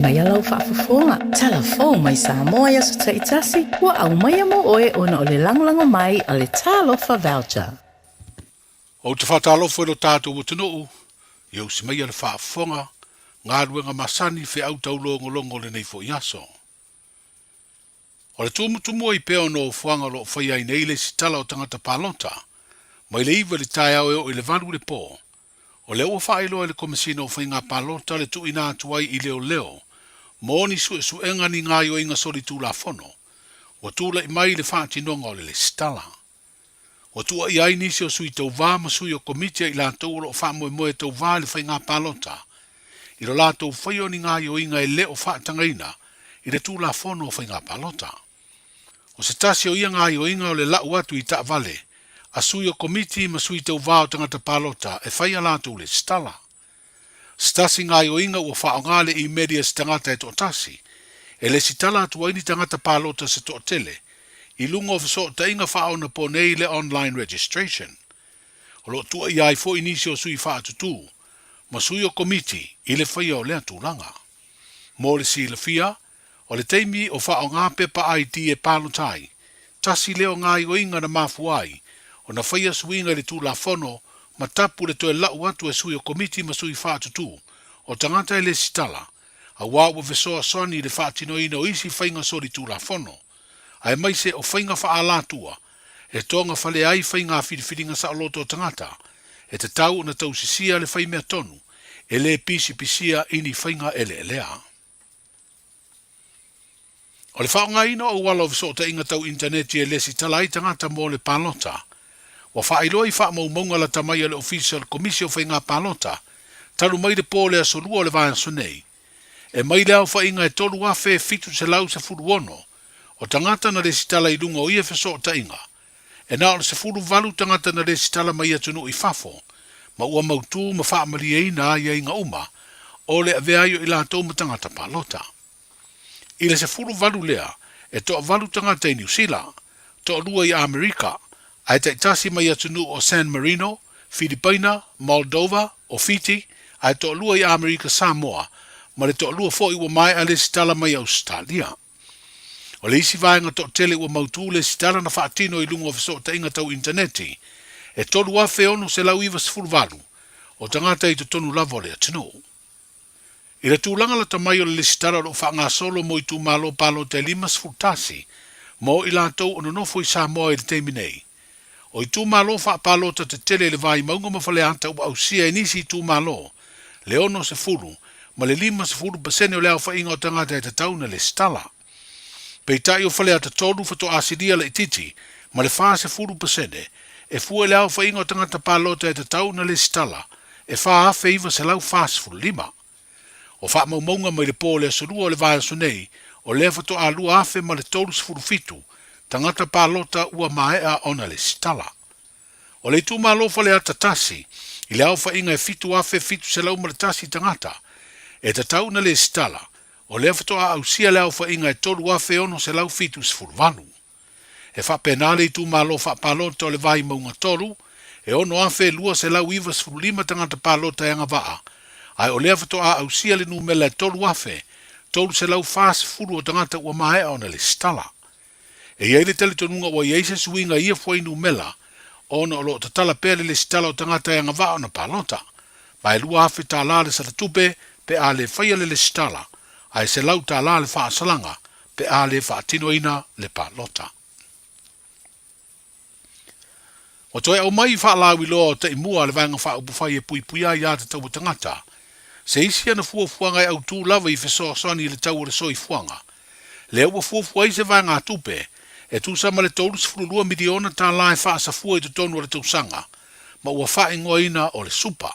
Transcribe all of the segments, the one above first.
Aia lau faafofoga, tala fou mai Samoa i aso taitasi, ua aumaia mo oe ona o le lagolago mai a le Talofa Voucher. Ou te faatalofa i lo tatou atunuu, ia usi maia le faafofoga, galuega masani feau taulogologo o lenei foi aso. O le tumutumua i pea o nofoaga o lo o faia ai nei le isi tala o tagata palota, mai le 9 i le taeao e oo i le 8 i le po. O lea ua faailoa e le Komesina o Faiga Palota le tuuina atu ai i leoleo mo ni suesuega ni gaoioiga solitulafono ua tulai mai i le faatinoga o le lesitala. Ua tuuaia ai nisi o sui tauva ma sui o komiti a i latou o lo o faamoemoe e tauva i le faiga palota i lo latou faia o ni gaoioiga e le o faatagaina i le Tulafono o Faiga Palota. O se tasi o ia gaoioiga o le lau atu i taavale a sui o komiti ma sui tauva o tagata palota e fai a latou lesitala. Se tasi gaoioiga ua faaaoga le imeli a se tagata e toatasi e lesitala atu ai ni tagata palota se toatele i luga o fesootaiga faaonaponei le online registration. O lo o tuuaia ai foi nisi o sui faatutū ma sui o komiti i le faia o lea tulaga. Mo le silafia, o le taimi o faaaoga pepa ID e palota ai, tasi lea o gaoioiga na mafua ai ona faia suiga i le Tulafono ma tapu le toe lau atu e sui o komiti ma sui faatutū o tagata e lesitala, auā ua fesoasoani i le faatinoina o isi faiga solitulafono, aemaise o faiga faaalatua e togafale ai faiga filifiliga saoloto o tagata, e tatau ona tausisia le fai mea tonu e le pisipisia i ni faiga eleelea. O le faaaogaina o auala o fesootaiga tau initaneti e lesitala ai tagata mo le palota, ua faailoa i faamaumauga lata mai a le Ofisa o le Komisi o Faiga Palota talu mai le po o le aso Lua o le vaiaso nei, e mai le aofaiga e 3,716 o tagata na lesitala i luga o ia fesootaiga, e na o le 18 tagata na lesitala mai atunuu i fafo, ma ua mautū ma faamalieina aiaiga uma o le avea ai o i latou ma tagata palota. I le 18 lea, e toavalu tagata i Niu Sila, toalua i Amerika, ae taitasi mai atunuu o San Marino, Filipaina, Moldova, o Fiti, ae toalua i Amerika Samoa, ma le toalua foi ua maea lesitala mai Ausetalia. O le isi vaega toatele ua mautū lesitala na faatino i luga o fesootaiga tau initaneti, e 3,698 o tagata i totonu lava o le atunuu. I le tulaga lata mai o le lesitala o lo o faagasolo mo itumalo palota e 51 mo i latou o nonofo i Samoa i le taimi nei. O itumalo faapalota tetele i le Vaimauga ma Faleata ua ausia e nisi itumalo le 60 ma le 50% o le aofaiga o tagata e tatau ona lesitala. Peitai o Faleata 3 faatoa silia laitiiti ma le 40% e fua i le aofaiga o tagata palota e tatau ona lesitala e 4,945. O faamaumauga mai le po o le Aso Lua o le vaiaso nei, o lea faatoa 2,037 tagata palota ua maea ona lesitala. O le itumalo Faleata 1, i le aofaiga e 7,701 tagata e tatau ona lesitala, o lea faatoa ausia le aofaiga e 3,678. E faapena le itumalo faapalota o le Vaimauga 3, e 6,295 tagata palota e agavaa, ae o lea faatoa ausia le numera e 3,340 o tagata ua maea ona lesitala. E i ai le talitonuga ua i ai se suiga i ia fuainumera ona o lo o tatala pea le lesitala o tagata e agavaa ona palota, ma e $2,000 le salatupe pe a le faia le lesitala, ae $100 le faasalaga pe a le faatinoina le palota. Ua toe aumai i faalauiloa o taimua a le Vaega Faaupufai e Puipuia ai Aiatatau a Tagata se isi ana fuafuaga e autū lava i fesoasoani i le tau o le soifuaga. Lea ua fuafua ai se vaegatupe e tusa ma le $32 miliona e faasafua i totonu o le tausaga ma ua faaigoaina o le Super.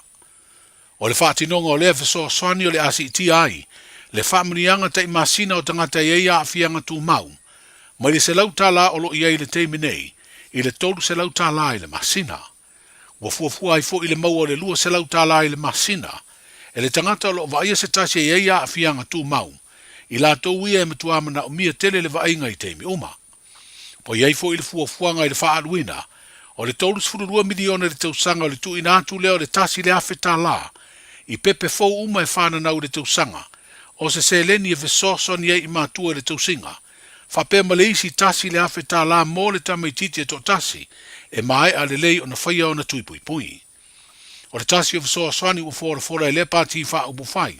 O le faatinoga o lea fesoasoani o le a siitia ai le faamanuiaga tai masina o tagata e i ai aafiaga tumau, mai le $100 o lo o i ai i le taimi nei i le $300 i le masina. Ua fuafua ai foi le maua o le $200 i le masina e le tagata o lo o vaaia se tasi e i ai aafiaga tumau, i latou ia e matua manaomia tele le vaaiga i taimi uma. Ua i ai foi le fuafuaga i le faaaluina o le $32 miliona i le tausaga o le tuuina atu lea o le $1,000 i pepe fou uma e fananau i le tausaga. O se seleni e fesoasoani ai i matua i le tausiga, faapea ma le isi $1,000 mo le tamaitiiti e toatasi e maea lelei ona faia ona tui puipui. O le tasi o fesoasoani ua folafola e lea pati faaupufai,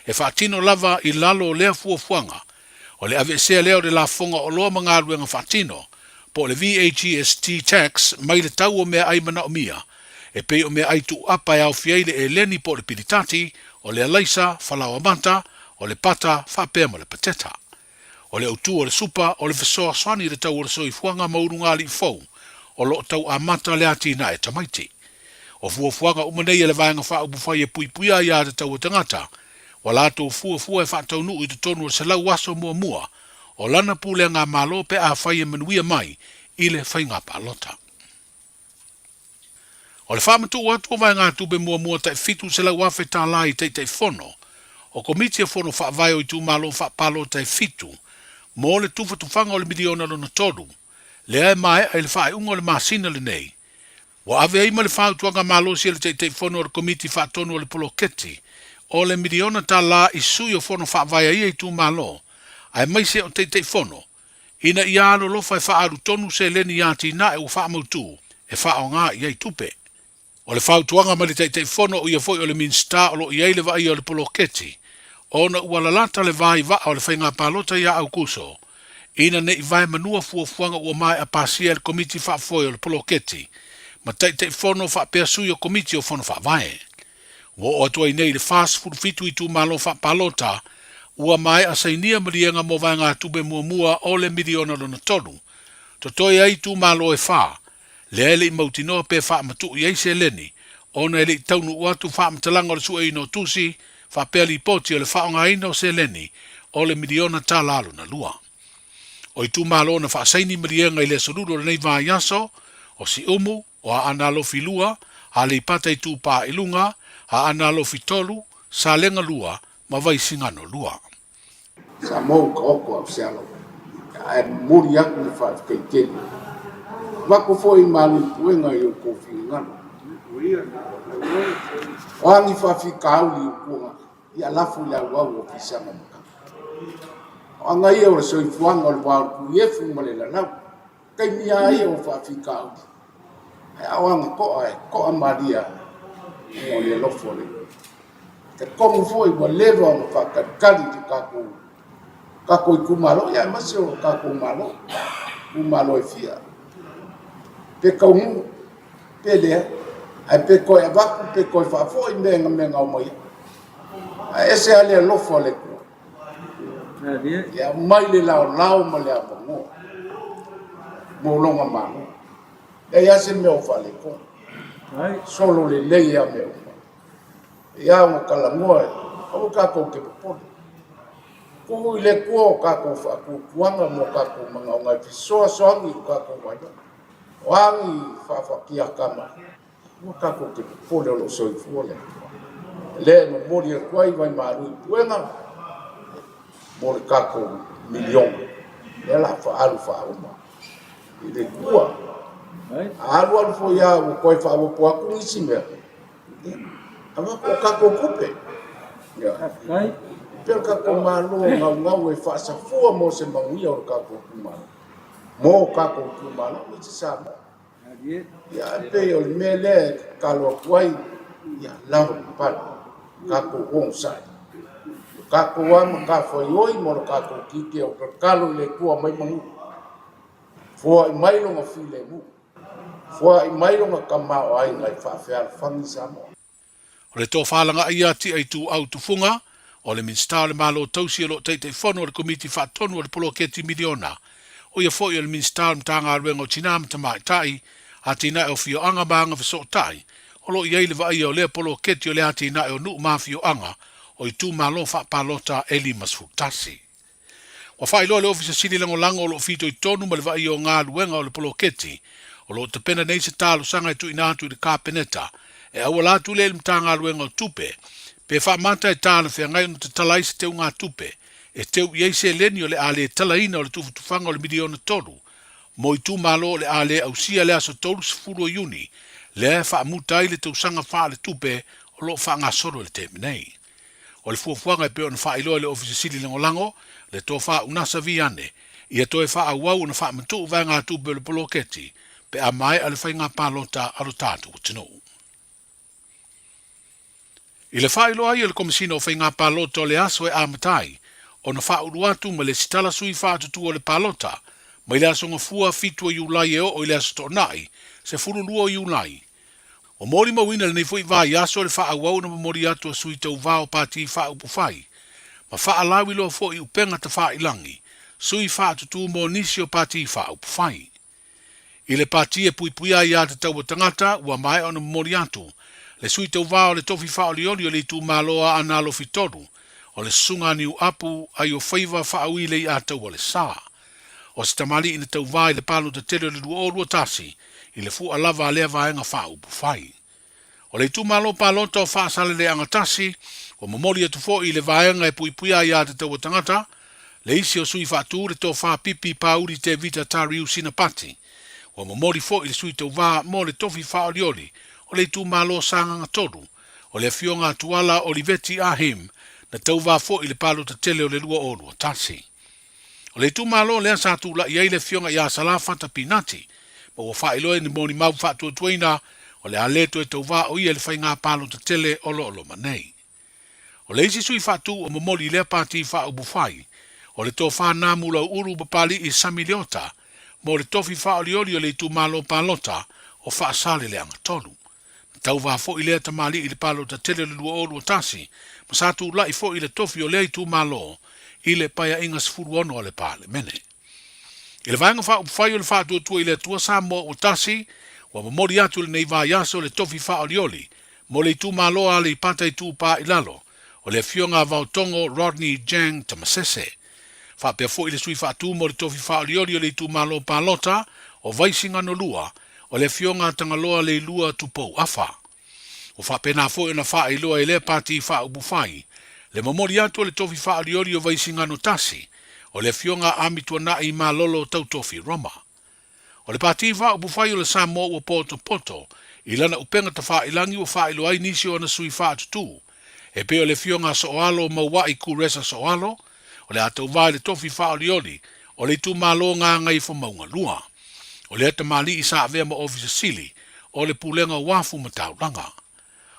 e faatino lava i lalo o lea fuafuaga, o le aveesea lea o le lafoga o oloa ma galuega faatino, po o le VAGST tax mai le tau o meaai manaomia, e pei o meaai tuuapa e aofia ai le eleni po o le pilitati, o le alaisa, falaoa mata, o le pata faapea ma le pateta. O le autu o le supa o le fesoasoani i le tau o le soifuaga ma ulugalii fou o lo o tau amata le atinae tamaiti. O fuafuaga uma nei a le Vaega Faaupufai e puipuia ai aiatatau a tagata, ua latou fuafua e faataunuu i totonu o le 100 aso muamua o lana pulega Malo pe afai e manuia mai i le faiga palota. O le faamatuu atu o vaegatupe muamua tai $700,000 i Taitaifono o Komiti o Fono Faavae o Itumalo Faapalota e fitu mo le tufatufaga o le miliona lona tolu, lea e maea i le faaiuga o le masina lenei, ua ave ai ma le fautuaga malosi a le Taitaifono o le Komiti Faatonu o le Poloketi o le miliona tala i sui o Fono Faavae a ia itumalo, aemaise o Taitaifono ina ia alolofa e faaalu tonu seleni i atinae ua faamautu e faaaoga i ai tupe. O le fautuaga mai le Taitaifono o ia foi o le Minisita o lo o i ai le vaaia o le poloketi ona ua lalata le va i vaa o le faiga palota ia Aukuso ina ne i vaemanua fuafuaga ua maea pasia e le Komiti Faafoe o le Poloketi ma Taitaifono faapea sui o Komiti o Fono Faavae. Ua oo atu ai nei i le 47 itumalo faapalota ua maea sainia maliega mo vaegatupe muamua o le miliona lona tolu. Totoe ai itumalo e fa, lea e le i mautinoa pe faamatuu i ai seleni ona e le i taunuu atu faamatalaga o le sueina o tusi faapea lipoti o le faaaogaina o seleni o le miliona tala lona lua. O itumalo na faasaini maliega i le aso Lulu o lenei vaiaso, o Siumu, o Aana Alofi 2, Aleipata Itupā i Luga, Aana Alofi 3, Salega 2 ma Vaisigano 2. Samoa ua taoto au se alo ae momoli atu le faafetai tele. Avatu foi malu i puega i outou finagalo. O a ni faafitauli ua tuanai, ia lafo i le auau o fisaga matagi. O aga ia o le soifuaga o le va o le tuiefu ma le lalau. Taimi lava ia o faafitauli, ae a o aga to'a e to'a malie lava ona o le alofa o le Atua. E talitonu foi ua leva ona faatalitali i le tatou tatou itumalo, ia aemaise o tatou Malo, itumalo e fia, pe taunuu, pe leai, ae pe toe avatu pe toe faafoi mea na mea na omai ai. Ae ese lava le alofa o le Atua. E aumai le laolao ma le avanoa mo lona Malo. E leai lava se mea o faaletonu. Solo lelei lava mea uma. E ao ona talanoa, aua tatou te popole. Tuu i le Atua o tatou faatuatuaga ma o tatou manaoga e fesoasoani i lo tatou vaivai. O a ni faafatiaga mai, Aua tatou te popole o lo o soifua le Atua. O lea e momoli atu ai vaimalu i puega mo le tatou miliona. Lea o le a faaalu faauma i le Atua. A alu alu foi lava ua toe faaopoopo atu nisi mea, ia, avatu o tatou tupe. Ia. Pei o le tatou Malo naunau e faasafua mo se manuia o le tatou itumalo, mo tatou itumalo aemaise Samoa. Ia, e pei o le mea lea e tatalo atu ai, ia lavapapale, tatou onosai. O tatou lava matafaioi ma lo tatou tiute o tatalo i le Atua mai manu. Foai mai lona filemu, foai mai lona tamaoaiga e faafealofani Samoa. O le tofalagaʻi ia Tia Ituau Tufuga, o le Minisita o le Malo Tausi o lo o Taitaifono o le Komiti Faatonu o le Poloketi Miliona, o ia foi o le Minisita o le Matagaluega o Tinā ma Tamaitai, Atinae o Afioaga ma Agafesootai, o lo o i ai le vaaia o lea poloketi o le atinae o nuu ma afioaga o itumalo faapalota e 51. Ua faailoa le Ofisa Sili Lagolago o lo o fitoitonu ma le vaaia o galuega o le poloketi o lo o tapena nei se talosaga e tuuina atu i le Kapeneta e auala atu lea i le Matagaluega o Tupe pe faamata e talafeagai ona tatala ai se teugatupe e teu i ai seleni o le a le talaina o le tufatufaga o le miliona tolu mo itumalo o le a le ausia le aso 30 o Iuni lea e faamuta ai le tausaga faaletupe o lo o faagasolo i le taimi nei. O le fuafuaga e pei ona faailoa e le Ofisa Sili Lagolago, le Tofa Unasa Viane, ia toe faaauau ona faamatuu vaegatupe o le poloketi pe a maea le faiga palota a lo tatou atunuu. I le faailoa ai e le Komesina o Faiga Palota o le aso e amata ai ona faaulu atu ma lesitala sui faatutua o le palota mai le aso Gafua 7 o Iulai e oo i le aso Toonai 12 o Iulai. Ua molimauina lenei foi vaiaso le faaauau ona momoli atu a sui tauva o pati faaupufai ma faalauiloa foi i upega tafailagi sui faatutu mo nisi o pati faaupufai. I le pati e puipuia ai aiatatau a tagata, ua maea ona momoli atu le sui tauva o le tofi faaolioli o le itumalo Aana Alofi 3, o le Susuga a Niuapu Aiofaiva Faauilei Ataualesa. O se tamalii na tauva i le palota tele o le 2021 i le fua lava a lea vaega faaupufai. O le itumalo palota o Faasaleleaga 1, ua momoli atu foi i le vaega e puipuia aiatatau a tagata, le isi o sui faatu le Tofa Pipi Pauli Tevita Tariu Sinapati. Ua momoli foi le sui tauva mo le tofi faaolioli o le itumalo Sagaga 3, o le Afioga a Tuala Oliveti Ahim, na tauva foi i le palota tele o le 2021. O le itumalo lea sa tulai ai le Afioga ia Salafata Pinati, ma ua faailoa i ni molimau faatuatuaina o le a le toe tauva o ia i le faiga palota tele o lo o loma nei. O le isi sui faatu ua momoli i lea pati faaupufai, o le Tofa Namu Lauulu Papali'i Sami Leota, mo le tofi faaolioli o le itumalo palota o Faasaleleaga 3. Na tauva foi lea tamalii i le palota tele o le 2021 ma sa tulai foi i le tofi o lea itumalo i le Paeaiga 16 a le Palemene. I le Vaega Faaupufai o le Faatuatua i le Atua Samoa ua tasi, ua momoli atu i lenei vaiaso le tofi faaolioli mo le itumalo a Aleipata Itupa i Lalo o le Afioga a Vaotogo Rodney Jang Tamasese. Faapea foi le sui faatu mo le tofi faaolioli o le itumalo palota o Vaisigano 2, o le Afioga a Tagaloa Leilua Tupou Afa. Ua faapena foi ona faailoa e lea pati faaupufai le momoli atu o le tofi faaolioli o Vaisigano 1, o le Afioga a Amituanai Malolo Tautofi Roma. O le pati faaupufai o le Samoa ua potopoto i lana upega tafailagi ua faailoa ai nisi o ana sui faatutū, e pei o le Afioga a Sooalo Maua'i Kuresa Sooalo, o le a tauva i le tofi faaolioli o le itumalo Gagaifomauga 2. O lea tamalii sa avea ma Ofisa Sili o le Pulega o Uafu ma Taulaga.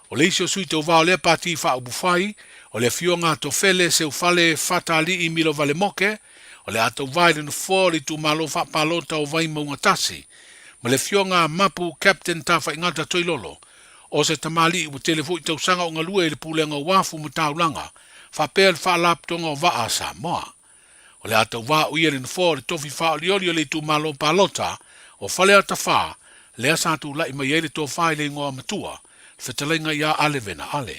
O le isi o sui tauva o lea pati faaupufai, o le Afioga a Tofele Seufale Fatali'i Milovale Moke, o le a tauva i le nofoa o le itumalo faapalota o Vaimauga 1, ma le Afioga a Mapu Captain Tafaigata Toilolo, o se tamalii ua tele foi tausaga o galue i le Pulega o Uafu ma Taulaga, faapea le Faalapotopotoga o Vaa a Samoa. O le a tauva o ia i le nofoa o le tofi faaolioli o le itumalo palota o Faleata 4, lea sa tulai mai ai le tofa i le igoa matua, le fetalaiga ia Ale Vena Ale.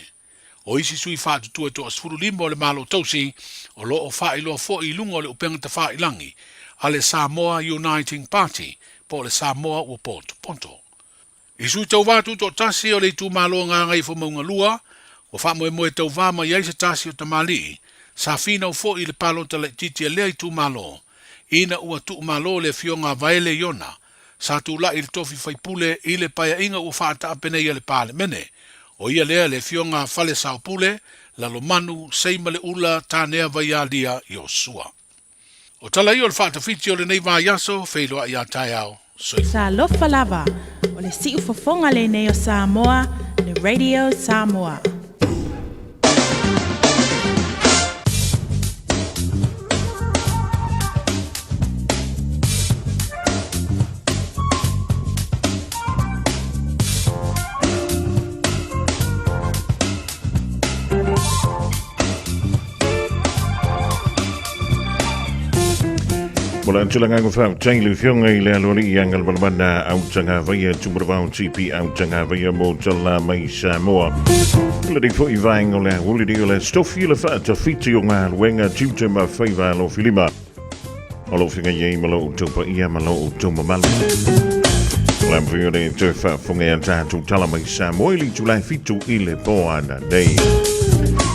O isi sui faatutua e toa 15 o le Malo Tausi o lo o faailoa foi i luga o le upega tafailagi a le Samoa Uniting Party po o le Samoa Ua Potopoto. I sui tauva tutoatasi o le itumalo Gagaifomauga 2, ua faamoemoe tauva mai ai se tasi o tamalii sa finau foi i le palota laitiiti a lea itumalo ina ua tuumalo le Afioga a Vaele Iona sa tulai i le tofi faipule i le paeaiga ua faataape nei a le Palemene, o ia lea le Afioga a Falesaopule, Lalomanu, Seimaleula, Tanea Vaialia, Iosua. O tala ia o le faatafiti o lenei vaiaso, feiloai a taeao, soifua. Talofa lava, o le siufofoga lenei o Samoa, le Radio Samoa. Mo le tulaga go faafetai le afioga i le aloalii Agalimalemana Autagavaia Tumaravao TP Autagavaia mo tala mai Samoa. Le nei foi vaega o le aolili o le stofi le faatafiti o galuega tiute ma faiva alofilima. O lo whinga iei ma lo outou paia ma lo outou mamalu. O le mawhi o le toe whaafonga ia tātou tala mai Samoa i le itula e 7 i le pō ana nei.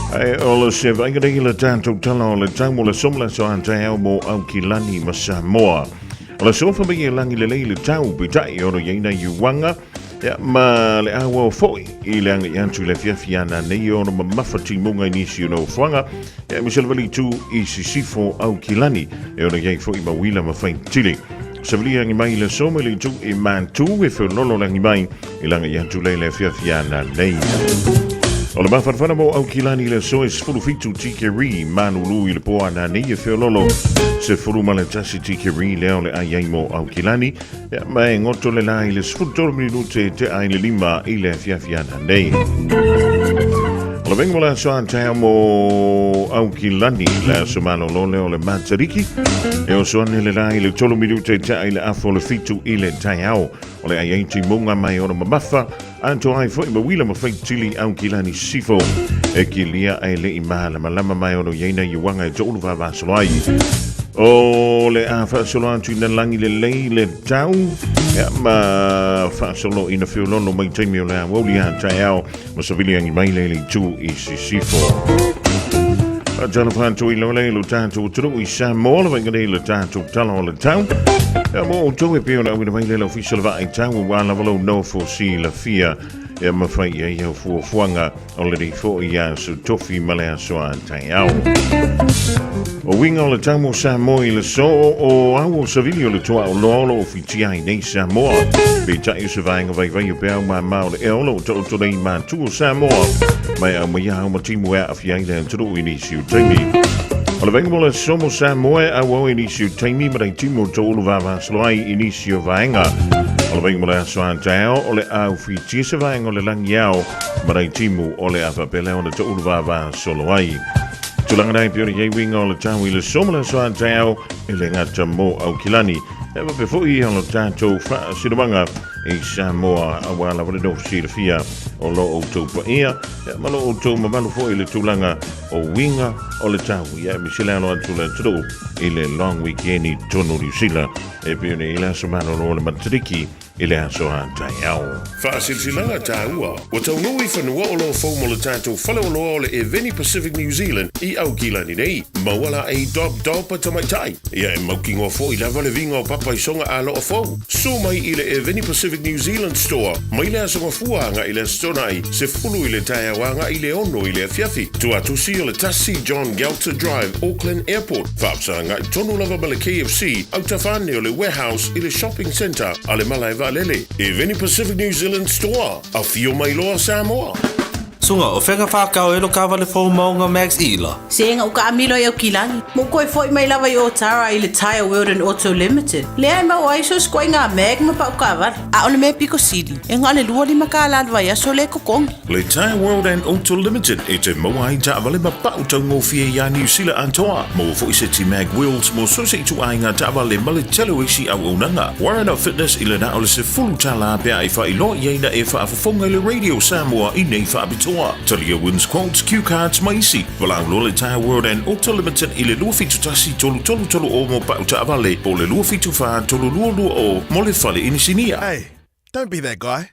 Ai o le se vainga nei le tātou tala o le tau mo le somla so an taeao mo Aukilani ma Samoa. O le sofa mai e langi lelei le tau pitai o lo iaina i uanga. Ia, ma le auau foi i le agai atu i le afiafi ana nei e ono mamafa timuga i nisi o nofoaga, ia aemaise lava le itu i sisifo Aukilani e ono i ai foi ma uila ma faitili. Savalia agi mai i le aso mai le itu i Matu e feololo le agi mai i le agai atu lea i le afiafi ana nei. O le mafanafana mo Aukilani i le aso e 17 tikeri malulu i le po ana nei e feololo 11 tikeri lea o le ai ai mo Aukilani. Ia, ma e goto le la i le 13 minute e tea i le 5 i le afiafi ana nei. O le venga mo le aso a taeao mo Aukilani, le aso malolo lea o le Matariki. E oso ane le la i le 3 minute e tea i le afo o le 7 i le taeao. O le ai ai timunga mai ona mamafa, atoa ai foi ma uila ma faitili Aukilani sifo. E kilia ai le i malamalama mai ono iaina i uanga e toulu vavasolo ai. O le a faasolo atu ina lagi lelei le tau, ia ma faasolo ina feoloolo mai taimi o le aoauli a taeao ma savili angi mai le le itu i sisifo. Faatalofa atu i lau lei lo tatou atunuu i Samoa, le vaega nei le tatou tala o le tau. Ia mo outou e pei ona auina mai le le ofisa o le vaai tau aua lava lou nofo silafia ia mafai i ai au fuafuaga o lenei foi aso tofi ma le aso a taeao. O uiga o le tau mo Samoa i le aso o au o savili o le tuaoloa o lo o fitia ai nei Samoa. Peitai o se vaega vaivai o peau mama o le ea o lo o taoto nei matu o Samoa. Mai au mai au ma timu e aafia ai le atunuu i nisi o taimi. O le vaega mo le aso mo Samoa e auau i nisi o taimi ma nei timu o toulu vavasolo ai i nisi o vaega. O le vaega mo le aso a taeao o le au fitia se vaega o le langi ao ma nei timu o le a faapea ona toulu vavasolo ai. Tulaga nei pei ona i ai uiga o le tau i le aso ma le aso a taeao e le gata mo Aukilani. E faapea foi o lo tatou faasinomaga i Samoa aua lava le nofo silafia o lo outou paia ma lo outou mamalu foi i le tulaga o uiga o le tau. Ia aemaise le alo atu o le atunuu i le long weekend i totonu o Niu Sila e pei ona i ai le aso malolo o le Matariki i le aso a taeao. Faasilasilaga taua, ua taunuu i fanua o lo o fou mo le tatou faleoloa o le Eveni Pacific New Zealand i Aukilani nei. Maua la ei dob dob a tamaitai. Ia e mautinoa foi lava le viga o papa i soga aloa fou. Su mai i le Eveni Pacific New Zealand Store mai le Aso Gafua agai i le Aso Toonai, 10 i le taeao agai i le 6 i le afiafi. Tuatusi o le 1 John Gelter Drive, Auckland Airport. Faafesagai tonu lava ma le KFC, autafa ane o le Warehouse i le Shopping Centre a le Malae Vaalele. Eveni Pacific New Zealand Store, afio mai loa Samoa. Suga, o fega whakao e lo kawale fou maunga Max Ila. Sega o ka amilo i Aukilani. Mo koe foi mai lava i Otara i le Tyre World and Auto Limited. Lea e maua ai so sikoa i ngā mag ma pau kawale. A o le mea piko sili, e ngā le 25 kālā le vaiaso le kokongi. Le Tyre World and Auto Limited e te maua ai taavale ma pau taugofie iā Niu Sila atoa. Maua foi se ti mag wheels mo so se ituaiga taavale ma le tele o isi auaunaga. Warren of Fitness i le na o le $10 pea e faailoa i ai na e faafofoga i le Radio Samoa i nei faapitoa. Talia wins quotes, cue cards ma isi. Valaau loa le Tyre World and Auto Limited i le 271 3330 mo pau taavale po o le 274 3220 mo le fale inisinia. Hey, don't be that guy.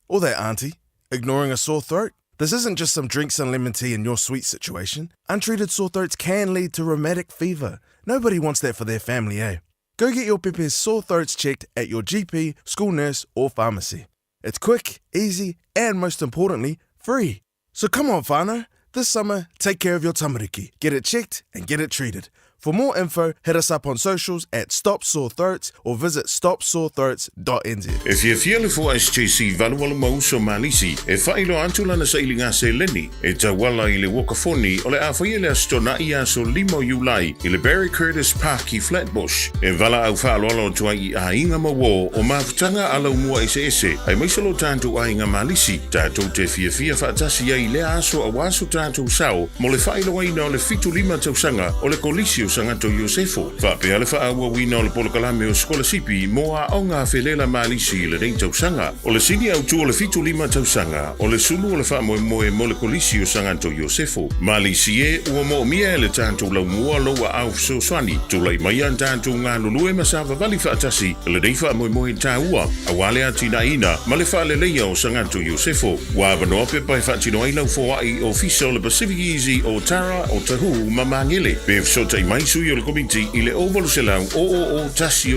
Or that auntie. Ignoring a sore throat? This isn't just some drinks and lemon tea in your sweet situation. Untreated sore throats can lead to rheumatic fever. Nobody wants that for their family, eh? Go get your pepe's sore throats checked at your GP, school nurse, or pharmacy. It's quick, easy, and most importantly, free. So come on, whānau. This summer, take care of your tamariki. Get it checked and get it treated. For more info, hit us up on socials at Stop Sore Throats or visit stopsorethroats.nz. E fiafia le Foa SJC 88 ma uso Malisi e faailoa atu lana sailiga seleni e tauala i le uakafoni o le a faia le Aso Toonai aso 5 o Iulai i le Barry Curtis Park i Flatbush. E valaau faaaloalo atu ai i aiga ma uo o mafutaga a laumua eseese aemaise lo tatou aiga Malisi tatou te fiafia faatasi ai i lea aso aua so tatou sao mo le faailoaina o le 75 tausaga o le Kolisi o Sagato Iosefo, faapea le faaauauina o le polokalame o sikolasipi mo aoga felela Malisi i lenei tausaga. O le sini autu o le 75 tausaga o le sulu o le faamoemoe mo le Kolisi o Sagato Iosefo. Malisi e, ua moomia e le tatou laumua lou aao fesoasoani, tulai mai a tatou galulue ma savavali faatasi i lenei faamoemoe taua aua le atinaeina ma le faaleleia o Sagato Iosefo. Ua avanoa pepa e faatino ai lau foai i Ofisa Ofisa o le Pacific Easy o Tara, o Tahuhu ma Magele. Pe fesootai mai sui o le Komiti i le 0800 000 166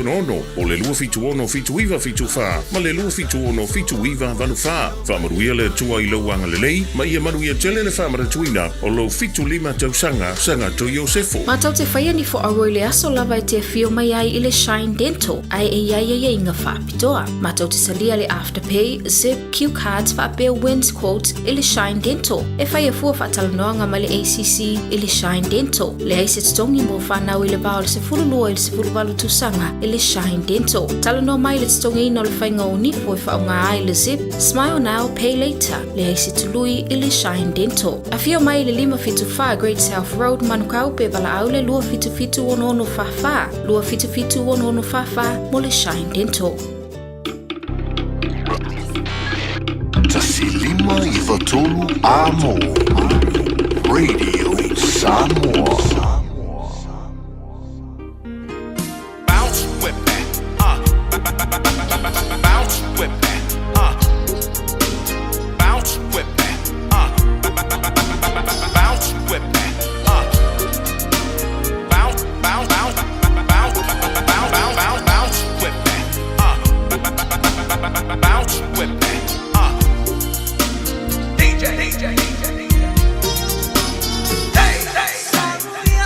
o le 276 7974 ma le 276 7984. Faamanuia le Atua i lou agalelei ma ia manuia tele le faamanatuina o lou 75 tausaga Sagatoi Iosefo. Matou te faia ni foauo i le aso lava e te afio mai ai i le Shine Dental ae e i ai aiaiga faapitoa. Matou te talia le Afterpay, Zip, Cue Cards faapea Wins Quote i le Shine Dental. E faia fua faatalanoaga ma le ACC i le Shine Dental. Leai se totogi mo fanau i le va o le 12 i le 18 tausaga i le Shine Dental. Talanoa mai i le totogiina o le faiga o nifo e faaaoga ai le Zip, Smile Now, Pay Later. Leai se tului i le Shine Dental. Afio mai i le 574 Great South Road, Manukau, pe valaau le 277 6644, 277 6644 mo le Shine Dental. 1 5 93 Amo Radio Samoa. Bounce with me, bounce with me, bounce with me, bounce with me, bounce, bounce, bounce, bounce, bounce, bounce, bounce, bounce with me, bounce with me, DJ, DJ, DJ, hey, hey.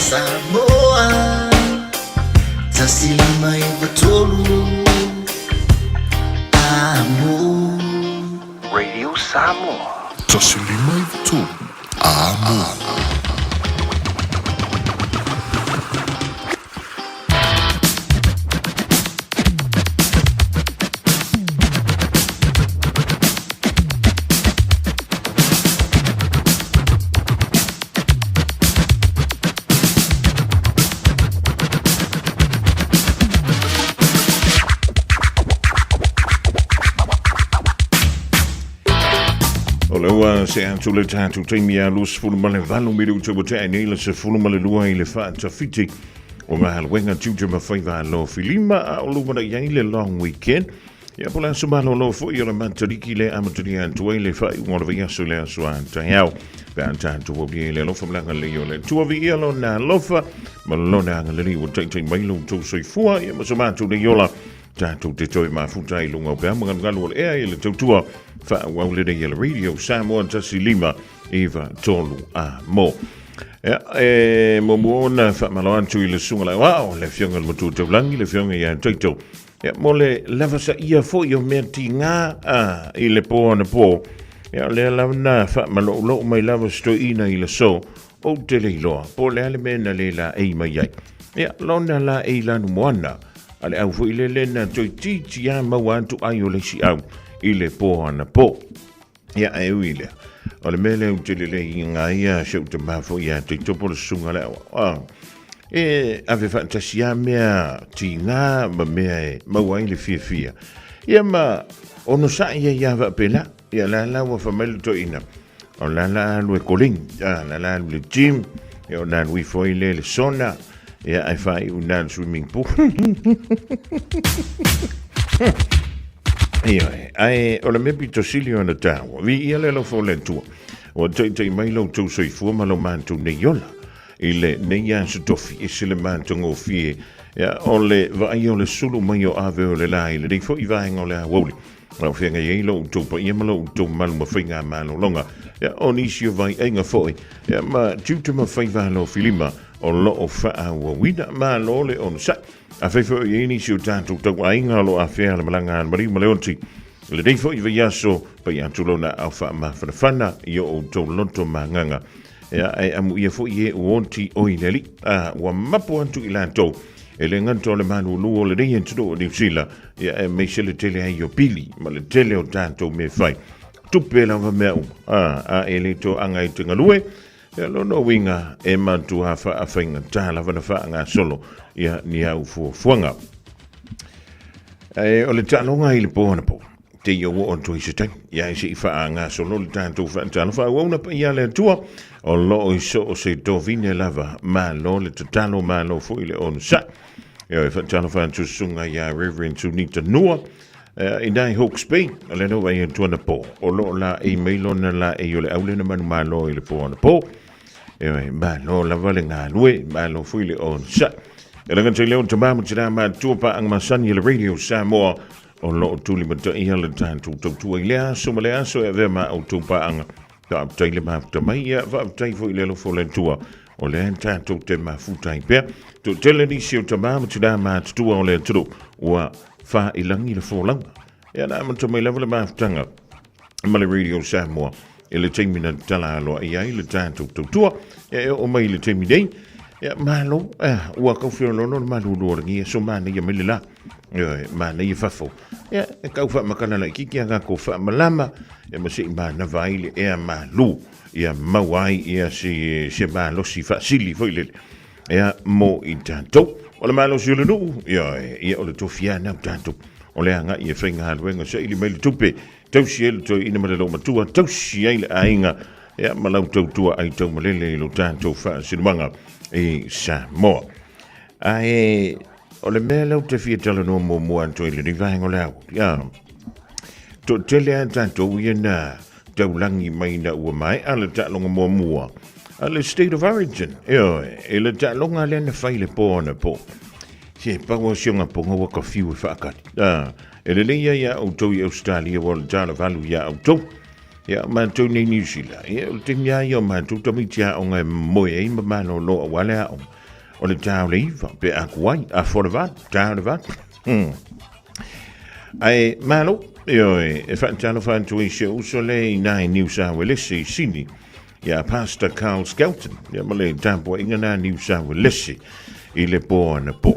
Samoa 1593 Amo. Radio Samoa. 1593 Amo. O le ua se atu le tatou taimi a 28 minuta ua tea nei le 12 i le faatafiti o galuega tiute ma faiva alofilima a o lumanai ai le long weekend. Ia po le aso malolo foi o le Matariki le amatalia atu ai le faaiuga o le vaiaso i le aso a taeao. Pe a tatou aulia i le alofa ma le agalelei o le Atua, viia lona alofa ma lona agalelei ua taitai mai lo outou soifua, ia ma so matou nei ola. Tatou te toe mafuta ai i luga o peau magalugalu o le ea i le tautua faaauau lenei a le Radio Samoa 15 9 3 a mo. Ia, e muamua ona faamalo atu i le susuga le aoao, le afioga i le Matua Taulagi, le afioga ia Taito. Ia, mo le lavasaia foi o mea tigā a, i le pō anapo. Ia, o lea lava na faamaloulou mai lava si toeaina i le aso, ou te le iloa po o le a le mea na le laei mai ai. Ia, lona laei lanumoana, a le au foi lele na toeitiiti lava maua atu ai o le isi au i le pō anapo. Ia, ae ui i lea, o le mea lea ou te lelei iga ai a si ou tamā foi ia Taito po o le susuga le aoao. E ave faatasi lava mea tigā ma mea e maua ai le fiafia. Ia ma onosai ai lava faapena. Ia la la ua fai mai le toeaina, o la la alu e koleni, a la la alu i le gym, ia ona alu ifo ai lea i le sauna, ia ae faaiu i ina i le swimming pool. Ioe, ae o le mea pito sili ona taua, viia le alofa o le Atua, ua taitai mai lo outou soifua ma lo matou nei ola i lenei aso tofi, e ese le matagofie, ia, o le vaaia o le sulu mai o ave o le la i lenei foi vaega o le aoauli. Lau feagai ai lo outou paia ma lo outou malu ma faigamalologa, ia, o nisi o vaiaiga foi, ia, ma tiute ma faiva alofilima o lo o faaauauina. Malo le onosai. Afai foi o i ai nisi o tatou tauaiga o lo o afea le malaga a le maliu ma le oti, lenei foi vaiaso, pai atu lona aao faamafanafana i o outou loto ma agaga. Ia, ae amuia foi e ua oti oi le Alii, a ua mapu atu i latou, e le gata o le malulu o lenei atunuu o Niu Sila, ia, aemaise le tele ai o pili ma le tele o tatou mea fai. Tupe lava mea uma, a, a e le toaga i te galue, Ia lona uiga e matua faafaigata lava na faagasolo ia ni au fuafuaga. Ae o le taaloga i le po anapo, te ia ua oo atu ai se taimi, ia e se i faagasolo le tatou faatalofa auauna paia a le Atua, o lo o i so o se tovine lava, malo le tatalo, malo foi le onosai. Ia e faatalofa atu susuga ia Reverend Sunita Nua, I nai Hawke's Bay, o lea na vaai atu anapo, o lo o laei mai lona laei o le aule na manumalo i le po anapo. Ioe, malo lava le galue, malo foi le onosai. E le gata i lea o tama ma tina matutua paaga masani a le Radio Samoa, o lo o tulimataia le tatou tautua i lea aso ma lea aso e avea ma outou paaga. Faafetai le mafuta mai, ia faafetai foi i le alofa o le Atua, o lea tatou te mafuta ai pea. Toatele nisi o tama ma tina matutua o le atunuu ua faailagi le folauga. Ia na amata mai lava le mafutaga ma le Radio Samoa i le taimi na tatala aloaia ai le tatou tautua. Ia e oo mai i le taimi nei, ia malo, eh, ua kau feoloolo le malulu o lagi, so manaia mai le la. Ioe, manaia fafo. Ia, e kau faamakala laitiiti a tatou faamalama, ia ma se i manava ai le ea malu, ia maua ai ia se, se malosi faasili foi lele. Ia, mo i tatou. O le malosi o le nuu, ioe, ia o le tofi lava lena o tatou. O le agai e faigaluega saili mai le tupe, tausi ai le toeaina ma le loomatua, tausi ai le aiga, ia, ma lau tautua ai taumalele i lo tatou faasinomaga i Samoa. Ae o le mea lea ou te fia talanoa muamua atu ai i lenei vaega o le ao, ia, toatele lava tatou ia na taulagi mai ina ua maea le taaloga muamua a le State of Origin, ioe, i le taaloga lea na fai i le po anapo. Se pau lava si ogapoga ua ka fiu e faakali. A, e lelei ai iā outou i Ausetalia ua o le talavalu iā outou. Ia, matou nei Niu Sila, ia, o le taimi lava ia o matou tamaiti aoga e moe ai ma malolo aua le aoga. O le tā o le 9 pe a ku ai, afa o le 8, tā o le 8. Ae malo, ioe, e faatalofa atu ai si ou uso lea i nā i Niu Sawelese i Sini, ia Pastor Carl Skelton, ia ma le tapuaiga nā Niu Sawelese i le pō anapo.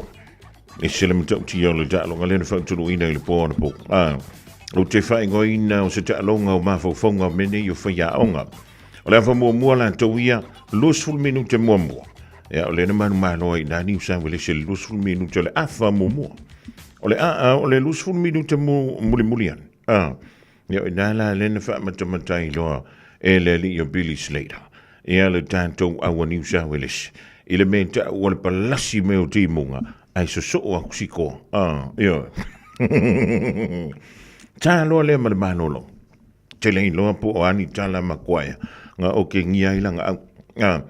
E se le matautia o le taaloga lea na faatuluina i le pō anapo. A, ou te faaigoaina o se taaloga o mafaufauga o mea nei o faiaoga. O le afa muamua latou ia, 20 minute muamua. Ia, o lea na manumalo ai i nā Niu Sawelese le 20 minute o le afa muamua. O le aa o le 20 minute mu, mulimuli ane. A, ia o ina la lea na faamatamata ai loa e le alii o Billy Slater. Ia le tatou aua Niu Sawelese. I le mea ta'u o le palasi mai o timuga, ae sosoo aku sikoa. A, ia. Tā loa lea ma le malolo. Te le iloa po o a ni tala ma koaea nga o ke ngia ai langa au. A,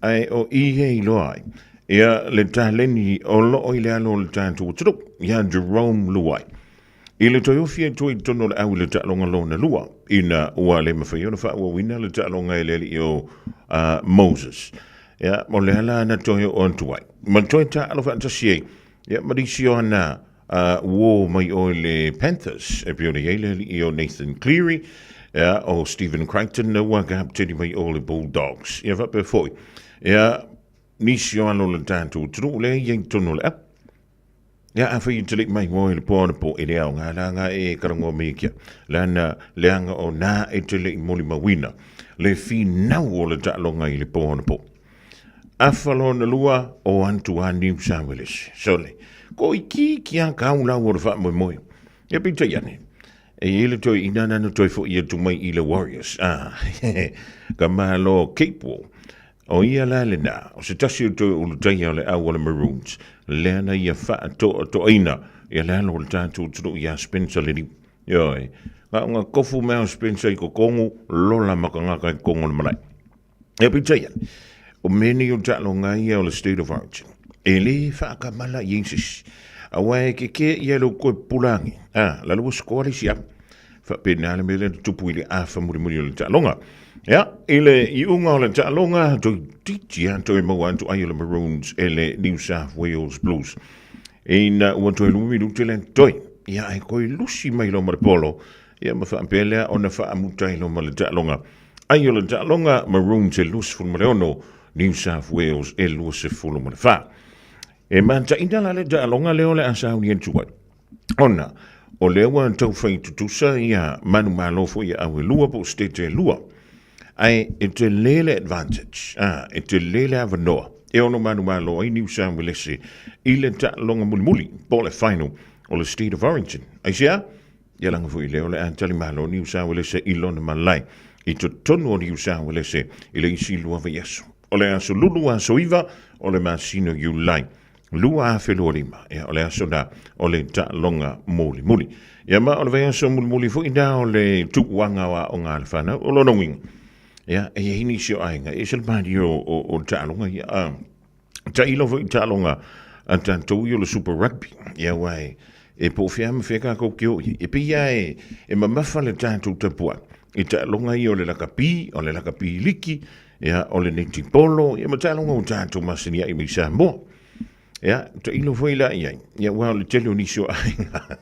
ae o i he iloa ai. Ia le taleni o loo i le alo o le tatou atunuu, ia Jerome Luai. I le toe ofi ai tua i totonu o le au i le taaloga lona lua, ina ua le mafai ona faaauauina le taaloga e le alii o uh, Moses. Ia, o le ala na toe oo atu ai. Ma toe taalo faatasi ai, ia, ma nisi o ana A uō mai ʻoe le Panthers, e pei ona i ai le aliʻi o Nathan Cleary, ia, o Stephen Crichton na ua kapeteni mai o le Bulldogs. Ia faapea foi, ia, nisi o alo o le tatou atunuu lea e i ai i totonu o le au. Ia, afai e te leʻi mai moe i le pō anapo, e le aoga la nga e talanoa mai ai ki au. Leana, leaga o nā e te leʻi molimauina le finau o le taaloga i le pō anapo. Afa lona lua o antu a Niu Sawelese. Sole, ko itiiti a ka au lau o le faamoemoe. Ia peitai ane, e i ai le toe ina nana toe foʻi atu mai i le Warriors. Ah, ka malo Cape War. O ia la lena, o se tasi o toe ulutaia o le au o le Maroons, lea na ia faatoatoaina ia le alo o le tatou atunuu iā Spencer Leniu. Ioe, ga o kofu mea o Spencer i kokongu, lola makangaka i kokongu o le malae. E peitai ane, o mea nei o taaloga ia o le State of Origin, e lē faakamala i ai se isi. Aua e kekē ia lou koe pupulagi, a, lalo ua sikoa le isi amu. Faapena le mea lea na tupu i le afa mulimuli o le taaloga. Ia, i le iuga o le taaloga, toeitiiti lava toe maua atu ai o le Maroons e le New South Wales Blues. Ina ua toe 2 minute lea totoe, ia ae toe lusi mai loa ma le polo, ia ma faapea lea ona faamuta ai loa ma le taaloga. Ai o le taaloga Maroons e 26, New South Wales e 24. E mataina la le taaloga lea o le a sauni atu ai. Ona, o lea ua taufai tutusa ia manumalo foi ia au e lua po o state e lua. Ae e tele le advantage, a, e tele le avanoa e ono manumalo ai New South Wales i le taaloga mulimuli po o le final o le State of Origin. Aisea? Ia laga foi lea o le a talimalo Niu Sauelese i lona malae i totonu o Niu Sauelese i le isi lua vaiaso. O le aso Lulu aso 9 o le masina o Iulai 2025, ia o le aso na o le taaloga mulimuli. Ia ma o le vaiaso mulimuli foi na o le tuuaga o aoga a le whanau o lona uiga. Ia, e iai nisi o aiga, e ese le malie o le taaloga ia. A, tailo foi i taaloga a tatou ia o le Super Rugby. Ia aua e, e po o fea ma fea kākou ke o i ai. E pei lava e, e mamafa le tatou tapuai i taaloga ia o le lakapi, o le lakapi liki, ia, o le netipolo, ia ma taaloga ua tatou masani ai mai Samoa. Ia, tailo foi la i ai, ia aua o le tele o nisi o aiga.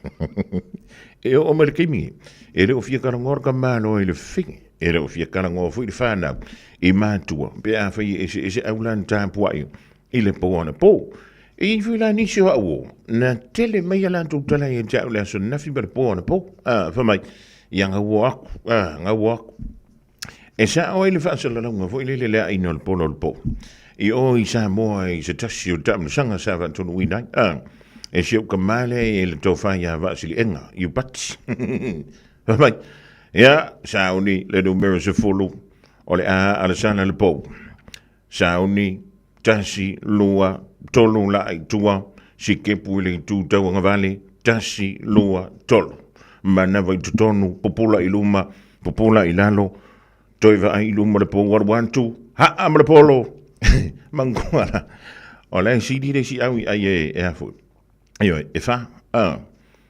E oo mai le taimi, e le o fia talanoa le tamaloa i le fefine, e le o fia talanoa foi le fanau i matua, pe afai e eseese au la na tapuai i le pō anapo. E i ai foi la nisi o au o, na tele mai a latou tala ia te au le aso ananafi ma le pō anapo, a, fai mai, ia gaua aku, a, gaua aku. E sao ai le faasalalauga foi lele le aina o le polo o le po. I o i Samoa i se tasi o taamilosaga sa faatonuina ai. A, e si ou tama lea e le tofa ia Vaasiliega, Iupati. Fai mai, ia, sauni le numera 10 o le a alesana le pou. Sauni, tasi, lua, tolu laa i tua, sikepu i le itu tauagavale, tasi, lua, tolu. Manava i totonu, pupula i luma, pupula i lalo, toe vaai i luma o le pou alu atu, haa ma le polo. Manatua la, o la e sili le isi au i ai e, e a foi. Ioe, e fa, a,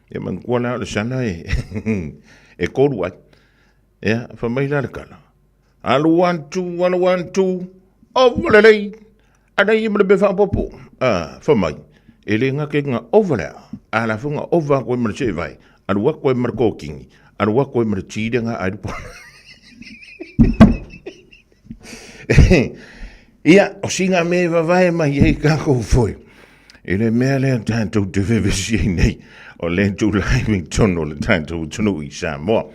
e manatua la o le sana e, e kolu ai. Ia, fai mai la le tala, Alu atu, alu atu, ova lelei. Ana ia ma le mea faaopoopo, a, fai mai, e le gake ga ova lea, a la foi ga ova aku ai ma le seevai, alu aku ai ma le kokini, alu aku ai ma le ti lea ga ai le Ia, o sina mea e vavae mai ai kākou foi. I le mea lea tātou te vevesi ai nei, o le tulai mai tonu o le tātou atunuu i Samoa.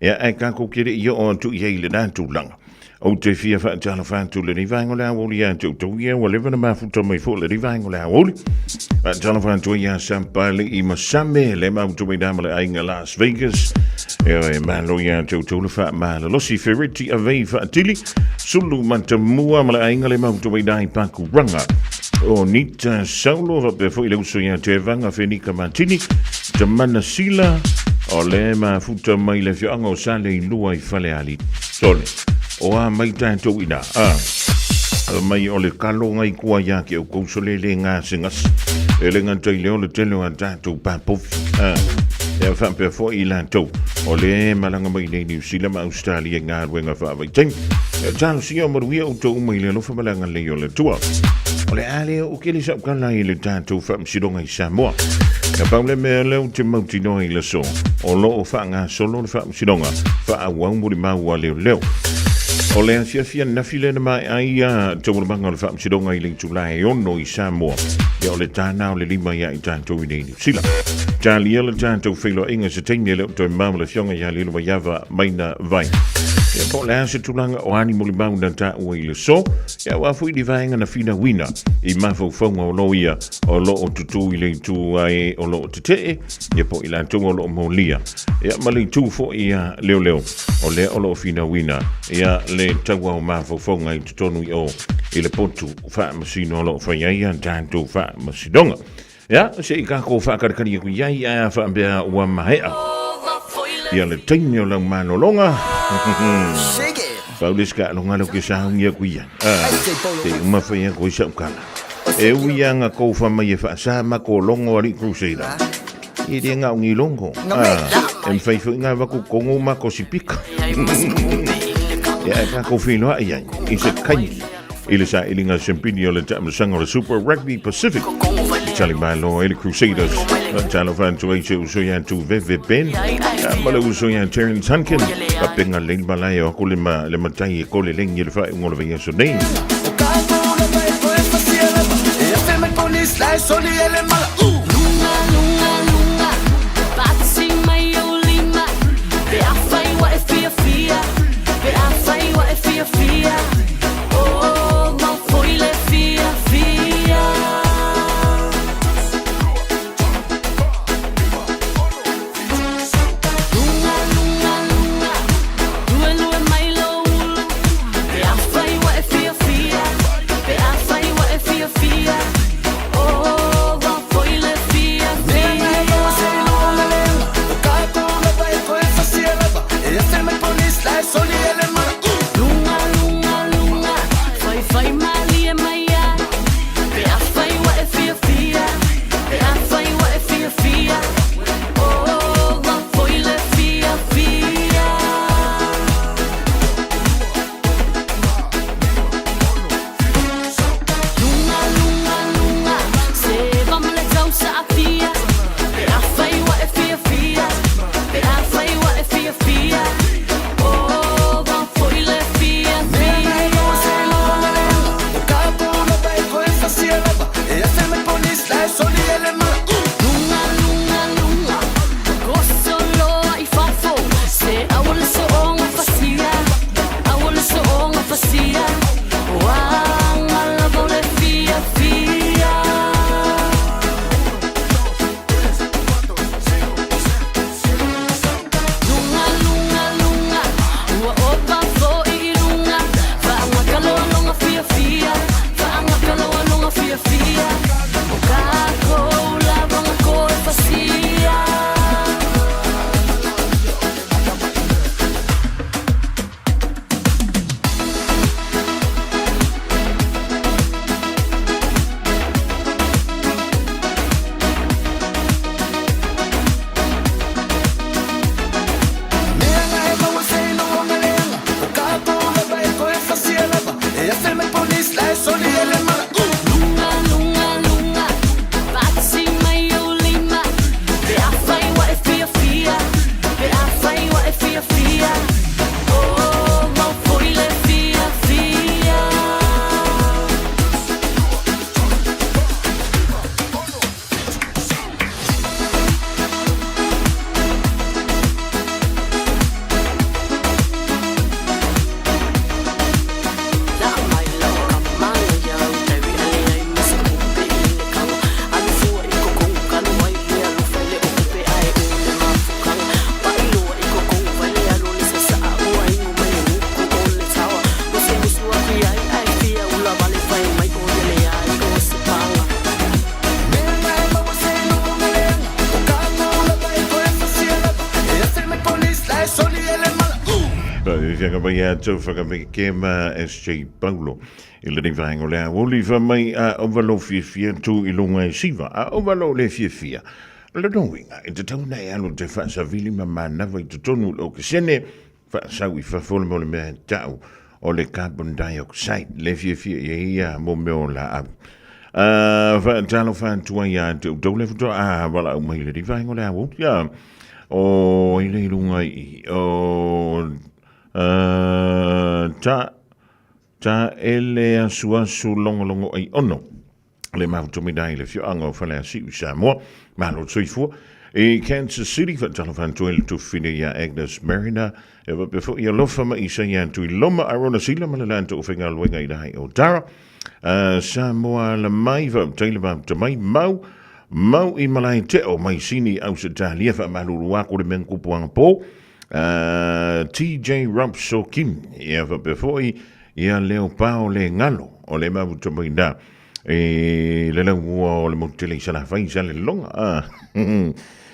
Ia, ae kākou ke le i oo atu i ai i lenā tulaga. Ou te fia faatalofa atu i lenei vaega o le aoauli ia te outou ia, ua leva ona mafuta mai foi lenei vaega o le aoauli. Faatalofa atu ai ia Sapalii Masame, le mafuta mai na ma le aiga Las Vegas. Ioe, malo ia te outou le faamalolosi Fereti Avei Faatili, Sulu Matamua ma le aiga le mafuta mai na i Pakuranga. O Nita Saulo, faapea foi le uso ia te Evanga Fenika Martini, Tamana Sila, o le mafuta mai le afioaga o Saleilua i Falealili. Sole, o a mai tātou ina, a, mai o le kalo ngai kua ia ke o kou sole le ngā se ngasi. E le ngata i leo le tele o a tātou pāpovi. A, e a whaapea foi i lātou. O le malanga mai nei New Zealand ma Australia ngā ruenga whaavaitaimi. E talo sia o maruia o tō uma i le alofa malanga lei o le tua. O le a lea o kele sau kala i le tātou whaamsironga i Samoa. Ka pau le mea leo te mautinoa i le so. O loo whaangasolo le whaamsironga. Whaauau mo le mau a leo leo. O le asiasi ananafi lea na maea ai ia taualumaga o le faamasinoga i le itula e 6 i Samoa. Ia o le tāna o le 5 ia i tatou i nei Niu Sila. Talia le tatou feiloaiga se taimi e le o toe mamao le afioga ia Lilo Vaiava Maina Vai. Ia po o le a se tulaga o a ni molimau na taua i le aso, ia aua foi ni vaega na finauina i mafaufauga o loia o lo o tutū i le itu ai o lo o tetee, ia po o i latou o lo o molia. Ia ma le itu foi ia leoleo, o lea o lo o finauina ia le taua o mafaufauga i totonu i o i le potu faamasino o lo o fai ai a tatou faamasinoga. Ia, se i kākou faakalikali aku i ai ae a faapea ua maea ia le taimi o lau malologa. Pau le sika aloga leo ke saungi aku i ai. Ah, te uma fai aku i sau kala. E ui anga kou fa mai e whaasa ma ko longo ali crusader. E le ngā ungi longo. Ah, e mwhai fo ngā waku kongo ma ko sipika. Ia e kākou whiloa i ai, i se kaimi. I le sailiga siampini o le taamilosaga o le Super Rugby Pacific. Tali malo ai le Crusaders. Talofa atu ai se uso ia atu Veve Ben. Ma le uso ia Terence Hunkin. Papenga le malae o aku le, ma, le matai e kole lengi le whae ungo le vaiaso nei. Faafiafiaga mai ia tou whakameke ma SJ Paulo. I lenei vaega o le aoauli fai mai a ova lou fiafia tu i luga e siva, a ova lou le fiafia. O lona uiga, e tatau ona e alu te faasavili ma manava i totonu o le okesene, faasau i fafo le mea o le mea e tau o le carbon dioxide, le fiafia i ai ia mo mea o laau. Uh, faatalofa atu ai ia te outou le faatoa valaau mai i lenei vaega o le aoauli. Uh, o i le i luga i o uh, ta Ta ele asuasu logologo ai ono le mafutomina i le afioaga o Faleasiu i Samoa. Malo le soifua. I Kansas City, faatalofa atu ai le tufine ia Agnes Mariner, e faapea foi alofa ma Isaia Tuiloma, Arona Sila ma le latou faigaluega i le o Tara. Samoa ala mai, faafetai le mafuta mai, mau, mau i malae teo mai Sini Ausetalia, faamalulu aku le mea na kupu anapo. TJ Robsokin, ia faapea foi ia Leo Pao le Galo, o le mafuta mai na e le laumua o le motu tele i Salafai i Salelologa. Ah,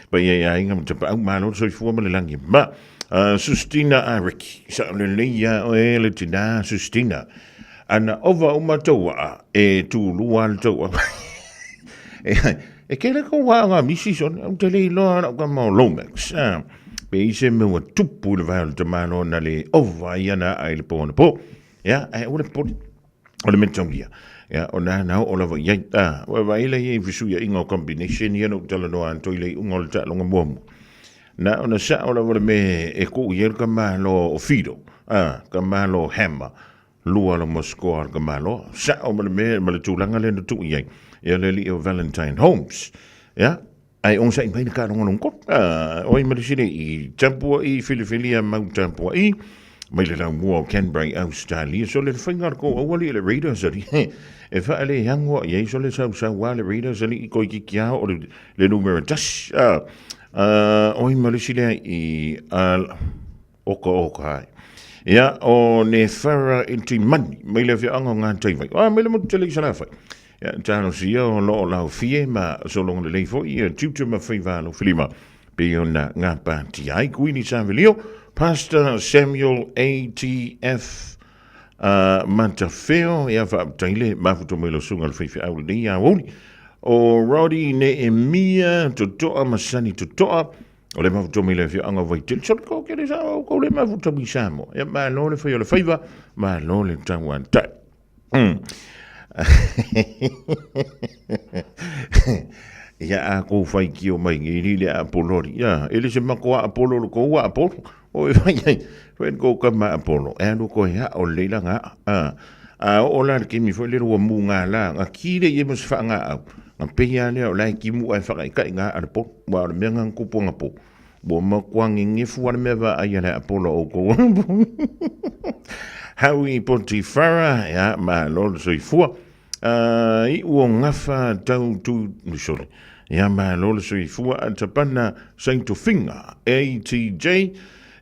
paia i aiga ma tapaau, malo le soifua ma le lagi ma. Sustina Ariki, sa o lelei ia oe le tina Sustina. Ana ova o matou waa e tūlua le tau e, e kele ko waa ngā misi son, au te lei loa na ka mau Lomax. Ah. Pe i se mea ua tupu i le vae o le tamāloa na le ova ai ana a'a i le pō anapō. Ia, ae aua le popole, o le mea taulia. Ia, o na na oo lava i ai. A, ua vaai la ia i fesuiaiga o combination ia na ou talanoa atu ai i le iuga o le taaloga muamua. Na ona sao lava le mea e kuu i ai le tamāloa o Fido, a, tamāloa o Hammer, lua la Moscow a le tamāloa. Sao ma le mea, ma le tulaga lea na tuu i ai, ia le alii o Valentine Holmes. Ia, Ae onosai mai le kaloga lona tolu. O ai ma le sili i tapua'i filifilia mau tapua'i mai le laumua o Canberra i Australia. So le faiga o le kou aua alii le Raiders alii e faaleago ai ai so le sausau a le Raiders alii toeitiiti lava oo le numera tasi. O ai ma le isi lea i oka oka ai. Ia, o Nefara Intimani, mai le afioaga o Ngā Vai. Ah, mai le motu tele i Salafai. Ia, talosia o loo laofie ma sologa lelei foi ia tiute ma faiva alofilima pei ona gapatia ai. Kuini Savelio, Pastor Samuel ATF Matafeo, ia faafetai le mafuta mai lau susuga i le faifeau lenei aoauli. O Roddy Neemia Totoa ma Sani Totoa, O le mafuta mai le afioaga o Vaitele. Sole ko kele sa o ko le mafuta mai Samoa. Ia malo le fai o le faiva, malo le tauatai. Ia a kou fai kio mai ngi li le Apollo li. Ia, e le se mako a Apollo lo kou a Apollo. O e fai ai, fai ko ka ma Apollo. E alu ko ia o le la nga. A, a o la le kimi foi le ua mu nga la. Nga ki le ie mo se wha nga au. Nga peia lea o la e kimu ai whakai kai nga a le po. Ua o le mea nga kupu nga po. Ua matua ngegefu a le mea vaai a le Apollo o kou. Howie Potifara, ia, malo le soifua. Iu o gafa tau tu, sorry. Ia, malo le soifua a Tapana Saitofinga, ATJ,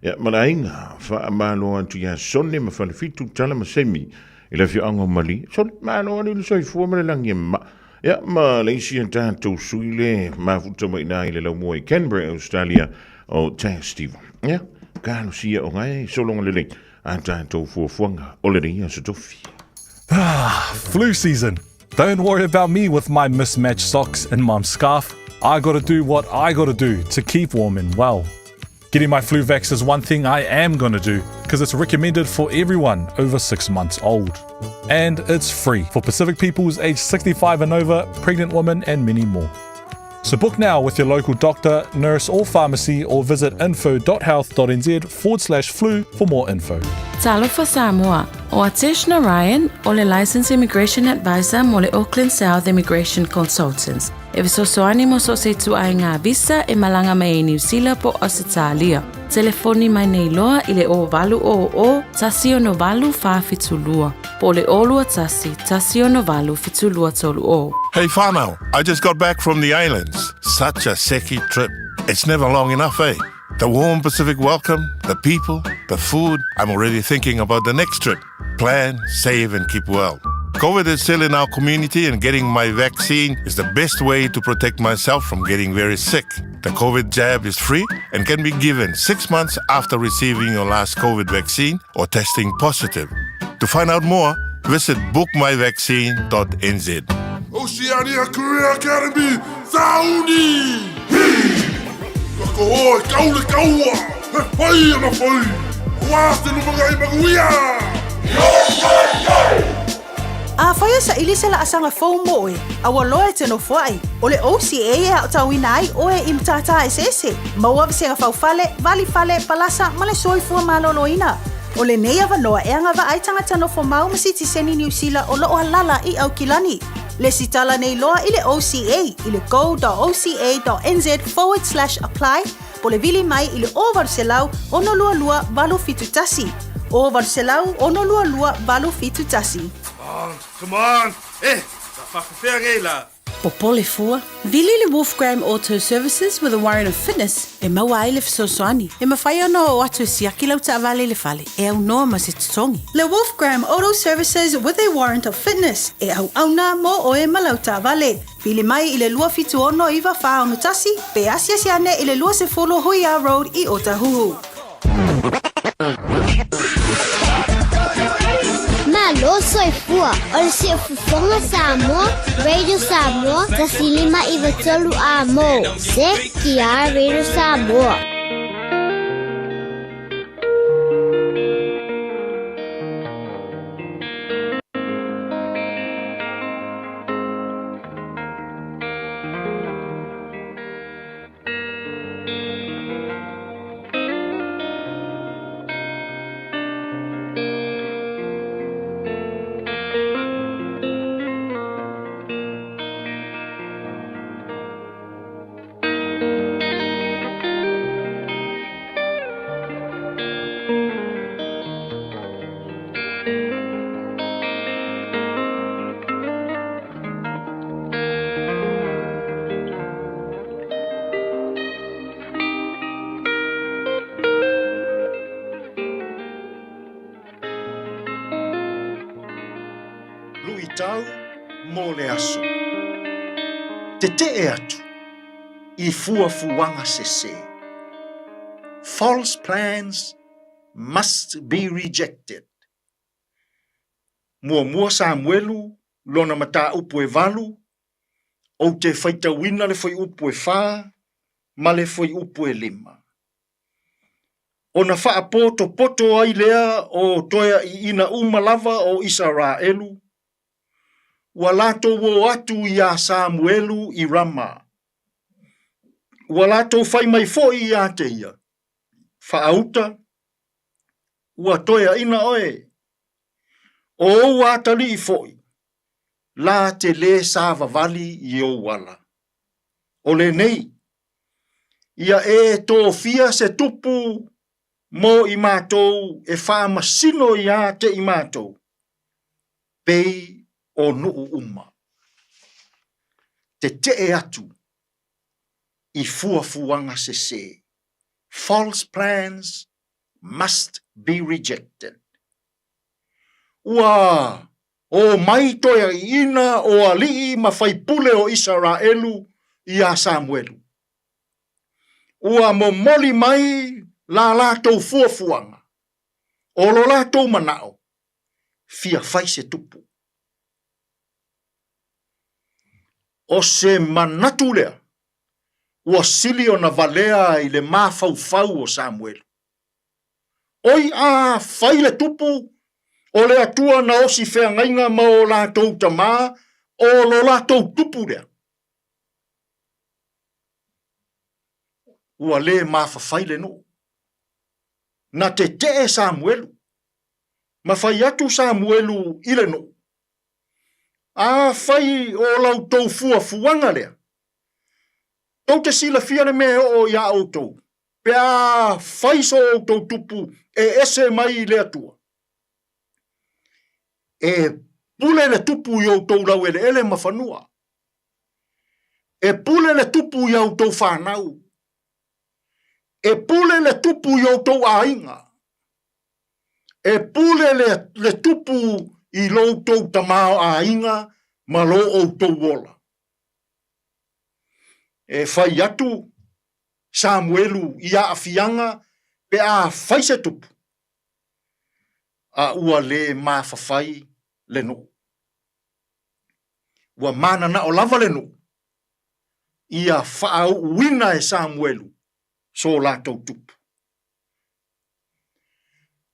ia, ma le aiga, faamalo atu ia Sone ma Falefitu, Tala ma Semi, i le afioaga o Malie. Sone, malo ali le soifua ma le lagi e maa. Ia, ma le isi a tatou sui le mafuta mai i i le laumua i Canberra, Australia, o Taz Steven. Ia, talosia o ngai sologa lelei a tatou fuafuaga o lenei aso tofi. Ah, flu season. Don't worry about me with my mismatched socks and mum's scarf. I gotta do what I gotta do to keep warm and well. Getting my flu vax is one thing I am gonna do because it's recommended for everyone over 6 months old. And it's free for Pacific peoples aged 65 and over, pregnant women, and many more. So book now with your local doctor, nurse, or pharmacy, or visit info.health.nz forward slash flu for more info. Talofa Samoa, o Atesh Narayan, o le Licensed Immigration Advisor mo le Auckland South Immigration Consultants. E fesoasoani mo so o se ituaiga visa e malaga mai ai Niu Sila po o Ausetalia. Telefoni mai nei loa i le 0800 168 472 po o le 021 168 7230. Hey whanau, I just got back from the islands. Such a seki trip. It's never long enough, eh? The warm Pacific welcome, the people, the food. I'm already thinking about the next trip. Plan, save and keep well. COVID is still in our community, and getting my vaccine is the best way to protect myself from getting very sick. The COVID jab is free and can be given six months after receiving your last COVID vaccine or testing positive. To find out more, visit bookmyvaccine.nz. Oceania Career Academy, Sauni! Ka oe, kau le kaua! He whai ana whai! Wā te lumangai manuia! Afai e saili se laasaga fou mo oe, a ua loa e te nofoai, o le OCA e aotauina ai oe i matata eseese, maua vasega faufale, vali fale, palasa ma le soifua maloloina. O lenei avanoa e agavaa ai tagata nofo mau ma sitiseni Niu Sila o loo alala i Aukilani. Lesitala nei loa i le OCA i le go.oca.nz forward slash apply po le vili mai i le 0800 622 871. 0800 622 871. Come on! Eh, ka whakawhea ngei la. Popole fua, vili le Wolfgram Auto Services with a warrant of fitness e maua ai le fesoasoani. E mafai ona oo atu e siaki lau taavale i le fale e aunoa ma se totogi. Le Wolfgram Auto Services with a warrant of fitness e auauna mō oe ma lau taavale. Vili mai i le 276 9461 pe asiasi ane i le 20 Huia Road i Otahuhu. Malo soifua, o le Siufofoga Samoa, Radio Samoa, 159 A mo, ZTR Radio Samoa. Luitau mo le aso. Tetee atu i fuafuaga sesē. False plans must be rejected. Muamua Samuelu lona mataupu e valu, ou te faitauina le fuaiupu e fa ma le fuaiupu e lima. Ona faapotopoto ai lea o toeaiina uma lava o Isaraelu, ua latou o atu iā Samuelu i Rama. Ua latou fai mai foi iā te ia, Faauta, ua toeaina oe. O ou atalii foi, la te lē savavali i ou ala. O lenei, ia e tofia se tupu mo i matou e faamasino iā te i matou, pei o nuu uma. Tetee atu i fuafuaga sesē. False plans must be rejected. Ua o mai toeaiina o alii ma faipule o Isaraelu iā Samuelu. Ua momoli mai la latou fuafuaga, o lo latou manao, fia fai se tupu. O se manatu lea ua sili ona valea i le mafaufau o Samuelu. Oi a fai le tupu o le Atua na osi feagaiga ma o latou tamā, o lo latou tupu lea. Ua lē mafafai le nuu. Na tetee Samuelu, ma fai atu Samuelu i le nuu, Afai o la outou fuafuaga lea, tou te silafia le mea e oo iā outou, pe a fai so outou tupu e ese mai i le Atua. E pule le tupu i outou laueleele ma fanua. E pule le tupu i a outou fanau. E pule le tupu i outou aiga. E pule le, le tupu i lo outou tamaoaiga ma lo outou ola. E fai atu Samuelu i aafiaga pe a fai se tupu, a ua lē mafafai le nuu. Ua mananao lava le nuu ia faauuina e Samuelu so latou tupu.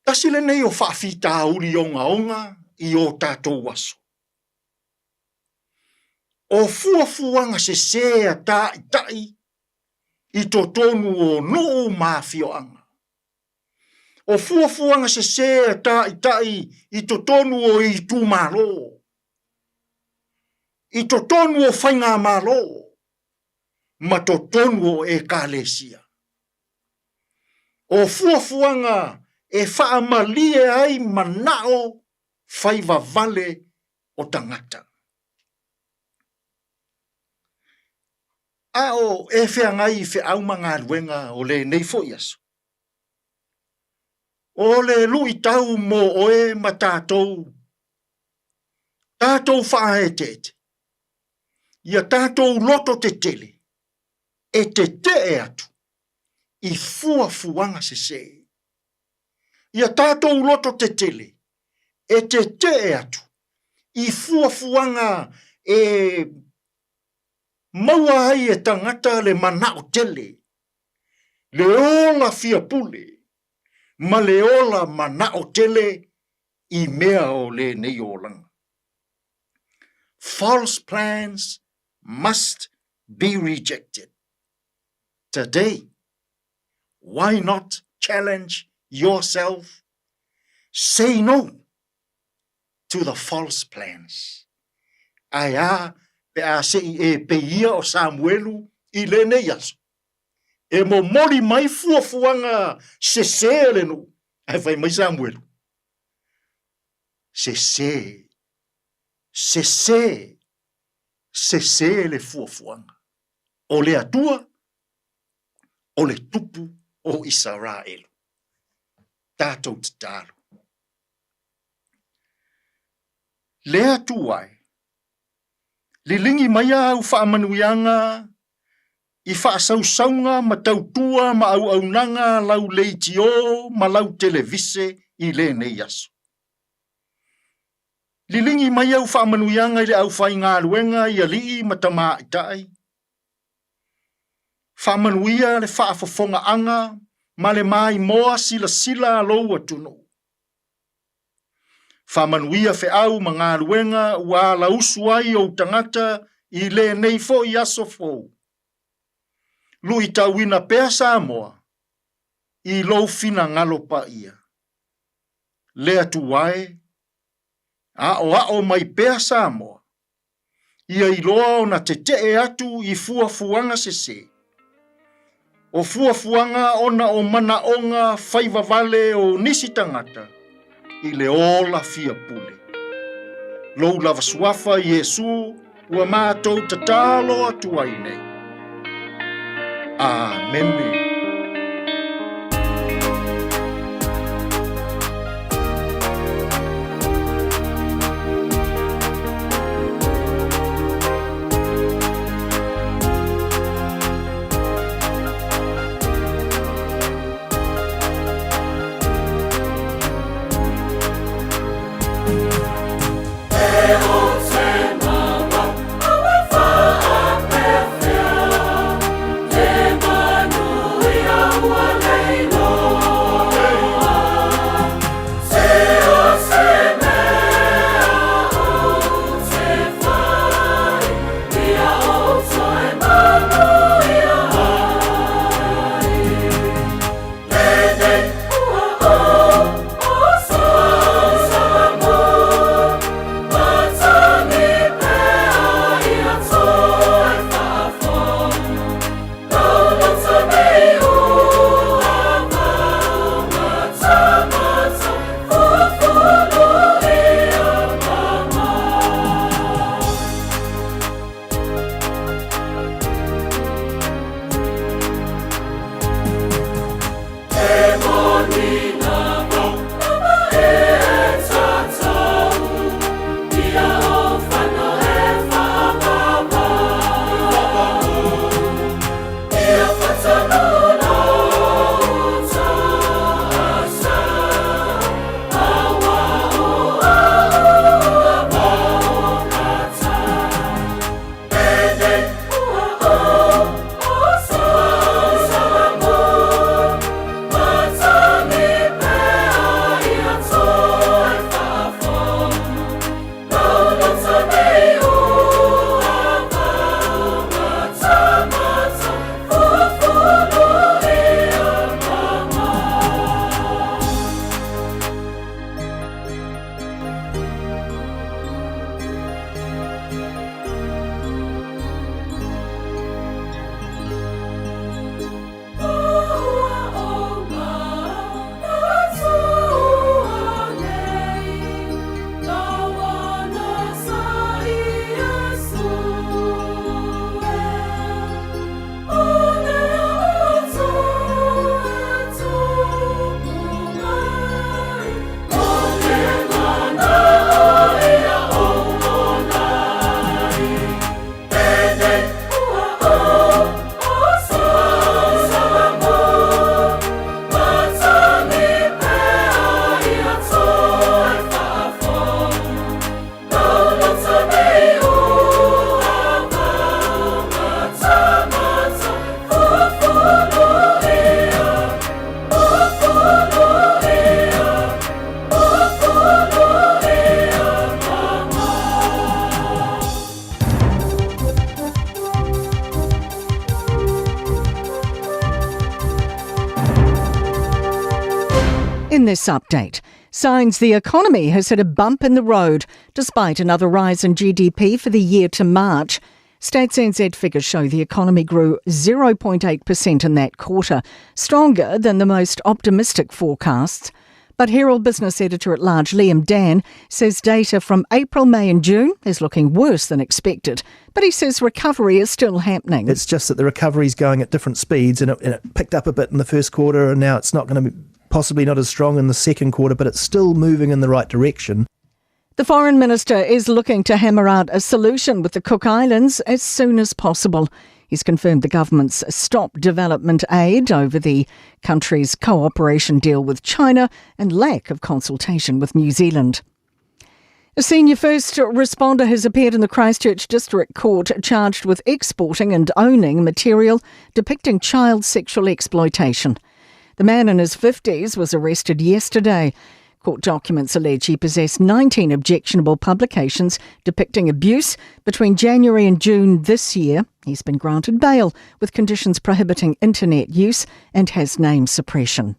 Tasi lenei o faafitauli ogaoga i o tatou aso. O fuafuaga sesē a tāʻitaʻi i totonu o nuu ma afioaga. O fuafuaga sesē a tāʻitaʻi i totonu o itumalo, i totonu o faigamalo ma totonu o ekalesia. O fuafuaga e faamalie ai manaʻo fai vavale o tagata. A o e feagai i feau ma galuega o lenei foi aso. O le luitau mo oe ma tatou, tatou faaeteete, ia tatou loto tetele e tetee atu i fuafuaga sesē. Ia tatou loto tetele e tetee atu i fuafuaga e maua ai e tagata le manao tele, le ola fiapule ma le ola manao tele i mea o lenei olaga. False plans must be rejected. Today, why not challenge yourself? Say no to the false plans. Ae a pe a se i e pei ia o Samuelu i lenei aso. E momoli mai fuafuaga sesē a le nuu, ae fai mai Samuelu, Sesē, sesē, sesē le fuafuaga. O le Atua, o le Tupu o Isaraelu. Tatou tatalo. Le Atua e, liligi mai au faamanuiaga i faasausauga ma tautua ma auaunaga lau leitio ma lau televise i lenei aso. Liligi mai au faamanuiaga i le aufaigaluega i alii ma tamaitai. Faamanuia le faafofogaaga ma le maimoa silasila a lou atunuu. Faamanuia feau ma galuega ua alausu ai ou tagata i lenei foi aso fou. Luitauina pea Samoa i lou finagalo paia. Le Atua e, aoao mai pea Samoa ia iloa ona tetee atu i fuafuaga sese. O fuafuaga ona o manaoga fai vavale o nisi tagata i le ola fia pule. Lou lava suafa Iesu ua matou tatalo atu ai nei. Amene. In this update, signs the economy has hit a bump in the road despite another rise in GDP for the year to March. Stats NZ figures show the economy grew 0.8% in that quarter, stronger than the most optimistic forecasts. But Herald Business Editor at Large Liam Dann says data from April, May, and June is looking worse than expected. But he says recovery is still happening. It's just that the recovery is going at different speeds and it, and it picked up a bit in the first quarter and now it's not going to be possibly not as strong in the second quarter, but it's still moving in the right direction. The Foreign Minister is looking to hammer out a solution with the Cook Islands as soon as possible. He's confirmed the government's stop development aid over the country's cooperation deal with China and lack of consultation with New Zealand. A senior first responder has appeared in the Christchurch District Court charged with exporting and owning material depicting child sexual exploitation. The man in his 50s was arrested yesterday. Court documents allege he possessed 19 objectionable publications depicting abuse between January and June this year. He's been granted bail with conditions prohibiting internet use and has name suppression.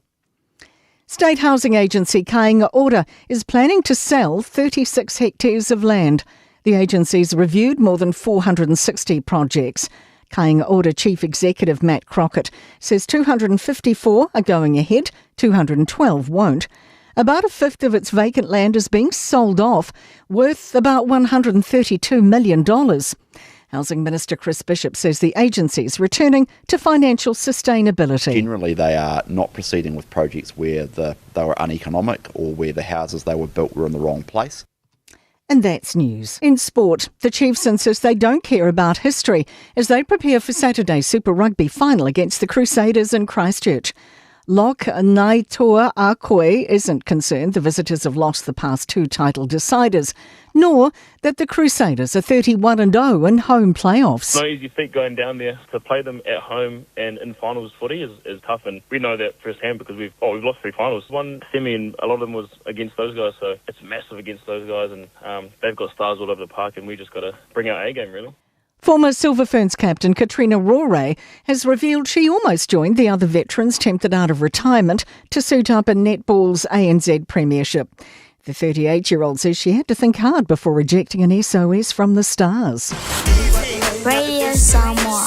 State housing agency Kāinga Ora is planning to sell 36 hectares of land. The agency's reviewed more than 460 projects. Kāinga Ora Chief Executive Matt Crockett says 254 are going ahead, 212 won't. About a fifth of its vacant land is being sold off, worth about $132 million. Housing Minister Chris Bishop says the agency is returning to financial sustainability. Generally, they are not proceeding with projects where the, they were uneconomic or where the houses they were built were in the wrong place. And that's news. In sport, the Chiefs insist they don't care about history as they prepare for Saturday's Super Rugby final against the Crusaders in Christchurch. Lock Naitoa Ah Kuoi isn't concerned the visitors have lost the past two title deciders, nor that the Crusaders are 31 0 in home playoffs. No easy feat going down there. To play them at home and in finals footy is, is tough, and we know that firsthand because we've oh we've lost three finals. One semi, and a lot of them was against those guys, so it's massive against those guys, and um, they've got stars all over the park, and we just got to bring our A game really. Former Silver Ferns captain Katrina Rore has revealed she almost joined the other veterans tempted out of retirement to suit up in netball's ANZ Premiership. The 38 year old says she had to think hard before rejecting an SOS from the Stars. Radio Samoa.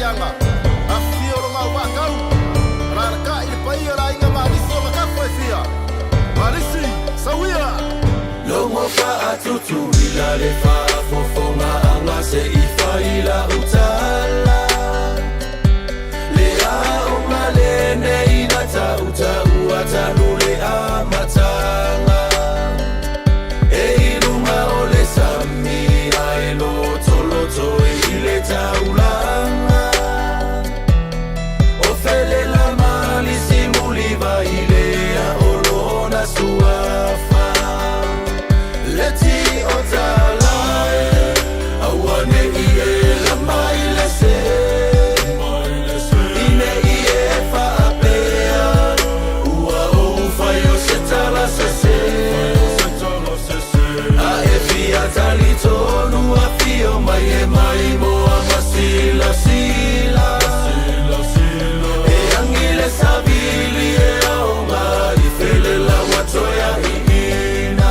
Aliiaga, afifio Logaovaakau, alaalatai le paia o le aiga Malisi o Gatafa e fia. Malisi, sauia! Logo faatutuila le faafofogaaga se i fai lau tala. Le aoga lenei na tautaua talu le amataga. E i luga o le sami ae lotoloto i le taulaga. O felela malisi mulivai lea o lona suafa. Le ti o talae, aua ne i e lama i le se. I ne i e faapea, ua ou fai o se tala sese. A e fia talitonu afio mai e maimoa ma silasila. E agi le savili e aoga i felela ua toe aiina.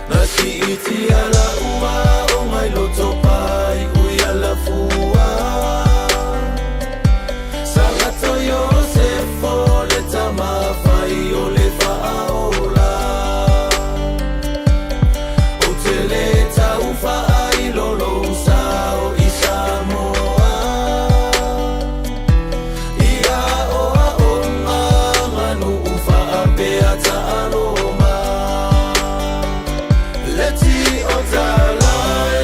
Na siitia lau aoga i Lotopa i Uialafua. Sagato Iosefo le tama fai o le faaola. Ou te le tau faailo lou sao i Samoa. I aoaoga aganuu faapea taaloga. Le ti o talae,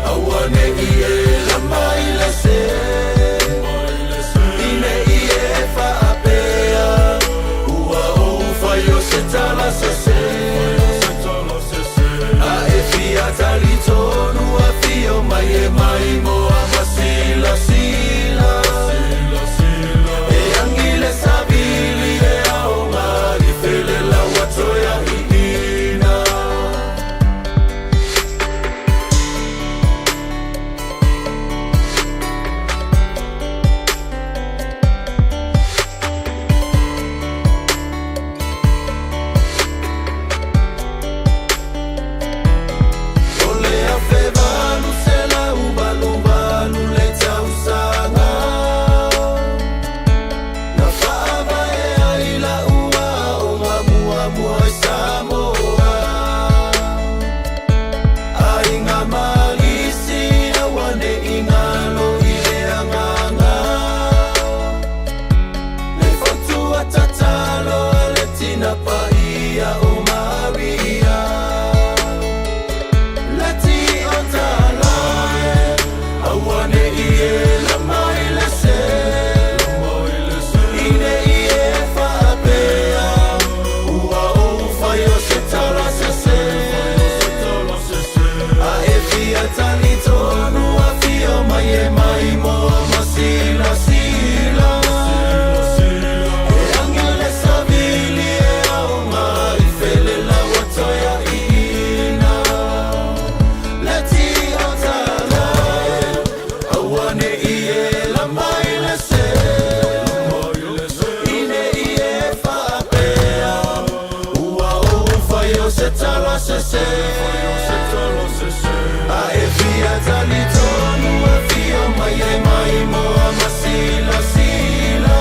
aua ne i e lama i le se. I ne i e faapea, ua ou fai o se tala sese. A e fia talitonu afio mai e maimoa ma silasila. E agi le savili e aoga i felela ua toe aiina. O le 1888 le tausaga na faavae ai lau aoga muamua i Samoa. Aiga Malisi aua ne i galo i le agaga. Le fautua tatalo a le tina paia o Maria. Le ti o talae, aua ne i e lama i le se. I ne i e faapea, ua ou fai o se tala sese. A e fia talitonu afio mai e maimoa ma silasila. E agi le savili e aoga i felela ua toe aiina. Le ti o talae, aua ne i e lama i le se. I ne i e faapea, ua ou fai o se tala sese. A e fia talitonu afio mai e maimoa ma silasila.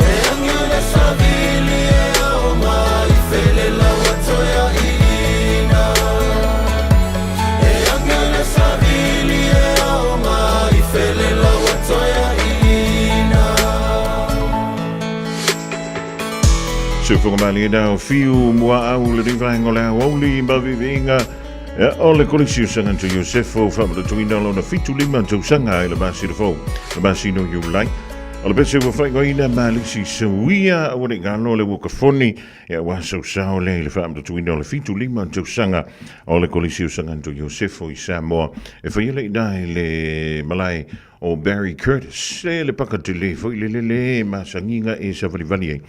E agi le savili e aoga i felela ua toe aiina. E agi le savili e aoga i felela ua toe aiina. Soifuaga malie na o fiu muaau le rivaenga o le aoauli ma viviiga o le Kolisi o Santo Iosefo faamatatuina lona 75 tausaga i le masina fou, le masina o Iulai. O le pese ua faaigoaina Malisi Seuia aua ne i galo le uakafoni e aua sausao lea i le faamatatuina o le 75 tausaga o le Kolisi o Santo Iosefo i Samoa e faia le ina i le malae o Barry Curtis e le paka tele foi le lele masagiga e savalivali ai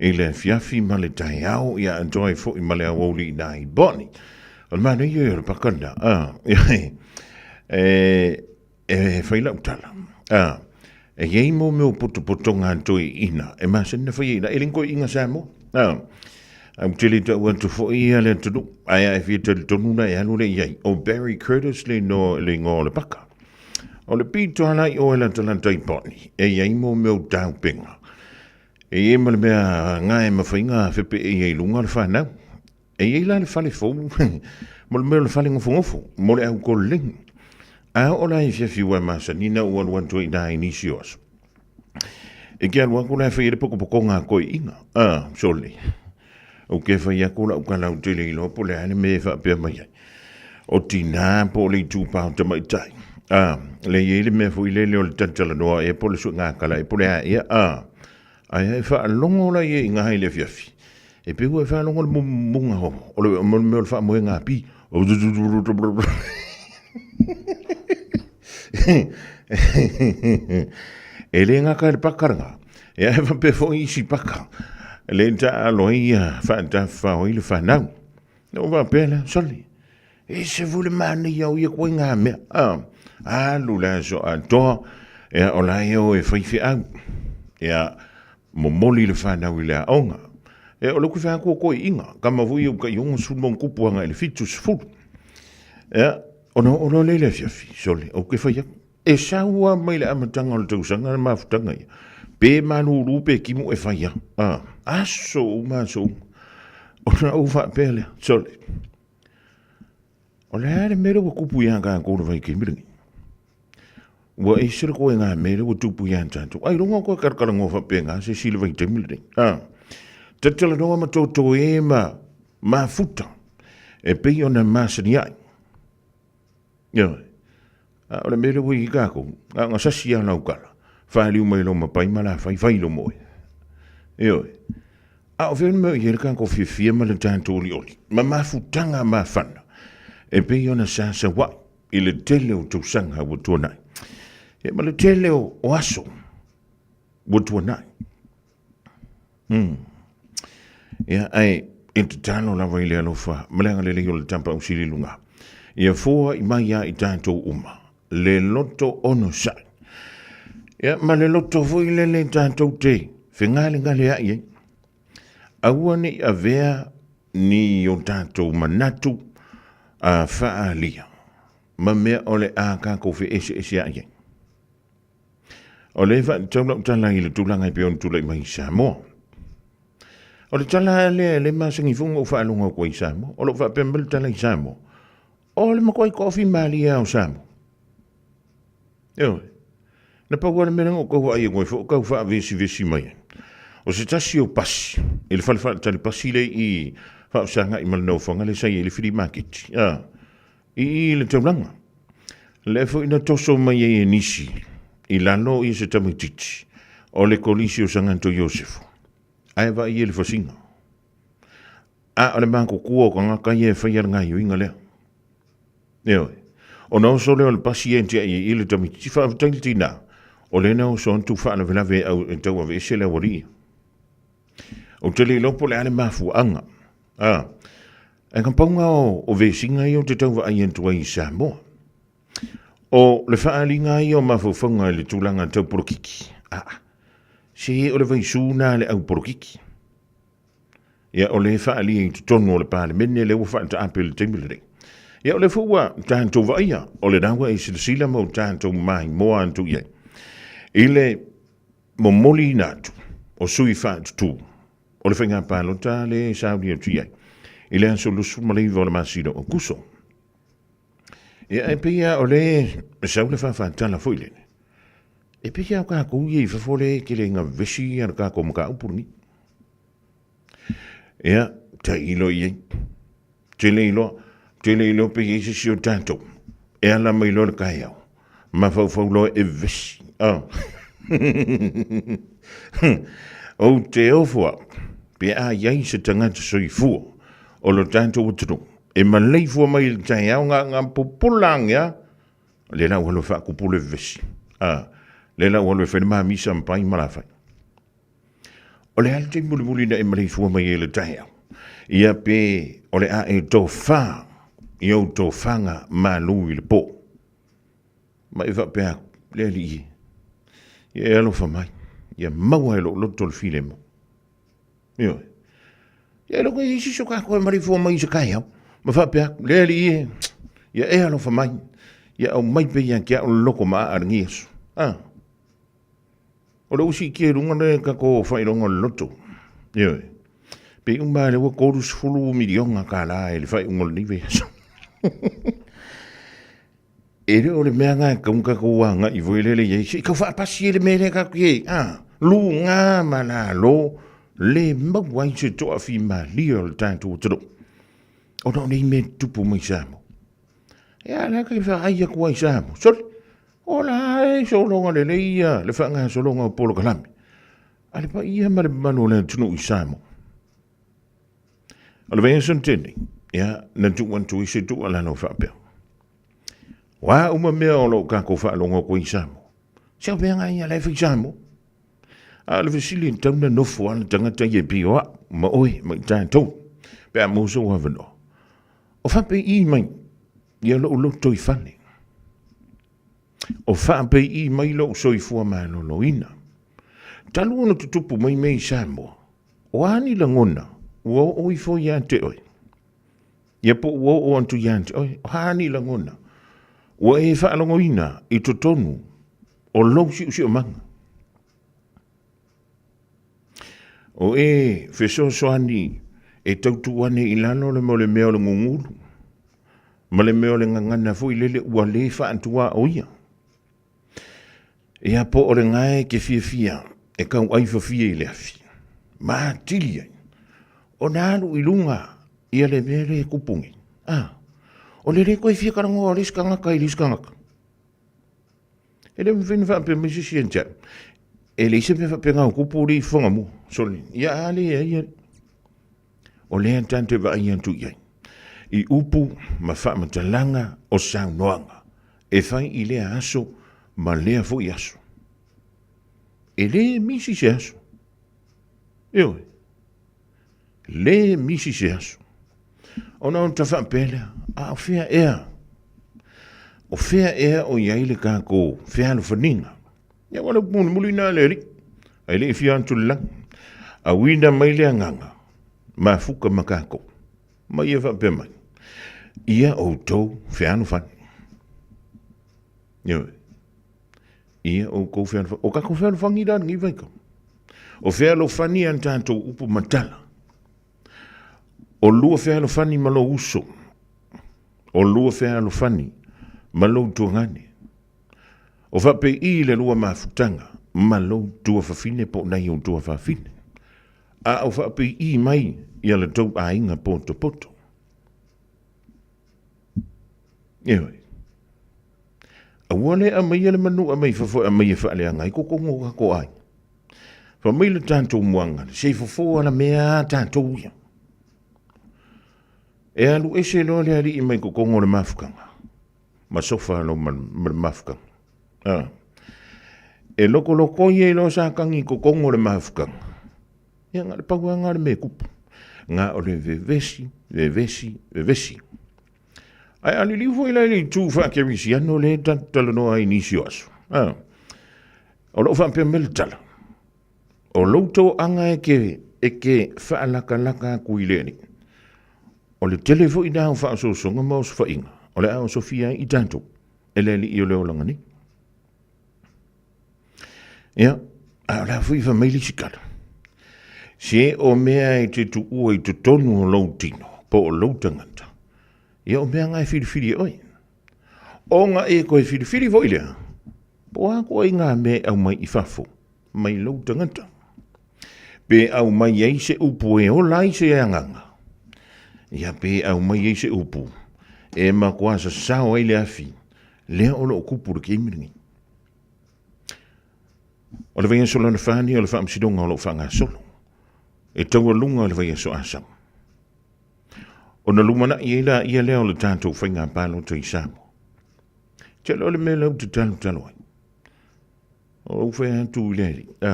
i le afiafi ma le taeao ia atoa ai foi ma le aoauli i nai boni. O le manaia ia o le paka lena. Ah, e, E fai lau tala. A, e iai mo mea o potopotoga a toeaiina e masani na fai ai ina, e le ni toeaiina Samoa. A, a ua tele tau atu foi ia le atunuu, ae a e fia talitonu la e alu lea i ai. O Barry Curtis le igoa, le igoa o le paka. O le pito ala i oe latalata i Botany, e iai mo mea o taupega. E iai ma le mea nga e mafai na fepee ai i luga o le whanau. E i ai la le fale fou mo le mea o le fale nofonofo mo le au kololegi. A oo la i afiafi ua e masani na ou alu atu ai i ina i nisi o aso. E ke alu atu la e fai ai le potopotoga a toeaiina. A, sole. Ou ke fai atu lau tala ou te le iloa po o le a le mea e faapea mai ai. O tinā po o le itupa o tamaitai. A, le i ai le mea foi lele o le talatalanoa ea po o le suegakala ea po o le a ea. A, Ae e faalogo la ia i ngā i le afiafi. E pei ua e faalogo le mumuga o, o le, mo le mea o le faamoega pi. E le gata i le paka lena. E ae faapea foi isi paka. Le taalo ai ia faatafafao ai le fanau. Na ou faapea lea, sole, E ese foi le manaia o ia koe ngā mea. A, alu le aso atoa, ia, o la e o e fai feau. Ia, momoli le whanau i le aoga. Ia, o le kuwha kua koe inga, kama foi au kai ongo sulu mo kupu anga i le fitu sefulu. Ia, ona o loa le le afiafi, sole, au ke whai aku. E sau lava mai le amataga o le tausaga le mafutaga ia. Pe malūlū pe timu e fai lava. A, aso uma aso uma. Ona ou faapea lea, sole, o le a le mea lea ua tupu iā tatou i le vaitaimi lenei? Ua ese le koe ngā mea lea ua tupu iā tatou. Ailoga koe kalakalanoa faapena se isi i le vaitaimi lenei. A, tatalanoa ma totoē ma mafuta e pei ona masani ai. Ioe. A o le mea lea ua i ai tatou, na ona sasi lava o lau tala, faliu mai lou mapai ma la fai, fai lou moe. Ioe. A o fea le mea o i ai le tatou fiafia ma le tatou olioli, ma mafutaga mafana, e pei ona sa saua'i i le tele o tausaga ua tuanai. Ia ma le tele o, o aso ua tuanai. Ia, ae e tatalo lava i le alofa ma le agalelei o le Tapaau Sili i luga, ia foai mai ia i tatou uma le loto onosai. Ia, ma le loto foi lele tatou te fegalegaleai ai. Aua ne i avea ni o tatou manatu a faaalia ma mea o le a tatou feeseeseai ai. O lea e faatatau lau tala i le tulaga e pei ona tulai mai i Samoa. O le tala lea e le masani foi ona ou faalogo atu ai i Samoa. O lo o faapea mai le tala i Samoa, o le matuai toafi malie lava o Samoa. Ioe. Na pau lava le mea lea na ou tau vaai atu ai foi o tau faavesivesi mai ai. O se tasi o pasi, i le fale faatali pasi lea i faafesagai ma le nofoaga lea sa i ai le filimaketi. I i le taulaga. Lea foi na toso mai ai e nisi i lalo ia se tamaitiiti o le Kolisi o Sagato Iosefo, ae vaai i le fasiga. A o le matutua o tagata ia e faia le gaioiga lea. Ioe. Ona oso lea o le pasi e tiai ai i le tamaitiiti, faafetai le tina, o lea na oso atu faalavelave e tauaveese le aualii. Ou te le iloa po o le a le mafuaaga. A, ae na pau lena o vesiga ia ou te tau vaai atu ai i Samoa. O le faaaliga ia o mafaufauga i le tulaga tau polokiki, aa, se o le vaisu lena a le au polokiki. Ia, o lea e faaalia i totonu o le Palemene lea ua faataape i le taimi lenei. Ia, o lea foi ua tatou vaaia, o lena ua e silasila ma ua tatou maimoa atu i ai i le momoliina atu o sui faatutu o le faiga palota lea e sauni atu i ai i le aso 29 o le masina o Aokuso. Ia, e pei lava o lea e sau le faafatala foi lele, e pei lava o tatou ia i fafo lea e tele ina vevesi le tatou mataupu lenei. Ia, tailo i ai. Tele iloa, tele iloa pe i ai se isi o tatou e ala mai loa le taeao, mafaufau loa e vevesi. Oh. Ou te ofo au, pe a i ai se tagata soifua o lo tatou atunuu e maleifua mai i le taeao nga nga pupula age a, le la ua alu e faakupu le vevesi. Ah, le la ua alu e fai le mamisa ma pai ma la fai. O le a le taimi mulimuli na e maleifua mai ai i le taeao? Ia pe o le a e tofa i ou tofaga malū i le pō. Ma e faapea atu, Le Alii e, ia e alofa mai, ia maua e lou loto le filemu. Ioe. Ia e logo i isi so kākou e maleifua mai i se kaeao. Ma faapea atu, Le Alii e, ia e alofa mai, ia aumai pea ia te au le loko ma aa lenei aso. Ah. O le usi i luga le kako faailoga o le loto. Ioe. Pe uma le ua 30 miliona kālā e le faaiuga o lenei vaiaso. E le o le mea lena e tatau ona tatou agai foi lele i ai, se i tau faapasi ai le mea lea tatou te i ai, a, luga ma lalo, le maua ai se toafimalie o le tatou atunuu, ona o nei mea e tutupu mai Samoa. Ia, o le a ke vaai atu ai Samoa, sole, o la e sologa lelei ia le faagasologa o polokalame a le paia ma le mamalu o le atunuu i Samoa. O le vaiaso na tea nei, ia, na tuu atu ai se tuualalo faapea. O a uma mea o lo o tatou faalogo atu ai i Samoa, se o mea na ia la e fai Samoa. A o le fesili e tatau ona nofo lava le tagata ia e pei o au ma oe ma i tatou, pe a maua sou avanoa. O faapei mai ia lou lotoifale. O faapei mai lou soifua maloloina. Talu ona tutupu mai mea i Samoa, O a ni lagona ua oo ifo ia te oe? Ia po ua oo atu ia te oe, o a ni lagona ua e faalogoina i totonu o lou siusiumaga? O e fesoasoani e tautu ane i lalo le mo le mea o le gugulu, ma le mea o le gagana foi lele ua le faatuā o ia. Ia po o le gae ke fiafia e kauai fafie i le afi, ma atili ai, ona alu i luga ia le mea lea e kupu nei. A, o le le koe fia talanoa o le isi tagata i le isi tagata. E le mawhai na whaapea mai se isi ia te au. E leai se mea faapena o kupu le i Whangamua. Sorry. Ia a le ai ia. O lea tatou te vaai atu i ai i upu ma faamatalaga o saunoaga e fai i lea aso ma lea foi aso. E le misi se aso. Ioe. Le misi se aso. Ona o ta faapea lea, a o fea ea? O fea ea o i ai le tatou fealofaniga? Ia ua le upu mulimuli na le alii. Ai le i fia atu le lagi. Auina mai le agaga, mafuka ma kākou. Ma ia faapea mai, ia outou fealofani. Ioe. Ia outou fealofani. O kākou fealofani la lenei vaitau. O fealofani a tātou upu matala. O lua fealofani ma lou uso. O lua fealofani ma lou tuagane. O faapei le lua mafutaga ma lou tuafafine po o nai ou tuafafine, a o faapei mai ia le tou aiga potopoto. Ioe. Aua le aumaia le manu aumai fafo e aumai e faaleaga ai totonu o tatou aiga. Fai mai le tatou muaga, se i fofo ala mea a tatou ia. E alu ese loa le alii mai totonu o le mafutaga. ma sofa lo ma le mafukaga. A. E lokoloko ia i loa sa kagi i totonu o le mafukaga. Ia na o le pau lava lena o le mea e tupu. Na o le vevesi, vevesi, vevesi. Ae a liliu foi la i le itu faakerisiano lea e tatou talanoa ai i nisi o aso. A. O lo o faapea mai le tala, o lou toaga e ke, e ke faalakalaka atu i le Alii. O le tele foi lena o faaosoosoga ma osofaiga o le a osofia ai i tatou e le Alii o le olaga nei. Ia, a o le a foi fai mai le isi tala. Se o mea e te tuua i totonu o lou tino, po o lou tagata, ia o mea na e filifili e oe. Ona e toe filifili foi lea, po o a koe i ngā mea e aumai i fafo, mai lou tagata. Pe aumai ai se upu e ola ai se agaga, ia pe aumai ai se upu e matua sasao ai le afi, lea o lo o tupu le taimi lenei. O le vaiaso lona fa lenei o le faamasinoga o lo o faagasolo e taualuga le vaiaso Asau. Ona lumanai ai laia lea o le tatou faiga palota i Samoa. Tele o le mea lea ou te talotalo ai. O ou fai atu i le alii, a,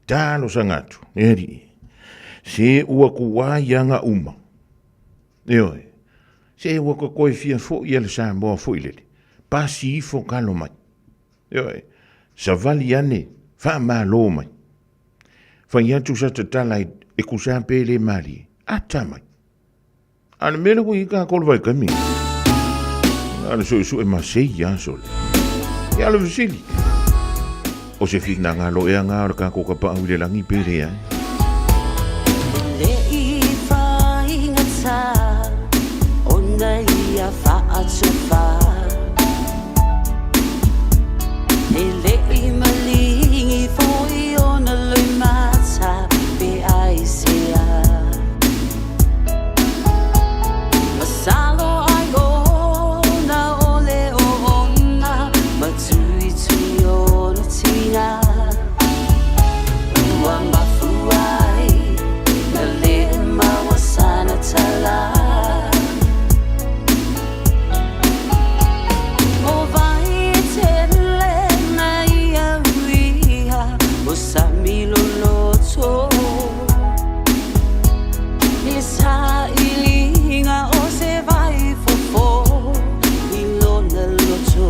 talosaga atu, le alii, se ua tuai aga uma. Ioe, se ua totoe fia foi e le Samoa foi lele, pasi ifo talo mai. Ioe, savali ane, faamālō mai. Fai atu sa tatala e kusā pe le mālie. Ata mai. A le mea lea ua i ai kākou i le vaitaimi lenei. Na o le suesue masei lava sole. Ia o le fesili, o se finagalo ea na o le kākou Tapaau i le lagi pe leai? Le i whaingata ona ia whaatuwha E le i malingi foi ona lui mata pe ai sea. Masalo ai ona o le o ona matuitui ona tina Ua mafua ai na le maua sana tala O vai e tele na ia uia o sami loloto I sailiga o se vai fofo i lona loto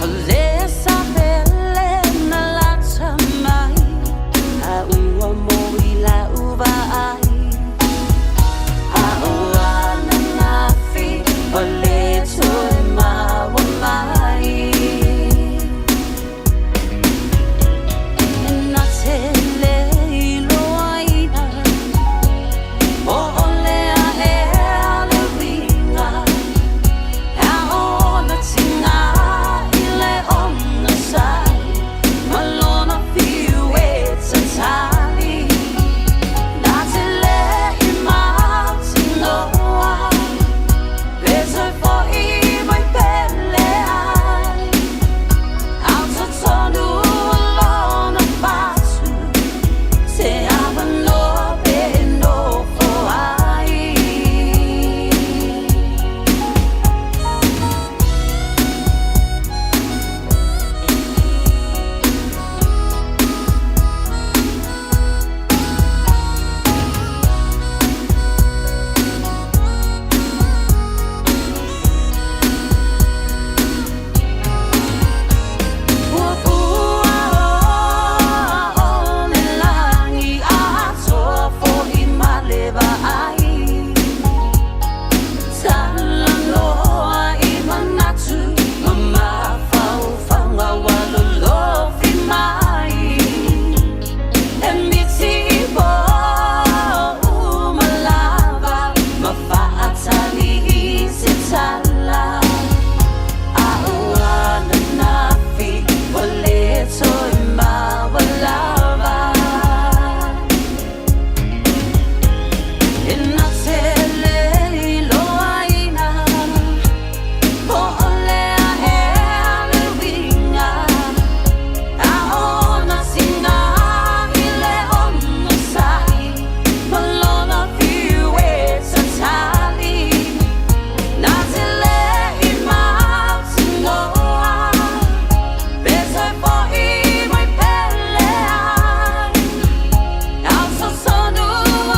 O le sapele na lata mai A ua moi lau vaai A o ananafi o le toe maua mai. Na te le iloaina o ole aʻe le uiga A ona tiga i le onosai Ma lona fiu e tatali Na te le i mautinoa Pe toe foʻi mai pe leai Ao totonu o lona fatu Se avanoa pe nofo ai. Ua puaoa o le lagi atoa foi ma le vaai Talanoa i manatu ma mafaufauga ua lolofi mai E miti ipo uma lava ma faatali i se tala A o ananafi ua le toe maua lava E na te le iloaina po o le a ea le uiga A ona tiga i le onosai Ma lona fiu e tatali Na te le i mautinoa Pe toe foʻi mai pe leai Ao totonu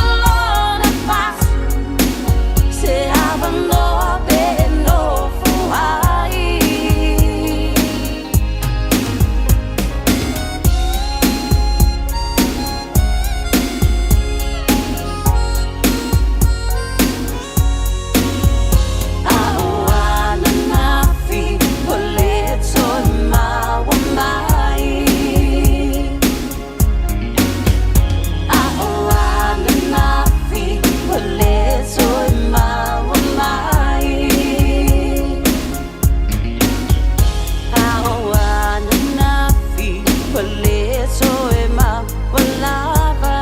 o lona fatu Se avanoa pe nofo ai. A o ananafi ua le toe maua mai A o ananafi ua le toe maua mai A o ananafi ua le toe maua lava.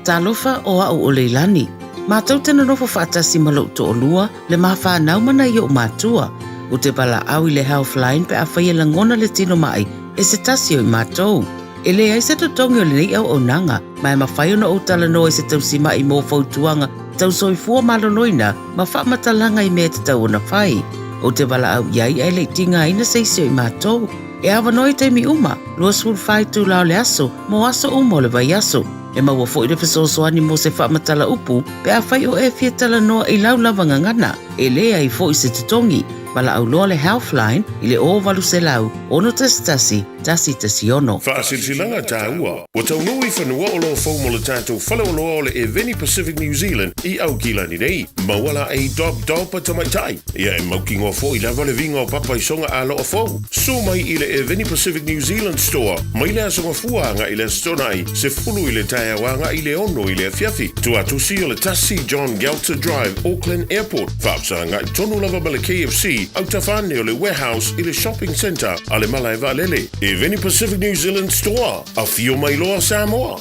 Talofa o a'u o Leilani. Matou te nonofo faatasi ma lo'u to'olua, le ma fanau ma nai o'u matua. Ou te valaau i le Healthline pe afai e lagona le tino ma'i e se tasi o i matou. E leai se totogi o lenei auaunaga, ma e mafai ona ou talanoa i se tausima'i mo fautuaga tau soifua maloloina ma faamatalaga i mea e tatau ona fai. Ou te valaau i ai ae le i tigaina se isi o i matou. E avanoa i taimi uma, 24 itulā o le aso, mo aso uma o le vaiaso. E maua foi le fesoasoani mo se faamatala upu pe afai o e fia talanoa i lau lava gagana, e leai foi se totogi. Valaau loa le Healthline i le 0800 611 116. Faasilasilaga taua, Ua taunuu i fanua oloa fou mo le tatou faleoloa o le Eveni Pacific New Zealand i Aukilani nei. Maua laei Dob Dob a tamaitai. Ia e mautinoa foi lava le viga o papa i soga aloa fou. Susu mai i le Eveni Pacific New Zealand Store mai le Aso Gafua agai i le Aso Toonai, 10 i le taeao agai i le 6 i le afiafi. Tuatusi o le 1 John Gelter Drive, Auckland Airport. Faafesagai tonu lava ma le KFC, autafa ane o le Warehouse i le Shopping Centre a le Malae Vaalele. Eveni Pacific New Zealand Store, afio mai loa Samoa!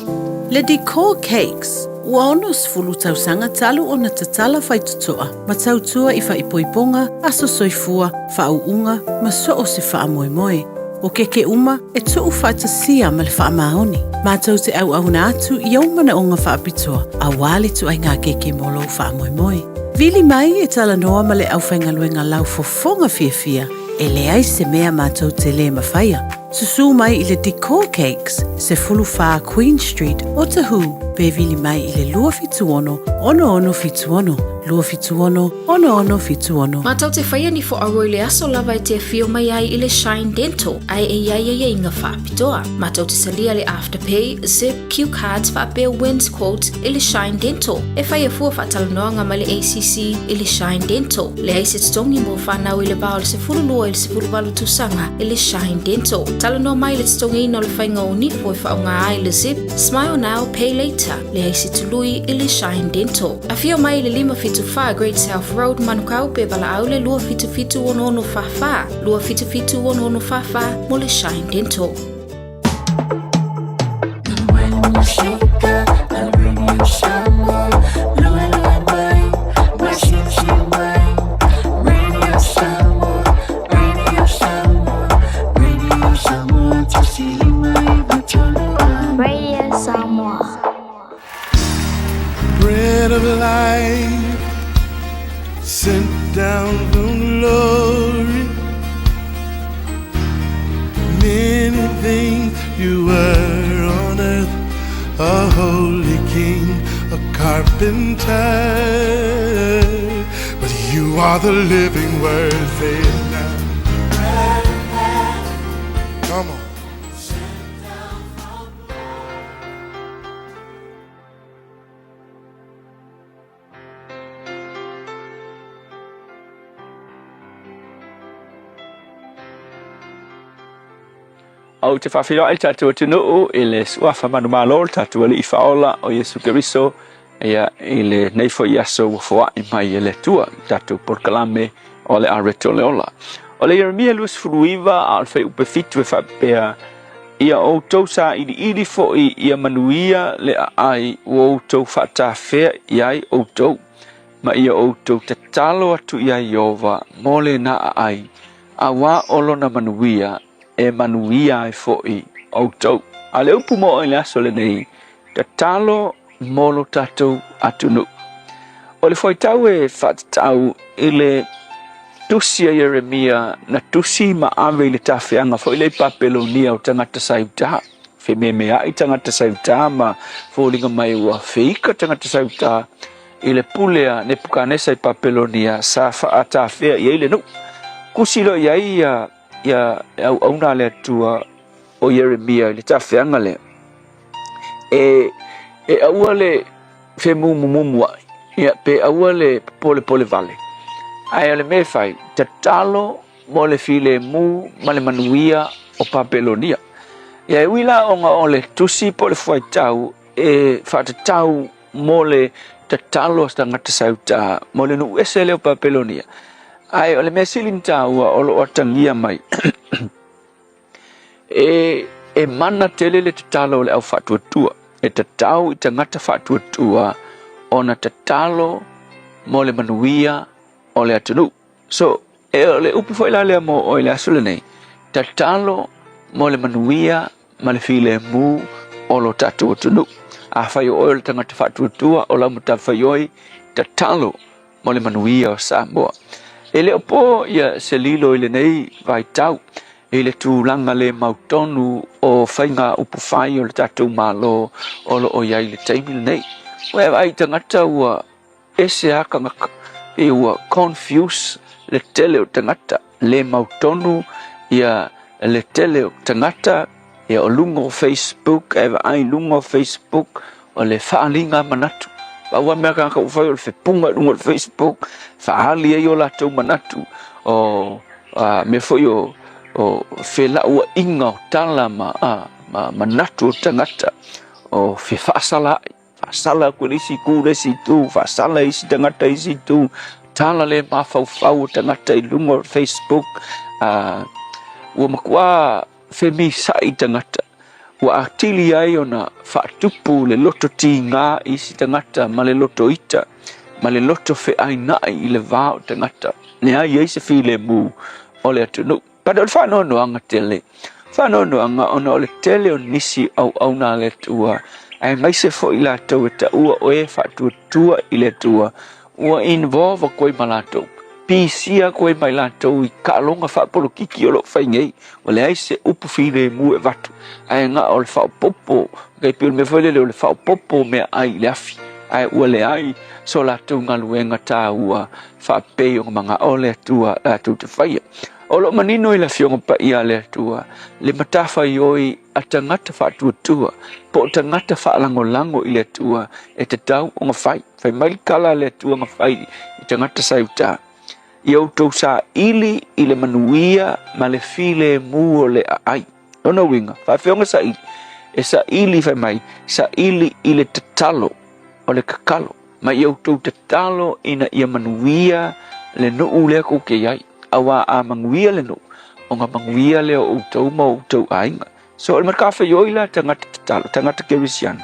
Le Decor Cakes, ua 60 tausaga talu ona tatala faitotoa ma tautua i faaipoipoga, aso soifua, faauuga ma so o se faamoemoe. O keke uma e tuu faatasia ma le faamaoni. Matou te auauna atu i ou manaoga faapitoa aua le ituaiga keke mo lou faamoemoe. Vili mai e talanoa ma le aufaigaluega laufofoga fiafia e leai se mea matou te lē mafaia. Susū mai i le Decor Cakes, 14 Queen Street, Otahuhu, pe vili mai i le 276 6676, 276 6676. Matou te whaia ni fo aua i le aso lava e te afio mai ai i le Shine Dental, ae e iai aiaiga faapitoa. Matou te talia le Afterpay, Zip, Cue Cards faapea Wins Quote i le Shine Dental. E whaia fua faatalanoaga ma le ACC i le Shine Dental. Leai se totogi mo whanau i le va o le 12 i le 18 tausaga i le Shine Dental. Talanoa mai le totogiina o le faiga o nifo e faaaoga ai le Zip, Smile Now, Pay Later. Leai se tului i le Shine Dental. Afio mai i le 574 Great South Road, Manukau pe valaau le 277 6644, 277 6644 mo le Shine Dental. Radio Samoa. Bread of life sent down from glory. Many things you were on earth, a holy king, a carpenter. But you are the living word, say it now. Come on. Ou te faafeiloai le tatou atunuu i le suafa manumalo o le tatou Alii Faaola o Iesu Keriso ia i lenei foi aso ua foai mai e le Atua i le tatou polokalame o le Areto o le Ola. O le Ieremia 29 a o le fuaiupu 7 e faapea, Ia outou sailiili foi ia manuia le aai ua outou faatafea i ai outou, ma ia outou tatalo atu iā Ieova mo lena aai, auā o lona manuia e manuia ai foi outou. A o le upu mo oe i le aso lenei, tatalo mo lo tatou atunuu. O le fuaitau e faatatau i le tusi a Ieremia na tusi ma ave i le tafeaga foi lea i Papelonia o tagata sa i uta. Fememeai tagata sa i uta ma foliga mai ua feika tagata sa i uta i le pule a Nepukanesa i Papelonia sa faatafea i ai le nuu. Kusi loa i ai ia, ia auauna a le Atua o Ieremia i le tafeaga lea. E, e aua le femumumumua'i, ia, pe aua le polepole vale. Ae o le mea e fai, tatalo mo le filemu ma le manuia o Papelonia. Ia, e ui la ona o le tusi po o le fuaitau e faatatau mo le tatalo a tagata sa i uta mo le nuu ese lea o Papelonia. Ae o le mea sili ona taua o lo o atagia mai e, e mana tele le tatalo o le au faatuatua. E tatau i tagata faatuatua ona tatalo mo le manuia o le atunuu. So, e o le upu foi la lea mo oe i le aso lenei, tatalo mo le manuia ma le filemu o lo tatou atunuu. Afai o oe o le tagata faatuatua o lau matafaioi, tatalo mo le manuia o Samoa. E le o po ia se lilo i lenei vaitau. i le tulaga le mautonu o faiga upufai o le tatou Malo o lo o i ai i le taimi lenei. Ua e vaai i tagata ua ese lava tagata, pei ua confuse le tele o tagata, le mautonu ia le tele o tagata ia o luga o Facebook, e vaai i luga o Facebook o le faaaliga manatu. Pau lava mea a tagata ua fai o le fepuga i luga o le Facebook, faaali ai o latou manatu, o a, mea foi o, o felauaiga o tala ma, a, ma manatu o tagata, o fefaasalaai, faasala atu i le isi itu i le isi itu, faasala e isi tagata i isi itu, tala le mafaufau o tagata i luga o Facebook, a, ua matua femisa'i tagata, ua atili ai ona faatupu le loto tigā i isi tagata ma le loto ita ma le loto feaina'i i le va o tagata. Leai ai se filemu o le atunuu. But o le faanoanoaga tele, faanoanoaga ona o le tele o nisi auauna a le Atua, aemaise foi latou e taua o e faatuatua i le Atua, ua involve atu ai ma latou, pisia atu ai ma i latou i taaloga faapolokiki o lo o fai nei, ua leai se upu filemu e avatu, ae na o le faaopoopo, e pei o le mea foi lele o le faaopoopo o meaai i le afi, ae ua leai so latou galuega taua faapei ona manao le Atua latou te faia. O lo o manino i le Afioga Paia a le Atua le matafaioi a tagata faatuatua po o tagata faalagolago i le Atua e tatau ona fai. Fai mai le tala a le Atua na fai i tagata sa i uta, Ia outou saili i le manuia ma le filemu o le aai. Lona uiga, faafefea ona saili? E saili, fai mai, saili i le tatalo o le tatalo. Ma ia outou tatalo ina ia manuia le nuu lea tou te i ai. Aua a manuia le nuu, ona manuia lea o outou ma outou aiga. So o le matafaioi la tagata tatalo, tagata kerisiano,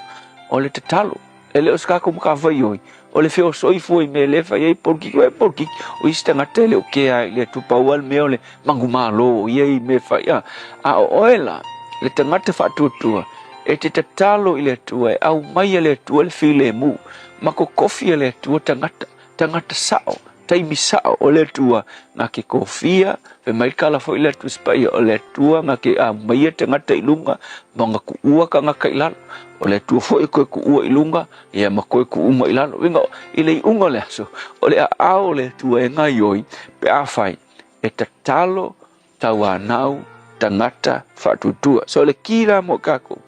o le tatalo. E le o se tatou matafaioi, o le feosoifua i mea lea e fai ai polokiki. Uē polokiki, o isi tagata e le o kea i le Atua, pau lava le mea o le manumalo o ia i mea e fai. A, a o oe la, le tagata faatuatua, e te tatalo i le Atua e aumaia le Atua le filemu, ma totofi e le Atua tagata, tagata sao, taimi sao o le Atua na ke kofia, fai mai le tala foi le Tusi Paia, o le Atua na ke aumaia tagata i luga, ma ona tuua tagata i lalo. O le Atua foi e toe tuua i luga, ia ma toe tuu mai i lalo. Uiga, i le iuga o le aso, o le aao o le Atua e gaioi, pe afai e tatalo tauanau tagata faatuatua. So o le ki la mo kakou,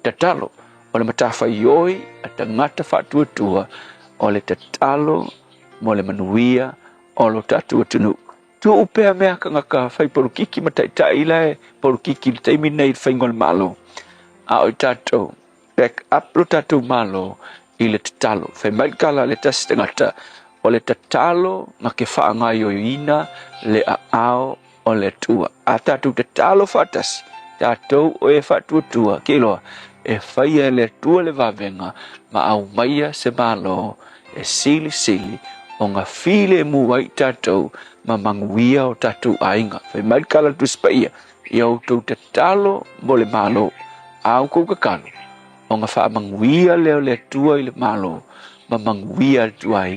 tatalo, o le matafaioi a tagata faatuatua, o le tatalo mo le manuia o lo tatou atunuu. Tuu pea mea tagata fai polokiki ma taitai la e polokiki i le taimi nei i le faiga o le Malo. A o i tatou, back up lo tatou Malo i le tatalo. Fai mai le tala a le tasi tagata, o le tatalo na ke faagaioioina le aao o le Atua. A tatou tatalo faatasi, tatou o e faatuatua, ke iloa, e faia e le Atua le vavega ma aumaia se Malo e silisili ona filemu ai tatou ma manuia o tatou aiga. Fai mai le tala a le Tusi Paia, Ia outou tatalo mo le Malo, a outou tatalo, ona faamanuia lea o le Atua i le Malo ma manuia atu ai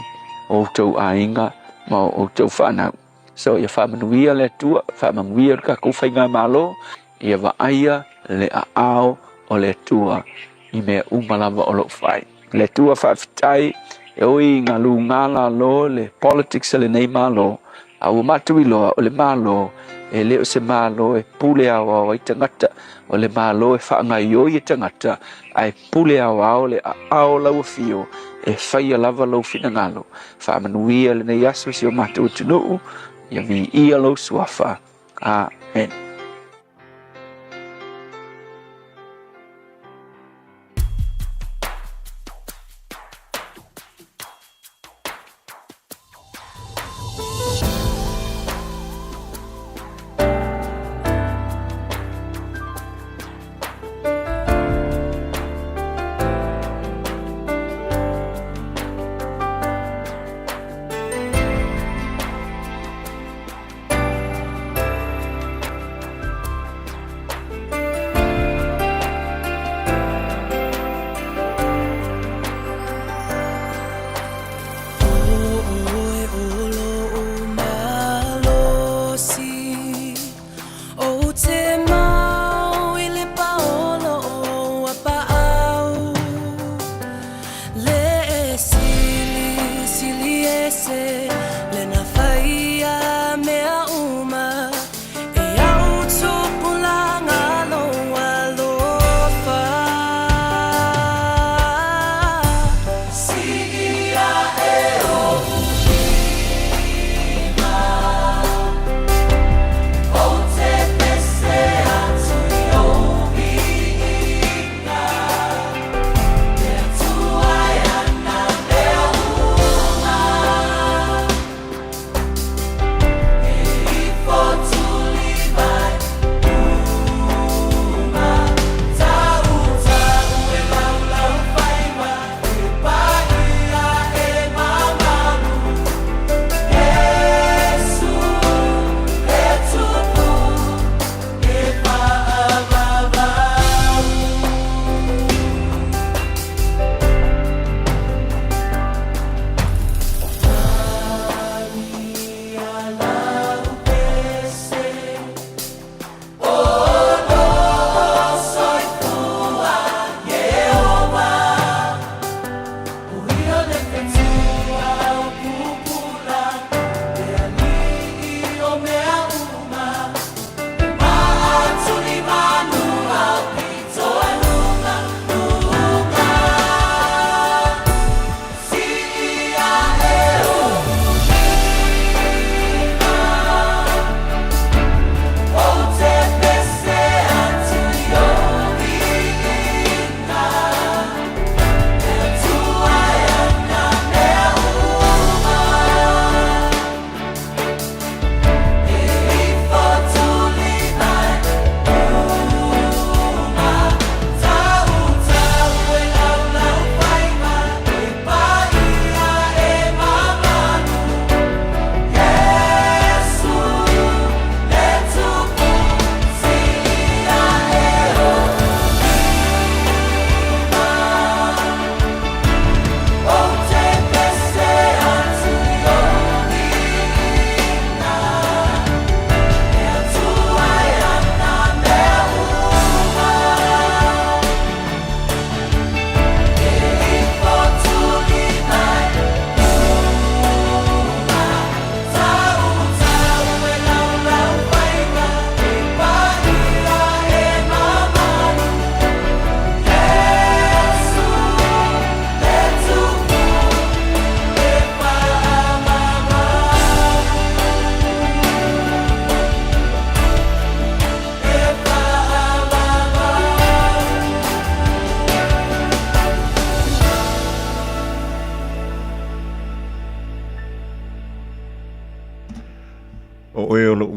outou aiga ma outou fanau. So ia faamanuia le Atua, faamanuia le tatou faigamalo, ia vaaia le aao o le Atua i mea uma lava o lo o fai. Le Atua faafetai e ui ina luga lalo le politics a lenei Malo, a ua matou iloa o le Malo e le o se Malo e pule aoao ai tagata, o le Malo e faagaioi e tagata, ae pule aoao le aao o lau afio e faia lava lou finagalo. Faamanuia lenei aso i si o matou atunuu, ia viia lou suafa. Amen.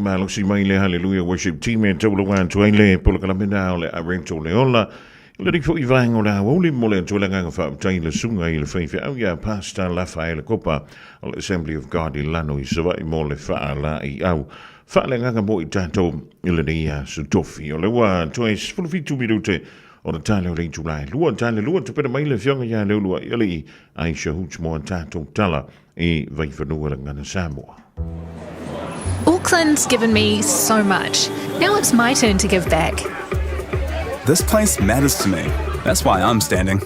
malosi mai le Hallelujah Worship Team e taulaga atu ai le polokalame na o le a Rento le Ola. I le rifo i vaenga o le aoauli mo le atu le agaga faafetai i le susuga i le faifeau ia Pastor Lafaele Kopa o le Assembly of God i Lano i Savaii mo le faalaeiau faaleagaga mo i tatou i lenei aso tofi. O le ua toe 17 minute o le tale o le itula e lua, tale lua tupena mai le afioga ia Leuluai Alii Aisha Hoots mo a tatou tala i Vaifanua le Gagana Samoa. Auckland's given me so much. Now it's my turn to give back. This place matters to me. That's why I'm standing.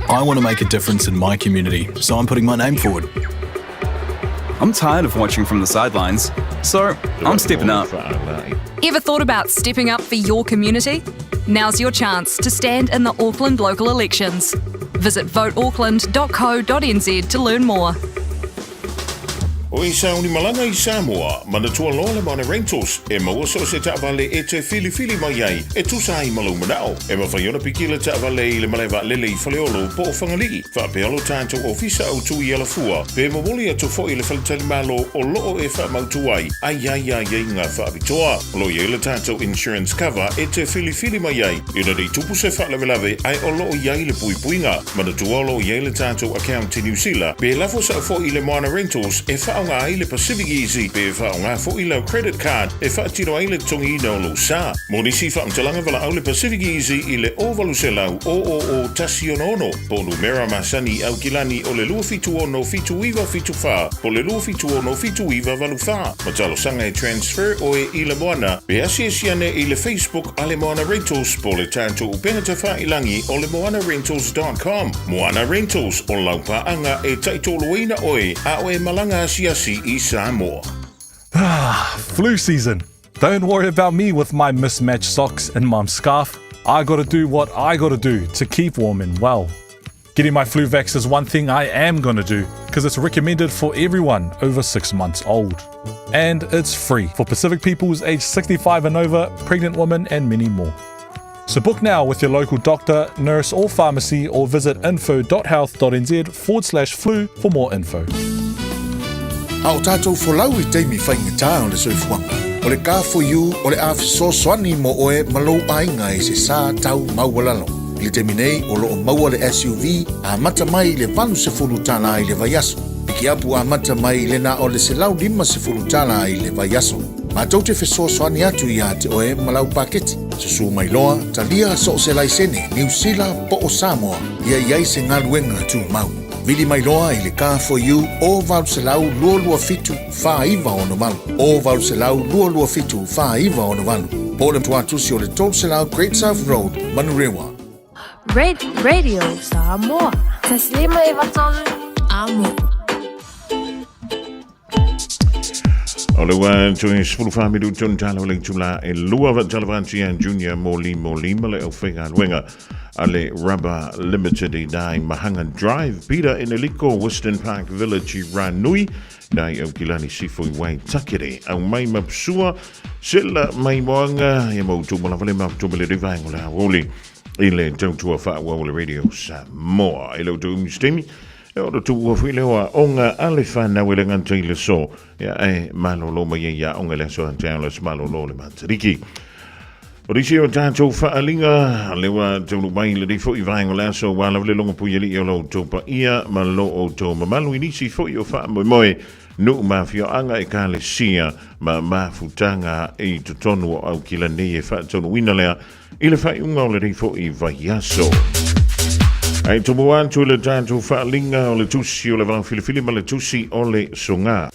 I want to make a difference in my community, so I'm putting my name forward. I'm tired of watching from the sidelines, so I'm stepping up. Ever thought about stepping up for your community? Now's your chance to stand in the Auckland local elections. Visit voteauckland.co.nz to learn more. O i sauni malaga i Samoa, manatua loa le Moana Rentals e maua so o se taavale e te filifili mai ai e tusa ai ma lou manao. E mafai ona piki le taavale i le malae vaalele i Faleolo po o Fagalii, faapea lo tatou ofisa autu i Alafua, pe momoli atu foi i le faletalimalo o loo e faamautu ai a i ai aiaiga faapitoa. O lo o i ai le tatou insurance cover e te filifili mai ai ina nei tupu se faalavelave ae o lo o i ai le puipuiga. Manatua o lo o i ai le tatou account i Niu Sila, pe lafo sao foi i le Moana Rentals e faaaoga ai le Pacific Easy pe faaaoga foi lau credit card e faatino ai le totogiina o lou sa. Mo nisi faamatalaga valaau le Pacific Easy i le 0800 000 166 po o numera masani i Aukilani o le 276 7974 po o le 276 7984. Ma talosaga e transfer oe i le Moana pe asiasi ane i le Facebook a le Moana Rentals po o le tatou upega tafailangi o le moanarentals.com. Moana Rentals, o lau paaga e taitoloina oe a o e malaga asiasi i Samoa. Ah, flu season. Don't worry about me with my mismatched socks and mum's scarf. I gotta do what I gotta do to keep warm and well. Getting my flu vax is one thing I am gonna do because it's recommended for everyone over six months old. And it's free for Pacific peoples aged 65 and over, pregnant women, and many more. So book now with your local doctor, nurse, or pharmacy, or visit info.health.nz forward slash flu for more info. A o tātou folau i taimi faigata o le soifuaga, o le Car4U o le a fesoasoani mo oe ma lou aiga i se sa tau maualalo. I le taimi nei, o lo o maua le SUV amata mai i le $80 i le vaiaso. Pikiapu amata mai i le na o le $150 i le vaiaso. Matou te fesoasoani atu iā te oe ma lau paketi. Susū mai loa, talia so o se laisene, Niu Sila po o Samoa, ia i ai se galuega tumau. Vili mai loa i le Car4U o 800 227 4968, o 800 227 4968, po o le tuatusi o le 300 Great South Road, Manurewa. Red Radio Samoa. Taslima e vatolu. Amo. O le ua toe sefulu wha minutu tonu tala o le itula e lua wa tala whanti a Junior Moli Moli ma le au whaigaluega a le Rubber Limited i nai Mahanga Drive, Peter Eneliko, Western Park Village i Ranui, nai au kilani sifo i Waitakere. Au mai mapsua, sela mai moanga, ia mau tūmala vale mau tūmale rivaengo le awoli i le tautua whaawau le Radio Samoa. E lau tau umistemi, E ora tu ua fui leo onga a le whanau e le nganta i le so. Ia e malolo mai e ia onga le aso a te alas malolo le matariki. O risi o tātou whaalinga, lewa taunu mai le rifo i vaenga o le aso, wā lawa le longo pui ali o lau tau pa ia, ma lo o tau mamalu i nisi fo i o wha moe moe, nuu mawhio anga e kāle sia, ma mafutanga i totonu o au kila nei e wha tonu ina lea, I le faaiuga o lenei foi vaiaso. Ai tomo atu i le tatou faaaliga o le tusi o le vao filifili ma le tusi o le soga.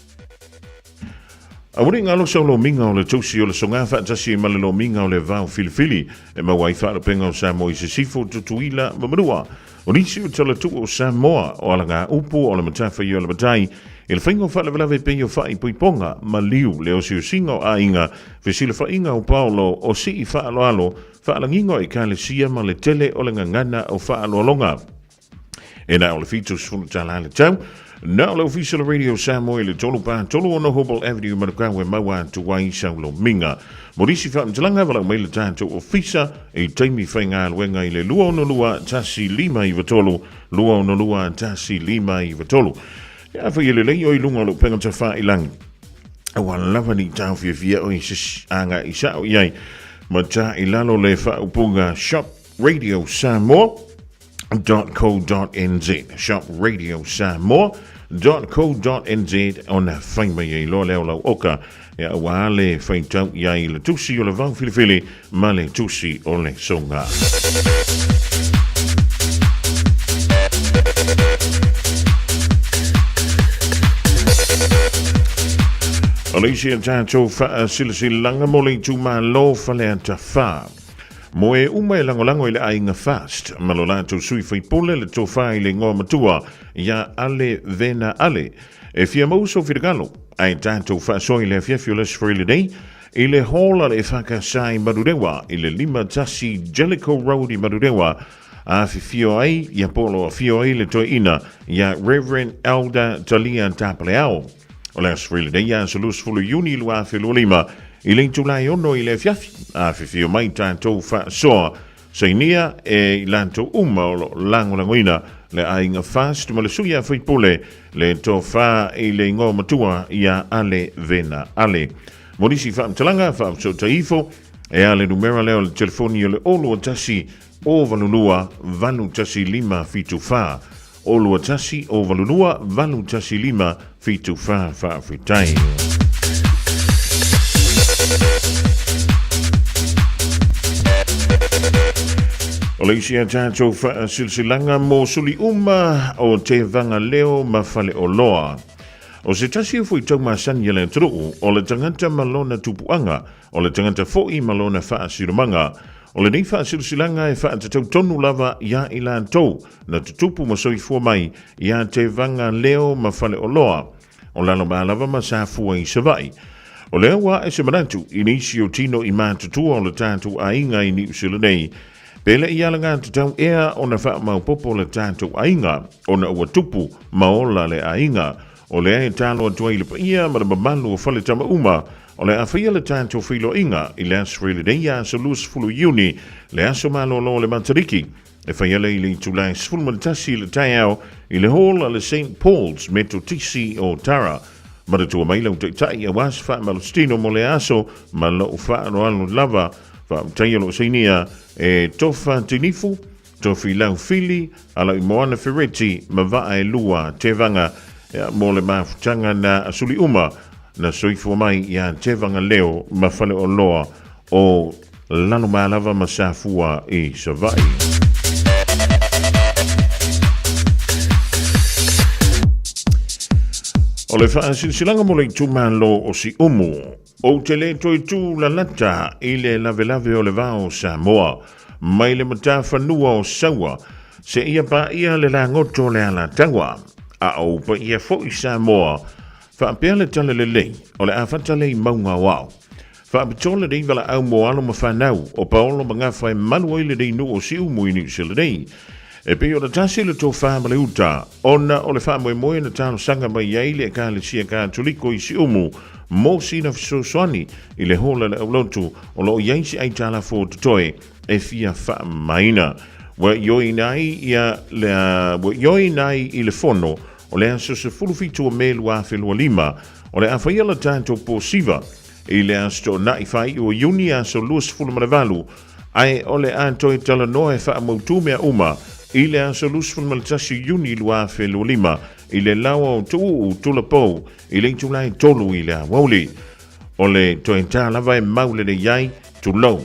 Aua ne i galosa o lomiga o le tusi o le soga faatasi ai ma le lomiga o le vao filifili e maua ai faalupega o Samoa i Sisifo, Tutuila ma Manua. O nisi o talatuu o Samoa, o alagaupu, o le matawhai o le matai, i le faiga o faalavelave pei o faaipoipoga, maliu, le osiosiga o aiga, fesilafaiga o paolo, o sii faaaloalo, faalagiga o ekalesia ma le tele o le gagana o faaaloaloga. E na o le 70 tala le tau, na o le ofisa o le Radio Samoa i le 3 pa 3 6 Hobble Avenue Manukau e maua atu ai sau lomiga. Mo nisi faamatalaga, valaau mai le tatou ofisa i taimi faigaluega i le 262 1593, 262 1593. Ia, afai e lelei oe i luga o le upega tafailangi. Aua lava ne i taofiofia oe i se isi agai sao i ai ma ta i lalo le faaupuga Shop Radio Samoa .co.nz Shop Radio Samoa .co.nz ona fai mai ai loa lea o lau oka e aua le faitau i ai i le tusi o le vao filifili ma le tusi o le soga. O le isi a tatou faasilasilaga mo le itumalo Faleata 4. Mo e uma e lagolago i le aiga Fast ma lo latou sui faipule le tofa i le igoa matua ia Ale Vena Ale. E fia maua sou finagalo ae tatou faasoa i le afiafi o le Aso Faraile nei I le hall a le EFKS i Manurewa i le 51 Jellicoe Road i Manurewa, afifio ai ia po o lo o afio ai le toeaina ia Rev. Elder Talia Tapaleao. O le Aso Faraile nei, aso 20 Iuni 2025, i le itula e 6 i le afiafi, afifio mai tatou faasoa Sainia e i latou uma o lo o lagolagoina le aiga Fast ma le sui a faipule le tofa i le igoa matua ia Ale Vena Ale. Mo nisi faamatalaga, faafesootai ifo e a le numera lea o le telefoni o le 021 082 81574. 021 082 81574. Faafetai. O le isi a tatou faasilasilaga mo suli uma o Tevaga Leo ma Faleoloa. O se tasi o fuaitau masani a le atunuu, o le tagata ma lona tupuaga, o le tagata foi ma lona faasilomaga. O lenei faasilasilaga e faatatau tonu lava iā i latou na tutupu ma soifua mai iā Tevaga Leo ma Faleoloa, o Lalomalava ma Safua i Savaii. O lea ua ae se manatu i nisi o tino i matutua o le tatou aiga i Niu Sila nei, pe le i alagatatau ea ona faamaopopo le tatou aiga ona ua tupu ma ola le aiga. O lea e talo atu ai i le paia ma le mamalu o Faletama uma, o le a faia le tatou feiloaiga i le Aso Faraile nei aso 20 Iuni, le aso malolo o le Matariki, e fai ala i le itula e 11 i le taeao i le Hall a le St Paul's Metotisi o Tara. Manatua mai lau taitai aua se faamalositino mo lea aso ma lou faaaloalo lava. Faafetai o loo sainia e Tofa Tinifu, Tofilau Fili, Alaimoana Fereti ma Vaa e Lua Tevaga mo le mafutaga na suli uma na soifua mai ia Tevaga Leo ma Faleoloa o Lalomalava ma Safua i Savaii. O le faasilasilaga mo le itumalo o Siumu, ou te le toe tū lalata i le lavelave o le va o Samoa mai le matafanua o Saua seia paia le lagoto o le Alataua, a o paia foi Samoa faapea le talalelei o le a fatalei mauga o ao. Faapitoa lenei valaau mo alo ma fanau o Paolo ma Gafa e malu ai lenei nuu o Siumu i Niu Sila nei. E pei ona tasi le tofa ma le uta, ona o le faamoemoe na talosaga mai ai le Ekalesia Katoliko i Siumu mo sina fesoasoani i le hola le aulotu o lo o i ai se aitalafu o totoe e fia faamamaina. Ua ioeina ai ia le ua ioeina ai i le fono o le aso 17 o Me 2025 o le a faia le tatou posiva i le Aso Toonai faaiu o Iuni aso 28, ae o le a toe talanoa e faamautū mea uma i le aso 21 Iuni 2025 i le laoa o Tuuu Tulapou i le itula e 3 i le aoauli. O le toe tā lava e mau lelei ai, tulou.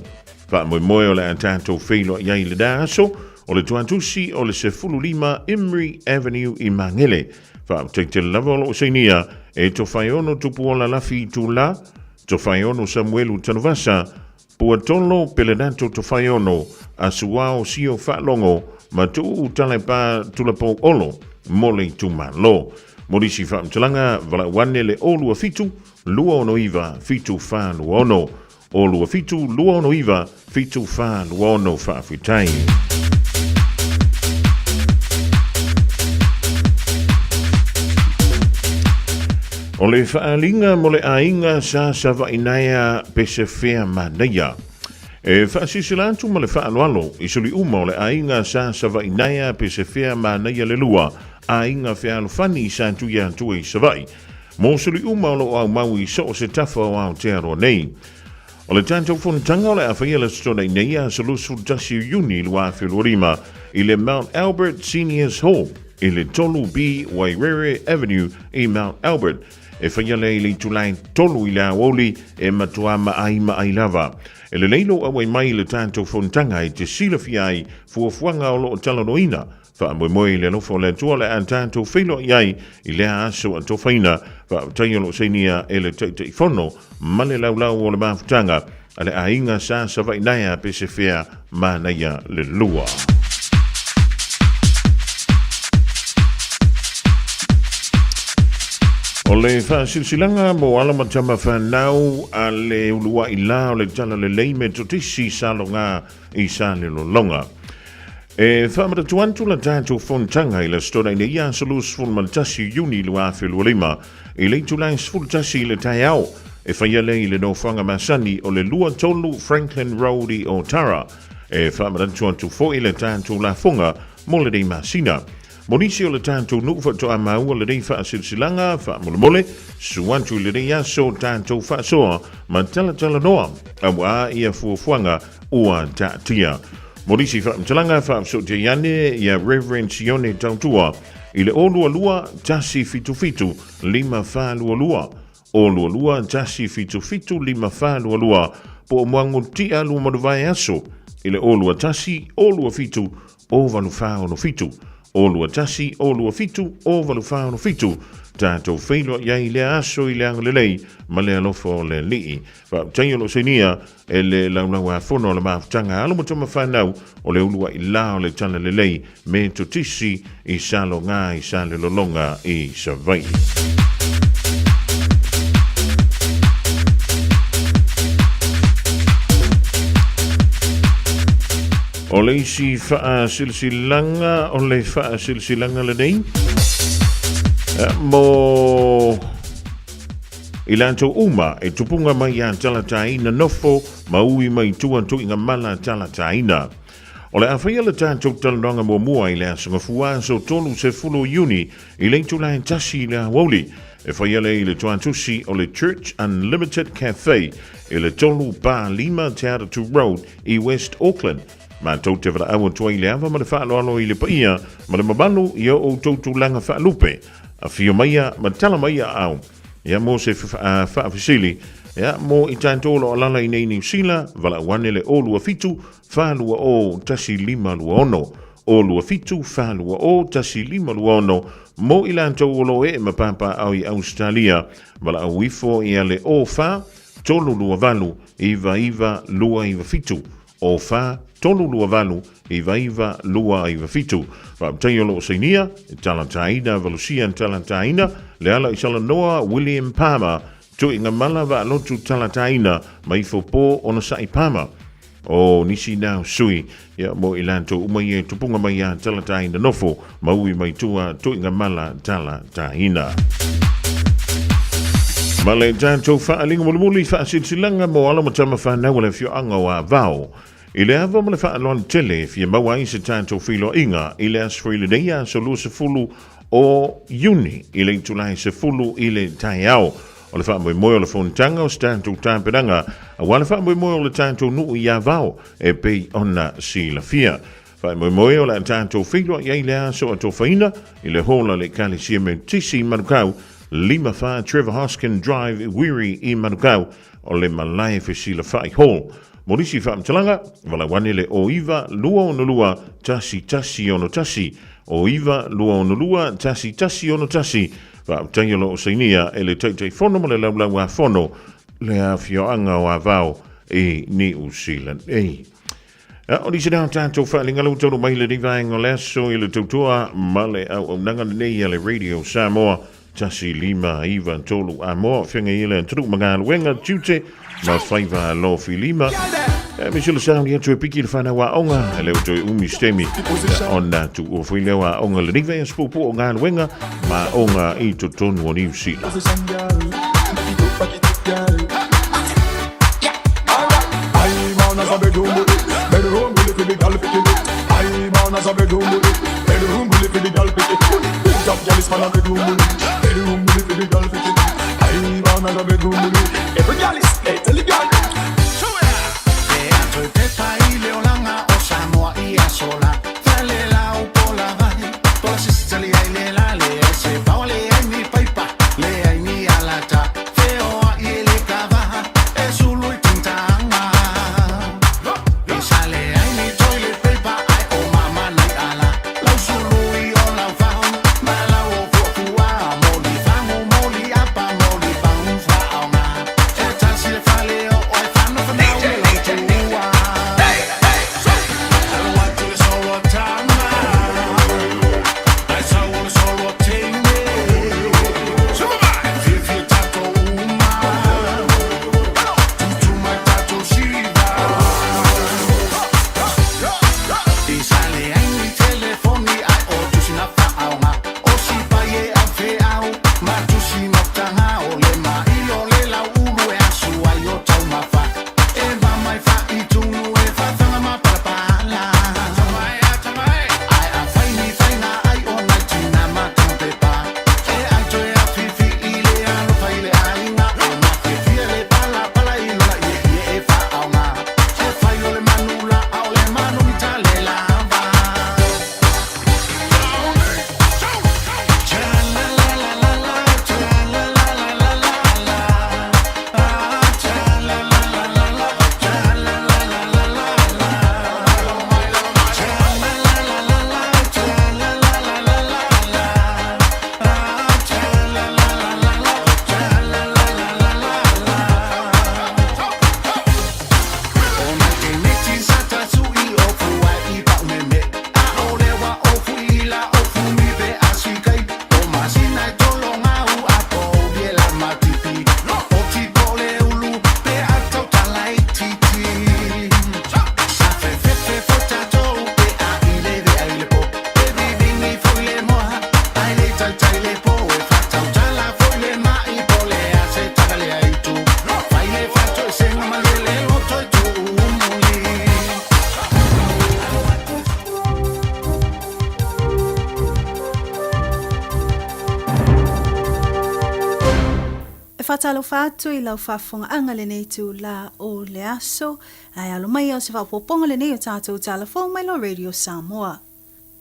Faamoemoe o le a tatou feiloai ai i lena aso, o le tuatusi o le 15 Imrie Avenue i Magele. Faafetai tele lava o loo sainia e Tofaeono Tupuola Lafi Itula, Tofaeono Samuelu Tanuvasa, Puatolo Pelenato Tofaeono, Asuao Sio Faalogo ma Tuuu Talepa Tulapou Olo mo le itumalo. Mo nisi faamatalaga, valaau ane le 027 269 7426. 027 269 7426. Faafetai. O le faaaliga mo le aiga sa Savainaea Pesefea Manaia. E faasilasila atu ma le faaaloalo i suli uma o le aiga sa Savainaea Pesefea Manaia le lua, aiga fealofani sa tuia atu i Savaii. Mo suli uma o loo aumau i so o se tafa o Aotearoa nei. O le tatou fonotaga o le a faia le Aso Toonai nei, aso 21 o Iuni 2025, i le Mount Albert Seniors Hall i le 3B Wairere Avenue i Mount Albert. E faia lea i le itula e 3 i le aoauli e matua maaimaai lava. E lelei lou auai mai i le tatou fonotaga e te silafia ai fuafuaga o lo o talanoaina. Faamoemoe i le alofa o le Atua o le a tatou feiloai ai i lea aso atofaina. Faafetai o lo o sainia e le Taitaifono ma le Laulau o le Mafutaga a le Aiga Sa Savainaea Pesefea Manaia le Lua. O le faasilasilaga mo alo ma tama fanau a le uluai la o le Talalelei Metotisi Saloga i Salelologa. E faamanatu atu la tatou fonotaga i le Aso Toonai nei aso 21 Iuni 2025 i le itula e 11 i le taeao e faia lea i le nofoaga masani o le 23 Franklin Road i Otara. E faamanatu atu foi le tatou lafoga mo lenei masina. Mo nisi o le tatou nuu faatoa maua lenei faasilasilaga, faamolemole, susu atu i lenei aso tatou faasoa ma talatalanoa auā ia fuafuaga ua taatia. Mo nisi faamatalaga, faafesootai ane ia Reverend Sione Tautua i le 022 177 5422, 022 177 5422, po o Muagututia Luamanuvae Aso i le 021 027 08467, 021 027 08467, tatou feiloai ai i lea aso i le agalelei ma le alofa o le Alii. Faafetai o lo o sainia e le Laulau-a-Fono a le Mafutaga Alo ma Tama Fanau o le uluai la o le Talalelei me Totisi i Saloga i Salelologa i Savaii. O le isi faasilasilaga, o le faasilasilaga lenei mo i latou uma e tupunga mai ia Talataina nofo ma ui mai tua tuiga mala Talataina. O le a faia le tatou talanoaga muamua i le Aso Gafua aso 30 o Iuni i le itula e 1 i le aoauli. E faia lea i le toatusi o le Church Unlimited Cafe i le 3 5 Te Atatu Road i West Auckland. Matou te valaau atu ai i le ava ma le faaaloalo i le paia ma le mamalu i o outou tulaga faalupe. Afio maia ma tala mai aao. Ia mo se faafesili, ia mo i tatou o lo o alaala i nei Niu Sila, valaau ane le 027 420 1526. 027 420 1526 mo i latou o lo o ee ma papaaao i Ausetalia, valaau ifo ia le 04 328 99297. 04 328 99297. Faafetai o lo o sainia, e talataina, Valusia talataina, Leala i Salanoa, William Palmer, Tuiga Mala Vaalotu talataina, Maifo Po Onosai Palmer. O nisi nā o sui, ia mo i latou uma ia e tupunga mai a talataina nofo, maui mai tua, Tuiga Mala talataina. Ma le tatou faaaliga mulimuli faasilasilaga mo alo ma tama fanau a le afioaga o Avao. I le ava ma le faaaloalo tele e fia maua ai se tatou feiloaiga i le Aso Faraile nei aso 20 o Iuni i le itula e 10 i le taeao. O le faamoemoe o le fonotaga o se tatou tapenaga aua le faamoemoe o le tatou nuu i Avao e pei ona silafia. Faamoemoe o le a tatou feiloai ai le aso atofaina i le hall a le Ekalesia Metotisi i Manukau, 54 Trevor Hoskin Drive, Wiri i Manukau, o le Malae Fesilafai Hall. Mo nisi faamatalaga, valaau ane le 09 262 1161, 09 262 1161, faafetai o lo o sainia e le Taitaifono ma le Laulau-a-Fono le afioaga o Avao i Niu Sila nei. O nisi na o tatou faaaliga lau taunuu mai lenei vaega o le aso i le tautoa ma le auaunaga lenei a le Radio Samoa 1593 Amoa o feagai ai le atunuu ma galuega tiute ma faiva alofilima. E misi le sauni atu e piki le whanau aoga, e le o toe umi se taimi ona tuua foi lea o aoga lenei vaiaso puupuu o galuega ma aoga i totonu o Niu Sila. Faatalofa atu i lau faafofogaaga lenei itula o le aso, ae alo mai o se faaopoopoga lenei o tatou tala fou mai lo Radio Samoa.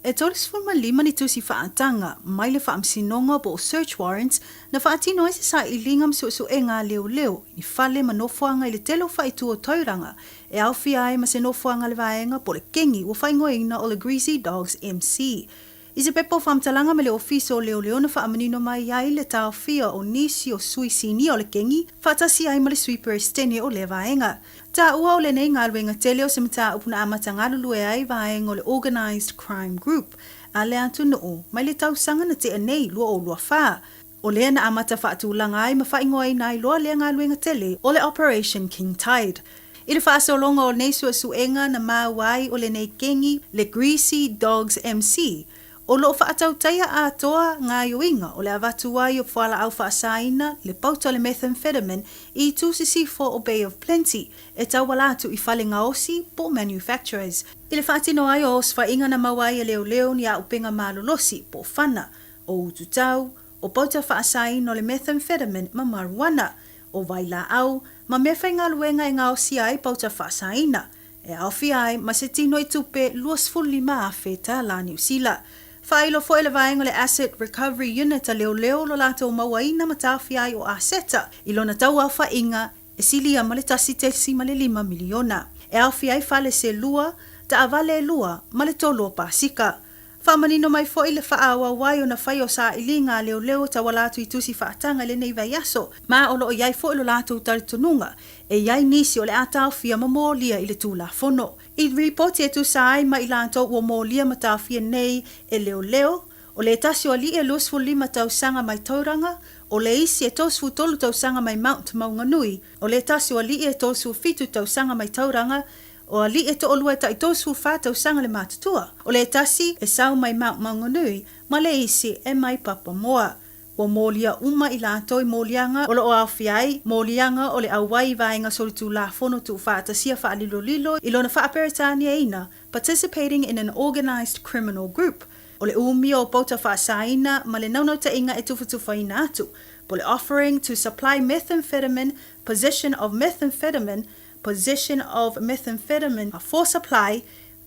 E 35 ni tusi faataga mai le Faamasinoga po o search warrants na faatino ai se sailiga ma suesuega a leoleo i ni fale ma nofoaga i le tele o faaitu o Tauranga e aofia ai ma se nofoaga a le vaega po o le kengi ua faaigoaina o le Greasy Dogs MC. I se pepa o faamatalaga ma le Ofisa o Leoleo na faamanino mai ai le taofia o nisi o sui sinia o le kengi faatasi ai ma le sui Peresetene o lea vaega. Taua o lenei galuega tele o se mataupu na amata galulue ai vaega o le Organised Crime Group a le atunuu mai le tausaga na tea nei 2024. O lea na amata faatulaga ai ma faaigoaina ai loa lea galuega tele o le Operation King Tide. I le faasologa o nei suesuega na maua ai o lenei kengi le Greasy Dogs MC, o lo o faatautaia atoa gaoioiga o le avatu ai o fualaau faasaina le pauta o le methamphetamine i itu sisifo o Bay of Plenty e tauala atu i fale gaosi po o manufacturers. I le faatino ai o osofaiga na maua ai e leoleo ni auupega malolosi po o fana, o ututau, o pauta faasaina o le methamphetamine ma marijuana, o vailaau, ma meafaigaluega e gaosia ai pauta faasaina, e aofia ai ma se tino i tupe $25,000 tālā Niu Sila. Faailo foi le vaega o le Asset Recovery Unit a leoleo lo latou mauaina ma taofia ai o aseta i lona tauaofaiga e silia ma le $1.5 miliona. E aofia ai fale se lua, taavale e lua ma le tolu o pasika. Faamanino mai foi le faaauau ai ona fai o sailiga a leoleo tauala atu i tusi faataga i lenei vaiaso, ma o lo o i ai foi lo latou talitonuga e i ai nisi o le a taofia ma molia i le Tulafono. I ripoti e tusa ai ma i latou ua molia ma taofia nei e leoleo, o le tasi o alii e 25 tausaga mai Tauranga, o le isi e 33 tausaga mai Mount Maunganui, o le tasi o alii e 37 tausaga mai Tauranga, O alii e toalua e tai 34 tausaga le matutua. O le tasi e sau mai Mount Maunganui ma le isi e mai Papamoa. Ua molia uma i latou i moliaga o lo o aofia ai moliaga o le auai i vaega solitulafono tuufaatasia faalilolilo i lona faa-Peretaniaina participating in an organised criminal group o le umia o pauta faasaina ma le naunautaiga e tufatufaina atu po le offering to supply methamphetamine possession of methamphetamine possession of methamphetamine for supply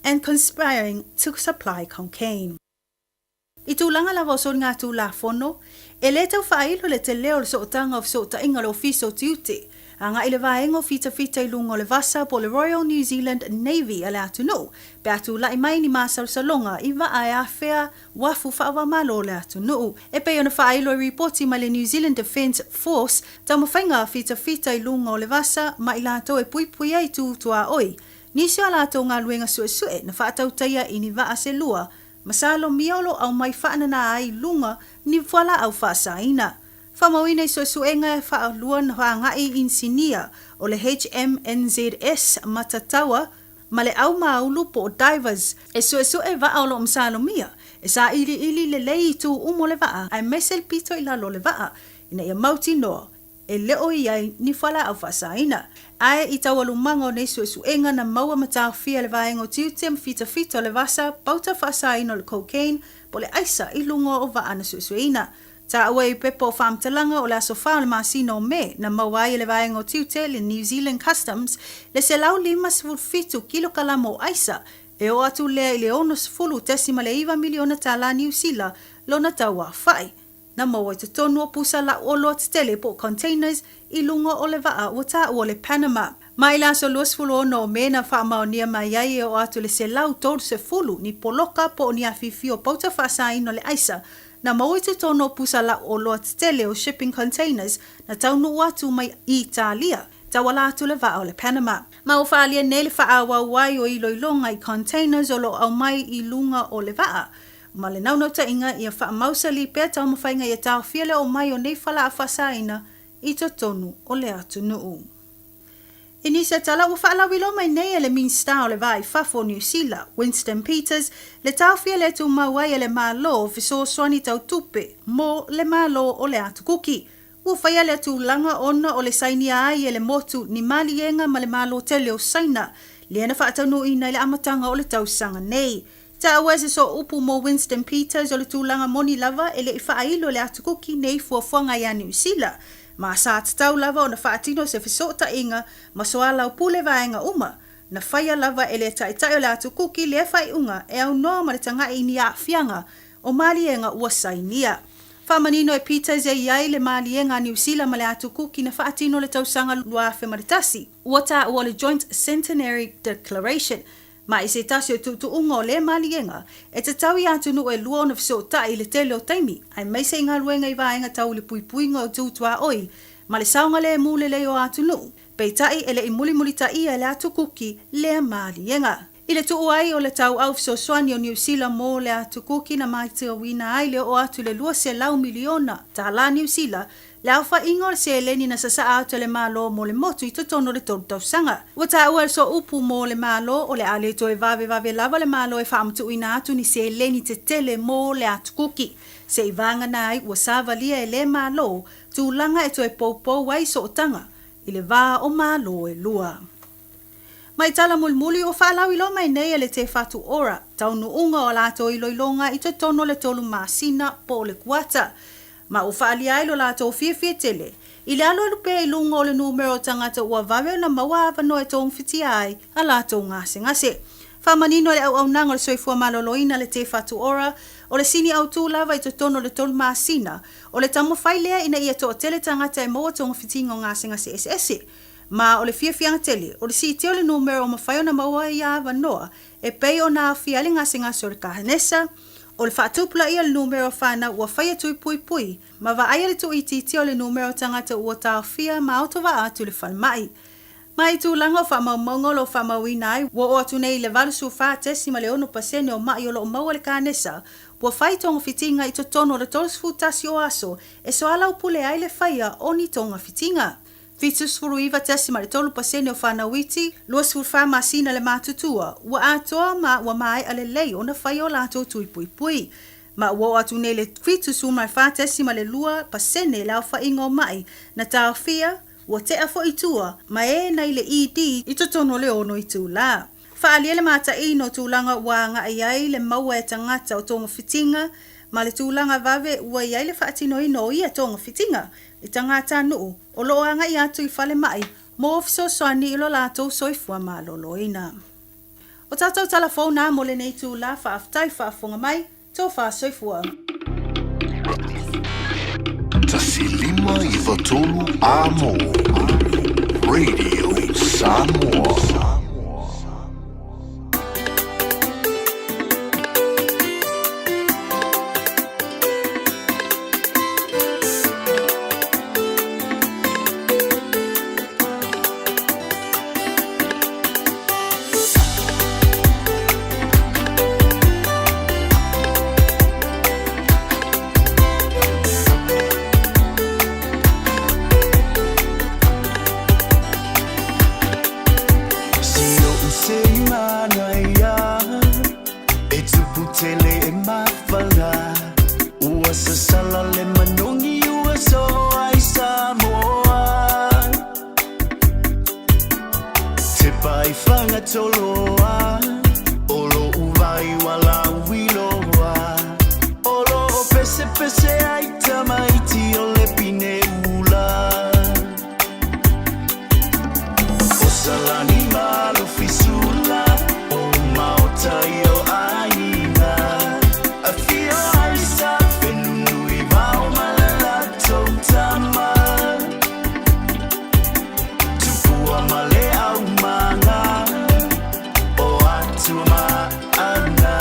and conspiring to supply cocaine. I tulaga lava o soligatulafono, e le tau faailo le tele o le sootaga o fesootaiga o le Ofisa o Tiute agai i le vaega o fitafita i luga o le vasa po o le Royal New Zealand Navy a le atunuu pe a tulai mai ni masalosaloga i vaa e afea uafu faava-o-Malo o le atunuu. E pei ona faailo i ripoti mai le New Zealand Defence Force, taumafaiga fitafita i luga o le vasa ma i latou e puipui ai tu tuaoi. Nisi o a latou galuega suesue na faatautaia i ni vaa se lua, masalomia o lo o aumai faanana ai i luga ni fualaau faasaina. Faamauina i suesuega e faalua na agai i inisinia o le HMNZS Matataua ma le au māulu po o divers, e suesue vaa o lo o masalomia, e sailiili lelei i itu uma o le vaa aemaise le pito i lalo o le vaa, ina ia mautinoa e le o i ai ni fualaau faasaina. Ae i taualumaga o nei suesuega na maua ma taofia e le vaega o tiute ma fitafita o le vasa pauta faasaina o le cocaine po o le aisa i luga o vaa na suesueina. Taua i pepa o faamatalaga o le aso 4 o le masina o Me, na maua ai e le vaega o tiute le New Zealand Customs le 157 kilokalama o aisa, e oo atu lea i le $60.9 miliona tālā Niu Sila lona tauaofai. Na maua i totonu o pusa lau oloa tetele po o containers i luga o le vaa ua taua o le Panama. Ma i le aso 26 o Me na faamaonia mai ai e oo atu i le 130 ni poloka po o ni afifi o pauta faasaina o le aisa Na maua i totonu o pusa lau oloa tetele o shipping containers na taunuu atu mai Italia, tauala atu le vaa o le Panama. Ma ua faaalia nei le faaauau ai o iloiloga i containers o lo o aumai i luga o le vaa. Ma le naunautaiga ia faamausali pea taumafaiga ia taofia le oo mai o nei fala'a faasaina i totonu o le atunuu. I nisi o tala ua faalauiloa mai nei e le Minisita o le Va i Fafo o Niu Sila, Winston Peters, le taofia le tumau ai e le Malo fesoasoani tau tupe mo le Malo o le Atu Kuki. Ua faia lea tulaga ona o le sainia ai e le motu ni maliega ma le Malo tele o Saina, lea na faataunuuina i le amataga o le tausaga nei. Taua e se sooupu mo Winston Peters o le tulaga moni lava e le i faailo e le Atu Kuki nei fuafuaga ia Niu Sila. Ma sa tatau lava ona faatino se fesootaiga ma soalaupule vaega uma, na faia lava e le Taitai o le Atu Kuki lea faaiuga e aunoa ma le taga'i i ni aafiaga o maliega ua sainia. Faamanino e Peters e i ai le maliega a Niu Sila ma le Atu Kuki na faatino le tausaga 2001, ua taua o le Joint Centenary Declaration, Ma i se tasi o tuutuuga o lea maliega, e tatau i atunuu e lua ona fesootai i le tele o taimi, aemaise i galuega i vaega tau i le puipuiga o tu tuaoi ma le saogalemu lelei o atunuu, peitai e le i mulimulitaia e le atu Kuki lea maliega. I le tuu ai o le tauau fesoasoani o Niu Sila mo le atu Kuki na matauina ai le oo atu i le 200 miliona tālā Niu Sila Le aofaiga o le seleni na sasaa atu e le Malo mo le motu i totonu o le tolu tausaga. Ua taua e le sooupu mo le Malo o le a le toe vavevave lava le Malo e faamatuuina atu ni seleni tetele mo le atukuki. Se i vagana ai ua savalia e le Malo tulaga e toe poupou ai sootaga i le va o Malo e lua. Mai tala mulimuli ua faalauiloa mai nei e le Te Whatu Ora taunuuga o a latou iloiloga i totonu o le tolu masina po o le kuata, ma ua faaalia ai lo latou fiafia tele i le alualu pea i luga o le numera o tagata ua vave ona maua avanoa e togafititia ai a latou gasegase. Faamanino e le auaunaga o le Soifua Maloloina le Te Whatu Ora o le sini autu lava i totonu o le tolu masina o le taumafai lea ina ia toatele tagata e maua togafitiga o gasegase eseese. Ma o le fiafiaga tele, o le siitia o le numera ua mafai ona maua ai ia avanoa e pei ona aofia ai le gasegase o le kanesa, o le faatupulaia o le numera o fanau ua faia tui puipui, ma vaaia le tuuitiitia o le numera o tagata ua taofia ma autovaa atu i le falemai. Ma i tulaga o faamaumauga o lo o faamauina ai, ua oo atu nei i le 84.6% o ma'i o lo o maua i le kanesa ua fai togafitiga i totonu o le 31 o aso e soalaupule ai le faia o ni togafitiga. 79.3 pasene o fanau iti, 24 masina le matutua, ua atoa ma ua maea lelei ona faia o latou tui puipui. Ma ua oo atu nei le 74.2 pasene le aofaiga o ma'i na taofia, ua tea foi i tua, ma e na i le ED i totonu o le ono itulā. Faaalia le mataino o tulaga ua agai ai le maua e tagata o togafitiga ma le tulaga vave ua i ai le faatinoina o ia togafitiga i tagatanuu o lo o agai atu i falemai mo fesoasoani i lo latou soifua maloloina. O tatou tala fou na mo lenei itula, faafetai faafofoga mai, tofa soifua. 1593 Amo Radio Samoa. E tupu tele e mafala Ua sasala le manogi ua soo ai Samoa Tepa i Fagatoa O lo'u vai ua lauiloa O loo pesepese ai tamaiti o le pine ula O Salani ma Lufisula O Maota i o aiga Afio ai sa Fenunui vao ma le latou tama Tupua ma le aumaga O Atua ma Ana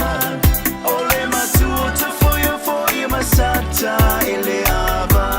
O le matua o Tafoiofoi ma Sata e le ava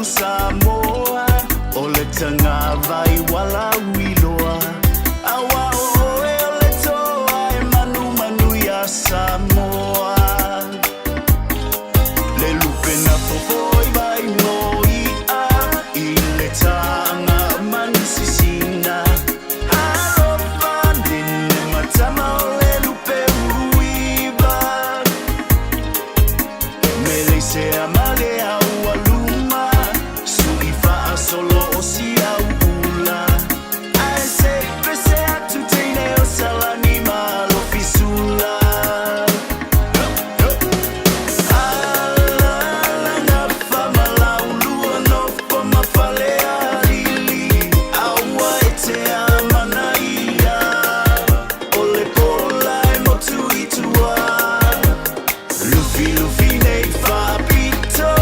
ulu Samoa O le tagavai ua lauiloa Auā o oe o le toa e manumanu iā Samoa Le lupe na fofo i vai mo i'a I le tāga manu sisina Alofa nene matama o le lupe uluiva Meleisea ma le aualuma Su'i fa'asolo o Siau'ula Ae se i pese atu teine o Salani ma Alofisula Alala ma Laulua nofo ma Falealili Aua e te amanaia O le pola e motu i tua Lufilufi nei faapito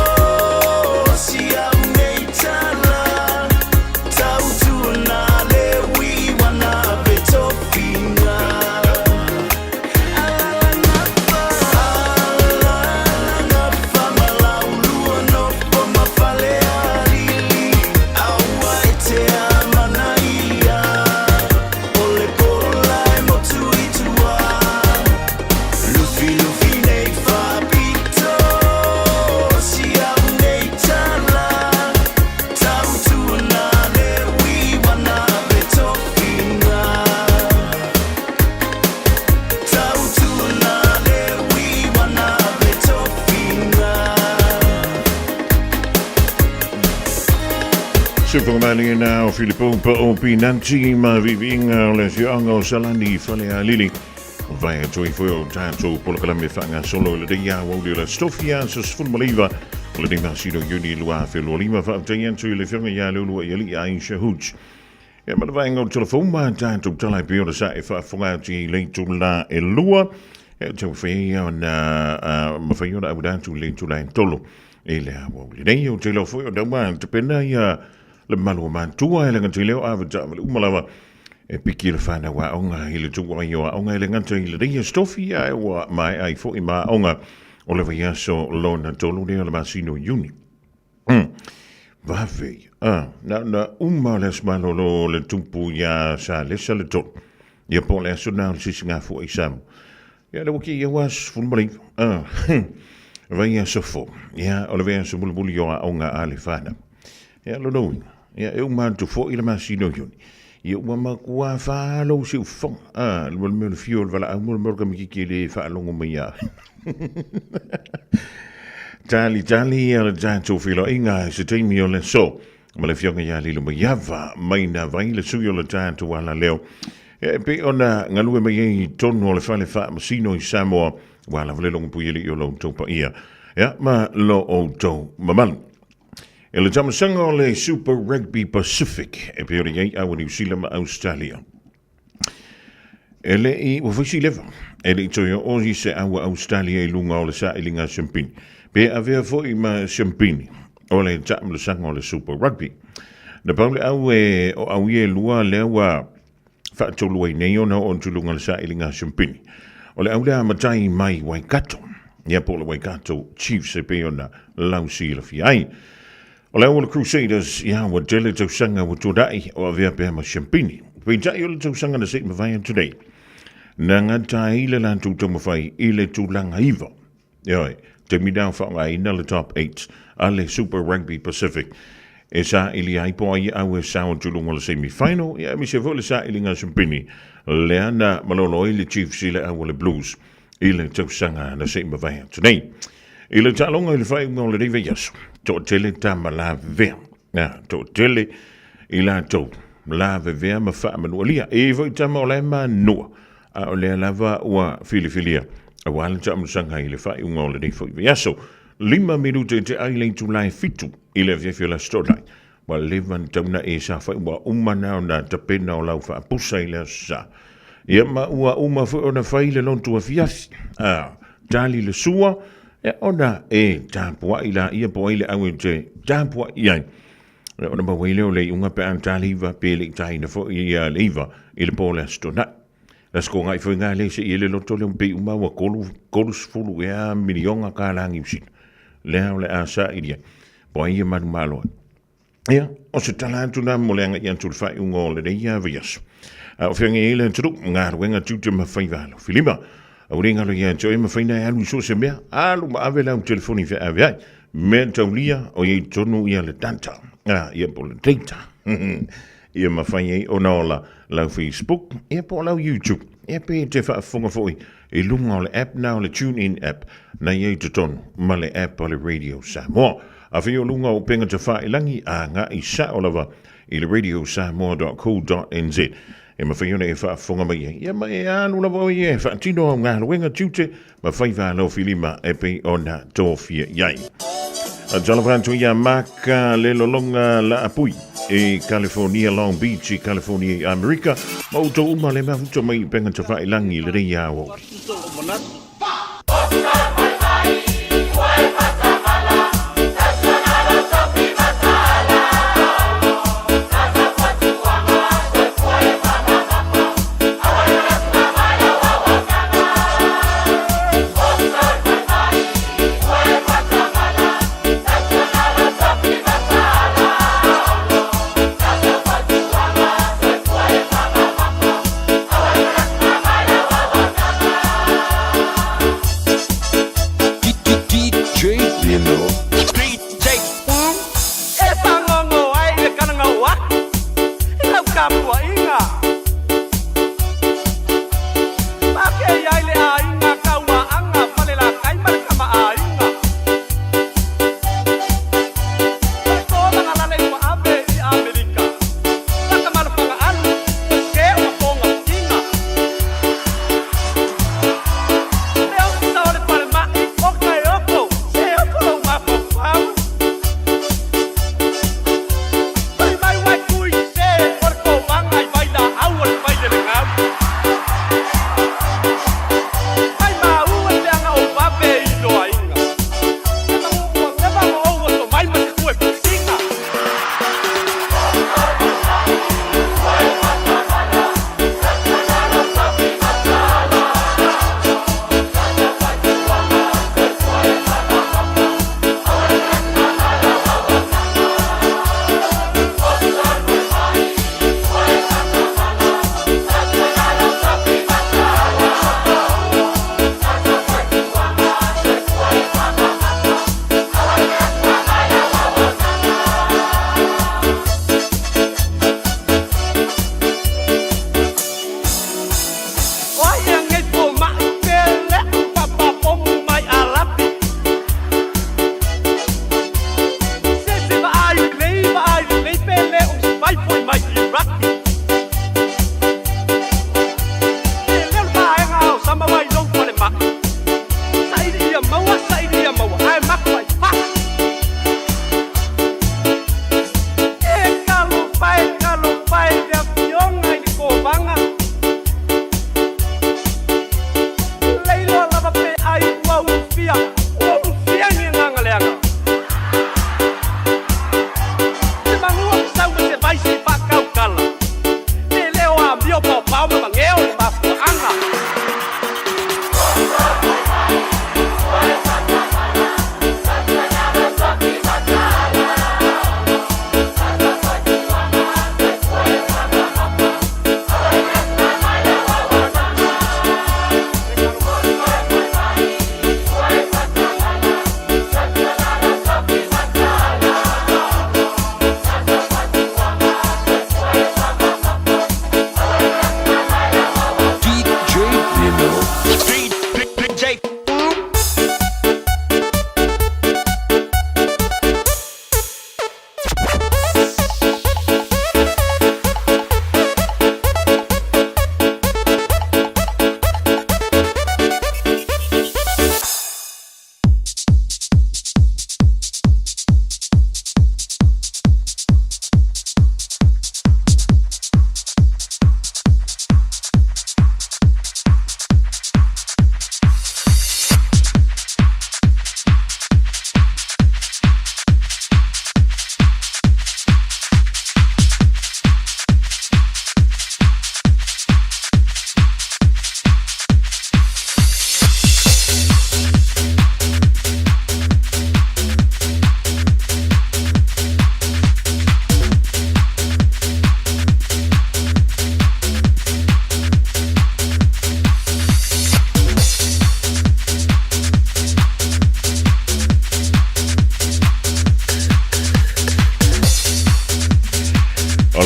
Si au nei tala Tautuana le uiwana ave tofiga Alala ma Laulua nofo ma Falealili Aua e te amanaia O le pola e motu i tua Lufilufi nei faapito Si au nei tala Tautuana le uiwana ave tofiga Tautuana le uiwana ave tofiga Sufogamaliina o Filipo pa o Pinanti ma viviinga o le afioaga o Salani Falealili. Vai atu ai foi o tatou polokalame faagasolo i lenei aoauli o le Aso Tofi aso 19 o lenei masina o Iuni 2025. Faafetai atu i le afioga ia Leuluaialii Aisha Hooch. Ia ma le vaega o le telefoni ma tatou tala e pei ona sa e faafofoga atu i le itula e 2. E taumafai ai ona mafai ona auina atu i le itula e 3 i le aoauli nei. Ou te iloa foi o lea ua tapena ia le mamalu o matua e le gata i lea o avetaavale uma lava e piki le fanau aoga i le tuuai o aoga e le gata i lenei aso Tofi ae ua maea ai foi ma aoga o le vaiaso lona tolu lea o le masina o Iuni. Vave, ah, na na uma le aso malolo o le tupu iā Salesa le tolu. Ia po o le aso na o le sisigafua i Samoa. Ia le ua kēia ua aso 19. Ah, vaiaso fou. Ia, o le vaiaso mulimuli o aoga a le fanau. Ia, lona uiga, ia, e uma atu foi le masina o Iuni. Ia, ua matua falo si ufoga. Ah, le mea o le fio o le valaau mo le mea o le kamititi e le faalogo mai ia. Tali tali ia le tatou feiloaiga i se taimi o le aso. Ma le afioga ia Lilo Maiava mai na vai le sui o le tatou alaleo. E pei ona galue mai ai i totonu o le fale faamasino i Samoa, ua lava le logopui alii o lo outou paia, ia ma lo outou mamalu. E le tamasaga o le Super Rugby Pacific e pei ona i ai aua Niu Sila ma Australia. E le i, ua fai si leva, e le i toe oo i se aua Australia i luga o le sailiga siampini. Pe avea foi ma siampini o le taamilosaga o le Super Rugby. Na pau le au e o au ia e lua lea ua faatolu ai nei ona oo atu i luga o le sailiga siampini. O le au lea matai mai Waikato, ia po o le Waikato Chiefs e pei ona lausilafia ai. O le au o le Crusaders, ia, ua tele tausaga ua tuanai o avea pea ma siampini. Peitai o le tausaga na se i mavae atu nei, na gata ai le latou taumafai i le tulaga 9. Ioe, taimi na o faaaogaina le Top 8 a le Super Rugby Pacific e saili ai po o ai au e sao atu i luga o le semi final, ia aemaise foi le sailiga siampini lea na malolo ai le Chiefs i le au o le Blues i le tausaga na se i mavae atu nei. I le taaloga i le faaiuga o lenei vaiaso, toatele tama lavevea, a, toatele i latou lavevea ma faamanualia. E i ai foi tama o la e manua, a o lea lava ua filifilia aua le taamilosaga i le faaiuga o lenei foi vaiaso. 5 minute i te ai le itula e 7 i le afiafi o le Aso Toonai. Ua leva ona tau na e saofai ua uma na ona tapena o lau faapusa i le aso sa. Ia ma ua uma foi ona fai le lotu afiafi. A, tali le sua, ia ona e tapuai laia po o ai le au e te tapuai i ai. Ia ona maua ai lea o le iuga pe a tali iva pe le i taina foi ia le iva i le po o le Aso Toonai. Le Aso Toonai foi na le seia le loto lea pei uma ua 30 ea miliona tala Niu Sila. Lea o le a saili ai. Po ai e manumalo ai. Ia, o se tala atu la mo le agai atu i le faaiuga o lenei vaiaso. A o feagai ai le atunuu, galuega tiute ma faiva alofilima. Aua ne i galo ia te oe mafai ona e alu i so o se mea, alu ma ave lau telefoni feave ai. Mea taulia o i ai tonu ia le data, a, ia po o le data. Ia mafai ai ona ola lau Facebook, ia po o lau YouTube, ia pe te faafofoga foi i luga o le app na o le TuneIn app na i ai totonu ma le app a le Radio Samoa. Afai o luga o upega tafailagi, agai sao lava i le radiosamoa.co.nz e mafai ona e faafofoga mai ai. Ia ma e alu lava oe e faatino au galuega tiute ma faiva alofilima e pei ona tofia i ai. Talofa atu ia Mark Lelolonga Laapui i California, Long Beach i California i Amerika. Ma outou uma le mafuta mai i upega tafailagi i lenei aoauli.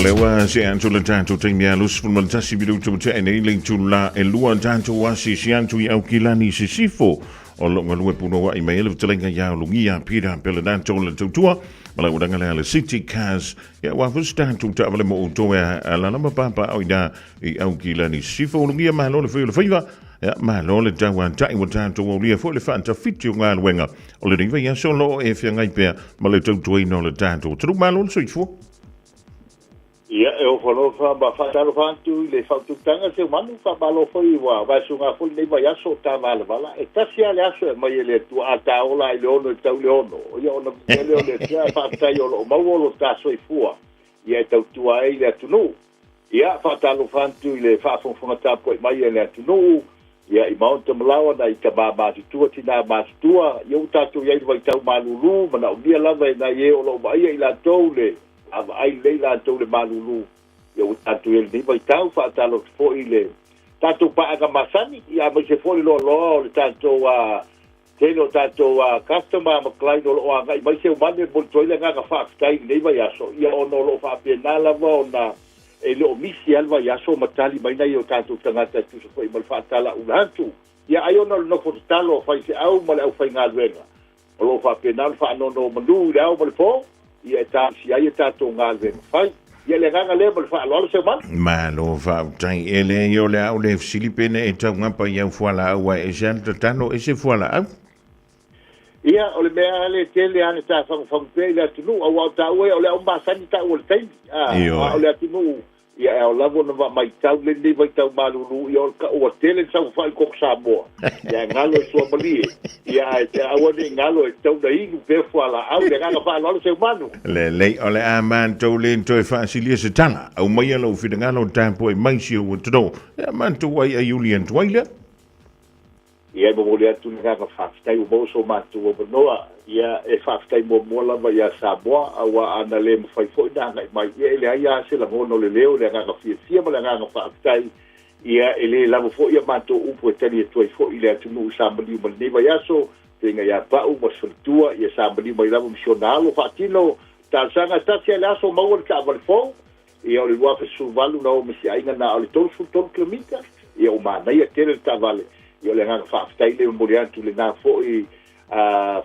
O lea ua see atu le tatou taimi a 21 minutu ua tea nei le itula e lua tatou asiasi atu i Aukilani Sisifo o lo o galue punouai mai ai le fetalaiga ia Ulugia Peter Pelenato le tautua ma le auaunaga lea a le City Cars. Ia aua foi se tatou taavale mo outou e alaala ma papaaao i ina i Aukilani Sisifo. Ulugia, malo le fai o le faiva. Ia, malo le tauatai ua tatou aulia foi le faatafiti o galuega o lenei vaiaso o lo o e feagai pea ma le tautuaina o le tatou atunuu. Malo le soifua. Ia, e ofo alofa ma faatalofa atu i le faautautaga Seumanu, faamalo foi ua vaesuga foi lenei vaiaso o ta valavala. E tasi lava le aso e aumai e le Atua, a ta ola lava i le ono e tau i le ono, ia ona viia lea o le Atua, ae faafetai o lo o maua lo ta soifua, ia e tautua ai le atunuu. Ia, faatalofa atu i le faafogafoga tapuai mai a le atunuu, ia, i maota ma laoa nai tama matutua, tina matutua, ia ua tatou i ai i le vaitau malulu, manaomia lava e nai e o lo o vaaia i latou le vaavaai lelei latou i le malulu, ia ua tatou i ai i lenei vaitau. Faatalofa foi i le tatou paaga masani, ia aemaise foi le loaloa o le tatou tele o tatou customer ma client o lo o agai mai Seumanu e momoli atu ai le agaga faafetai i lenei vaiaso, ia ona o lo o faapena lava ona e le o misi lava le vaiaso ma tali mai nai o tatou tagata e tusa foi ma le faatalaula atu. Ia ai ona o le nofo tatalo a faifeau ma le aufaigaluega o lo o faapena ona faanonomanu i le ao ma le po, ia e talosia ai a tatou galuega fai. Ia le agaga lea ma le faaaloalo Seumanu. Malo faafetai. E leai o le a ou le fesili pe na e taugapa i au fualaau aua e ese lava le tatalo ese fualaau. Ia, o le mea lava lea e tele lava ina tafagufagu pea i le atunuu, aua o taua ia o le au masani taua o le taimi, a, a o le atunuu, ia e ao lava ona matau lenei vaitau malulu, ia o le ua tele le saofafai i le koko Samoa, ia e galo e suamalie, ia ae aua ne i galo e tatau ona inu pea fualaau, le agaga faaaloalo Seumanu. Lelei, o le a matou le toe faasilia se tala, aumaia lou finagalo tapuai mai si ou atunuu, ia matou aiaiuli atu ai lea. Ia, e momoli atu le agaga faafetai ua maua so matou avanoa. Ia, e faafetai muamua lava ia Samoa, aua a na le mafai foi ona agai mai, ia e leai lava se lagona o le leo, le agaga fiafia ma le agaga faafetai. Ia, e le lava foi a matou upu e tali atu ai foi i le atunuu sa maliu mai lenei vaiaso, feagai ia Pau ma si faletua, ia sa maliu mai lava ma si ona alo faatino talosaga. E tasi lava le aso maua le taavale fou, Ia o le 2018 na o ma si aiga na o le 33 kilomita, ia ua manaia tele le taavale. Ia o le agaga faafetai lea e momoli atu i lena foi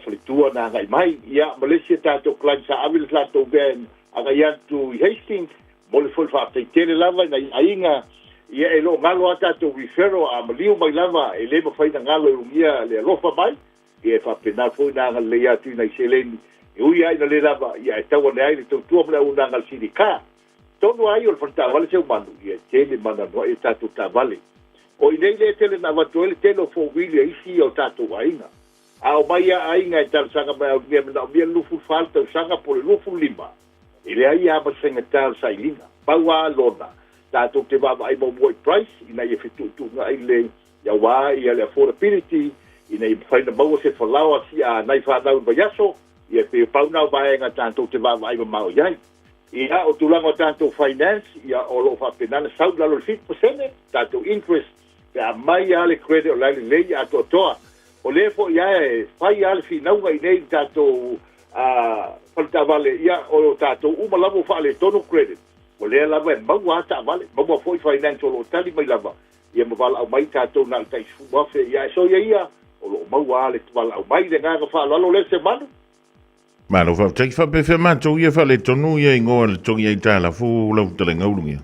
faletua na agai mai. Ia ma le isi a tatou client sa ave le latou van agai atu i Hastings, momoli foi le faafetai tele lava i nai aiga. Ia e le o galo a tatou referral a maliu mai lava e le mafai ona galo e ulugia le alofa mai. Ia e faapena foi ona agalelei atu i nai seleni e ui lava ina le lava, ia ae tau ane ai le tautua ma le auaunaga a le CDK. Tonu ai o le fale taavale Seumanu, ia e tele ma anoanoai a tatou taavale. O i nei lea e tele na avatu ai le tele o four wheel a isi o tatou aiga. A omai a aiga e talosaga mai au mea manaomia le 24 le tausaga po o le 25, e leai lava ma se faigata o le sailiga. Pau lava lona, tatou te vaavaai muamua i price ina ia fetuutuunai lelei Aua ia le affordability ina ia mafai ona maua se falaoa a nai fanau i le vaiaso, ia pei o pau na o vaega tatou te vaavaai mamao i ai. Ia, o tulaga o tatou finance, ia o lo o faapena ona sau i lalo o le 7% tatou interest pe a aumai lava le credit o la e lelei atoatoa. O lea foi lava e fai lava le finauga i inei i le tatou fale taavale, ia o tatou uma lava ua faaletonu credit, o lea lava e maua lava taavale, maua foi finance o lo o tali mai lava Ia ma valaau mai tatou na o le tai 10,000, ia ae soia ia, o lo o maua lava le valaau mai le agaga faaaloalo lea Semanu. Malo faafetai. Faapefea matou ia faaletonu ia igoa le togi aitalafu lau fetalaiga Ulugia?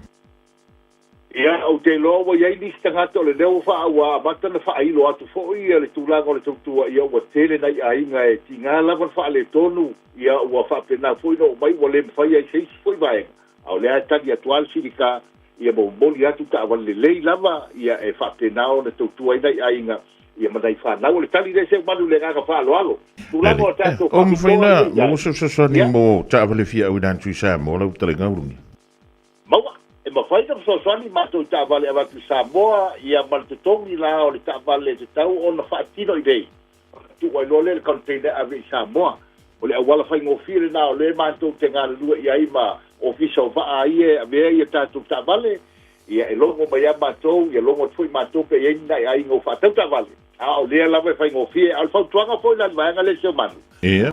Ia, ou te iloa ua i ai nisi tagata o le leo ua ua amata ona faailo atu foi le tulaga o le tautua, ia ua tele nai aiga e tiga lava le faaletonu, ia ua faapena foi ona oo mai ua le mafai ai se isi foi vaega. A o lea e tali atu lava le Silika, ia momoli atu taavale lelei lava, ia e faapena ona tautua ai nai aiga, ia ma nai fanau. O le tali lea Seumanu i le agaga faaaloalo. Tulaga o tatou O mafai na maua se fesoasoani mo taavale fia auina atu i Samoa lau fetalaiga Ulugia? Maua, e mafai ona fesoasoani matou i taavale avatu i Samoa, ia ma le totogi la o le taavale e tatau ona faatino i inei. Ona tuu ai loa lea i le container e ave i Samoa. O le auala faigofie lena o lea matou te galulue i ai ma Ofisa o Vaa ia e avea ia tatou taavale, ia e logo mai lava matou, ia logo atu foi matou pe i ai ni nai aiga ua faatau taavale. A o lea lava e faigofie. A o le fautuaga foi la i le vaega lea Seumanu,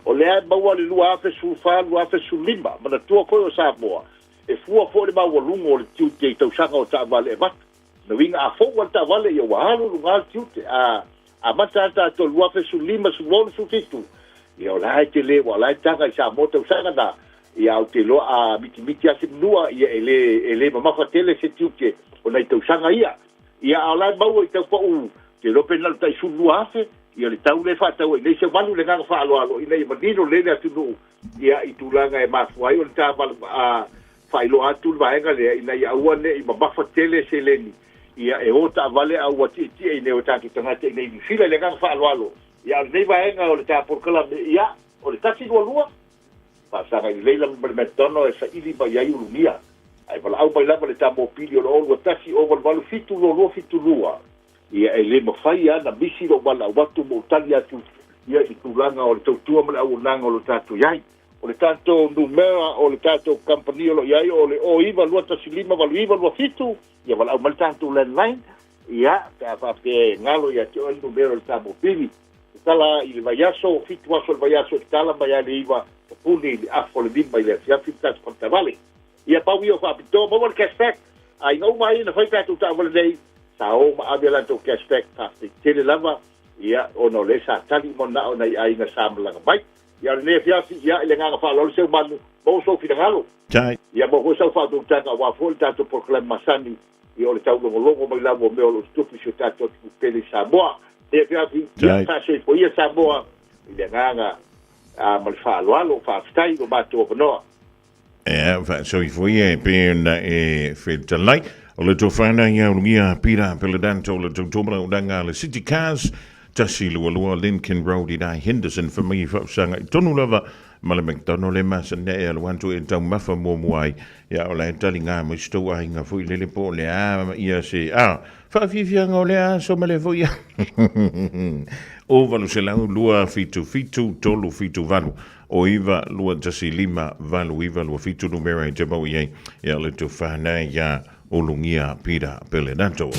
o lea e maua le 2014, 2015, manatua foi o Samoa, E fua foi le maualuga o le tiute i tausaga o taavale e avatu. O lona uiga a fou lava le taavale, ia ua alu i luga le tiute. A amata lava tatou i le 2015, 16, 17, ia o la e tele, aua o la e taga i Samoa tausaga na, ia ae ou te iloa a mitimiti lava se manua, ia e le, e le mamafa tele se tiute o nai tausaga ia. Ia a o la e maua i tau pau, ou te iloa pe na o le tai 12,000, ia le tau lea e faatau ai nei Seumanu i le agaga faaaloalo ina ia manino lelei le atunuu ia i tulaga e mafua ai ona taavale a faailoa atu le vaega lea ina ia aua ne i mamafa tele seleni ia e o taavale a ua tietie i nai o tatou tagata i inei i Niu Sila. I le agaga faaaloalo, ia a o lenei vaega o le ta polokalame, ia o le 122 faasagai lelei lava ma le McDonald e saili mai ai ulugia ae valaau mai lava le ta mopili o le 021 088 722 72. Ia, e le mafai lava ona misi lou valaau atu ma ou tali atu ia i tulaga o le tautua ma le auaunaga o lo tatou i ai. O le tatou numera o le tatou kamupani o lo o i ai o le 09 215 8927, ia valaau mai le tatou landline, ia, pe a faapea e galo ia te oe le numera o le ta mobili. Tatala i le vaiaso, fitu aso o le vaiaso e tatala mai lava i le 9 tapuni i le afa o le 5 i le afiafi le tatou faletaavale. Ia pau ia o faapitoa, maua le cash back. Aiga uma ai na fai tatou taavale nei, sa o ma ave a latou cash back, faafetai tele lava, ia, ona o lea sa tali uma manao o nai aiga sa malaga mai. Ia, o lenei afiafi, ia, i le agaga faaaloalo Seumanu, maua sou finagalo. Tai. Ia, maua foi sau faautautaga aua foi le tatou polokalame masani, ia, o le taulogologo mai lava o mea o lo o tutupu i si o tatou atunuu pele i Samoa. Lenei afiafi, ia, Tai. faasoifua ia Samoa i le agaga ma le faaaloalo. Faafetai i lo matou avanoa. Ea, faasoifua ia e pei ona e fetalai. O le tofana ia ulugia Pira Peledanto o le tautua ulaga a le City Cars, 122 Lincoln Road i Dai Henderson, whamai i whausanga i tonu lava ma le McDonald e masani e alu atu e taumafa muamua ai. Ia o la e tali ngā mai si tou aiga foi lele po o le a ia se a whaafiafianga o le a so ma le foi a. O 800 277 378 O 9 2 1 5 8 9 2 7 numera e te mau i ai ia le tofana ia Ulugia Pira Pelenato.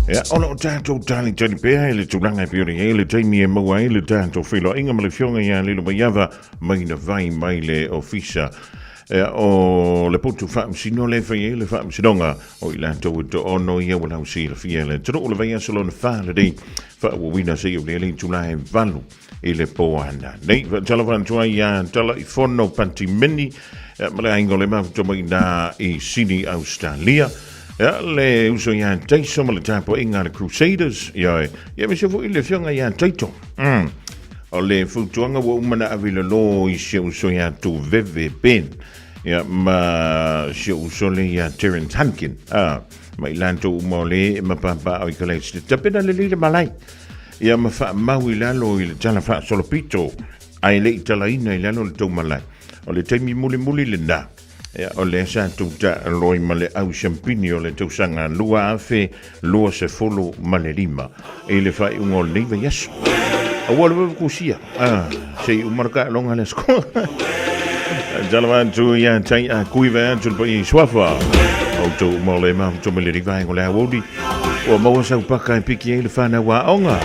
Ia, o lo o tatou talitali pea i le tulaga e pei ona i ai le taimi e maua ai le tatou feiloaiga ma le Afioga ia Lilo Maiava mai na vai mai le ofisa o le potu faamasino le fai ai le faamasinoga o i latou e toaono ia ua lausilafia e le atunuu o le vaiaso lona fa lenei faauauina seia o le le itula e 8 i le po ananei. Faatalofa atu ai ia Talaifono Patimeni ma le aiga o le mafuta mai na i Sydney, Australia. Ia, le uso ia Taiso ma le tapuaiga a le Crusaders. Ia, ia aemaise foi le afioga ia Taito. O le fautuaga ua uma na ave i lalo i si ou uso ia Tuveve Ben. Ia, ma si ou uso le ia Terence Hunkin. Ah, ma i latou uma o le e mapapa o i ka laisite. Tapena lelei le malae. Ia ma faamau i lalo i le tala faasolopito, ae le i talaina i lalo le tou malae. O le taimi mulimuli lena. Ia, o lea sa tou taaloa ma le au siampini o le tausaga 2025 i le faaiuga o lenei vaiaso. Aua le vave kusia, ah, se i uma le taaloga le aso. Talofa atu ia tai a kui vai atu le paia i Suafa. O tou uma o le mafuta mai le vaega o le aoauli. Ua maua sau paka e piki ai le whanau aoga.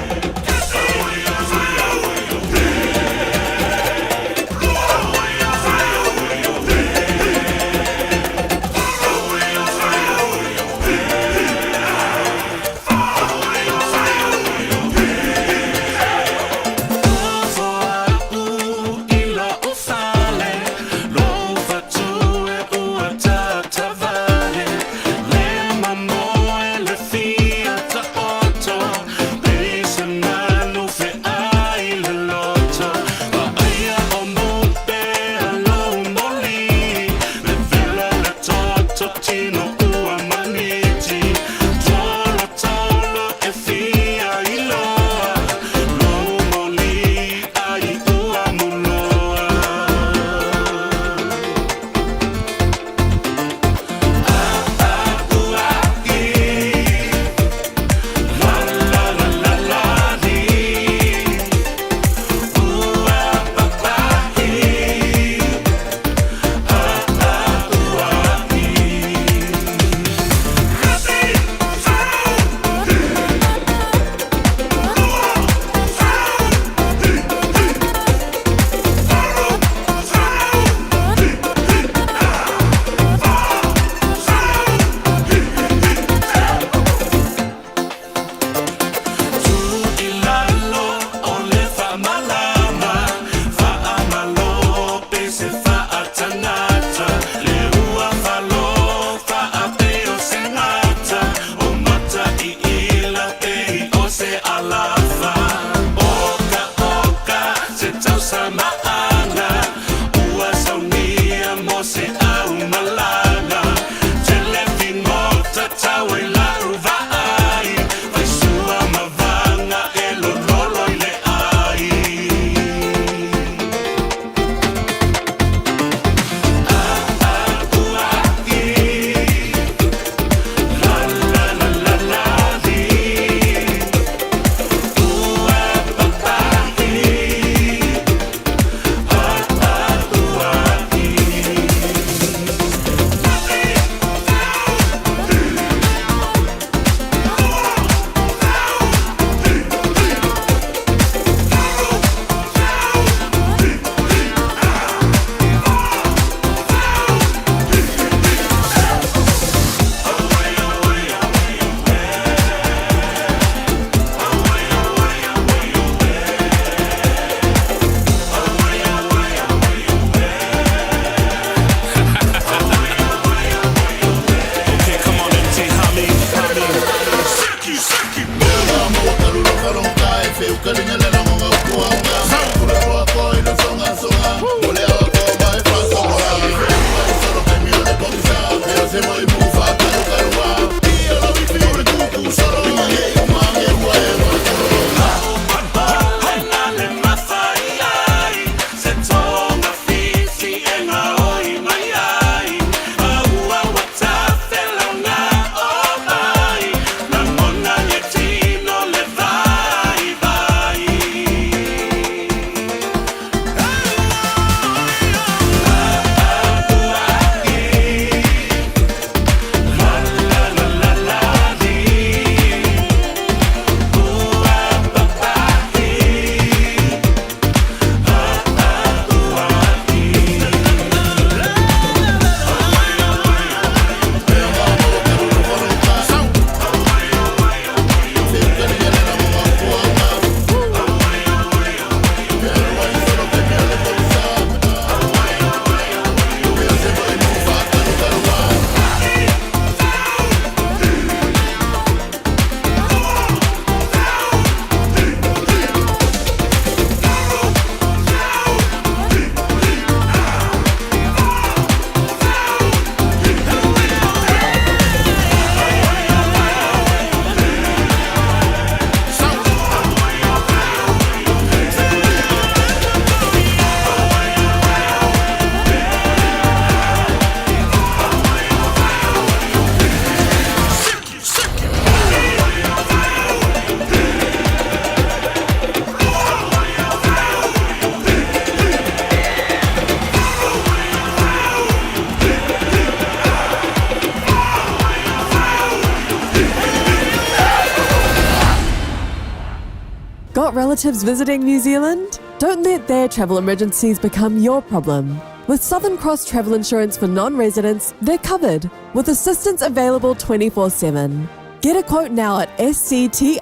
Got relatives visiting New Zealand? Don't let their travel emergencies become your problem. With Southern Cross Travel Insurance for non residents, they're covered with assistance available 24 7. Get a quote now at scti.co.nz.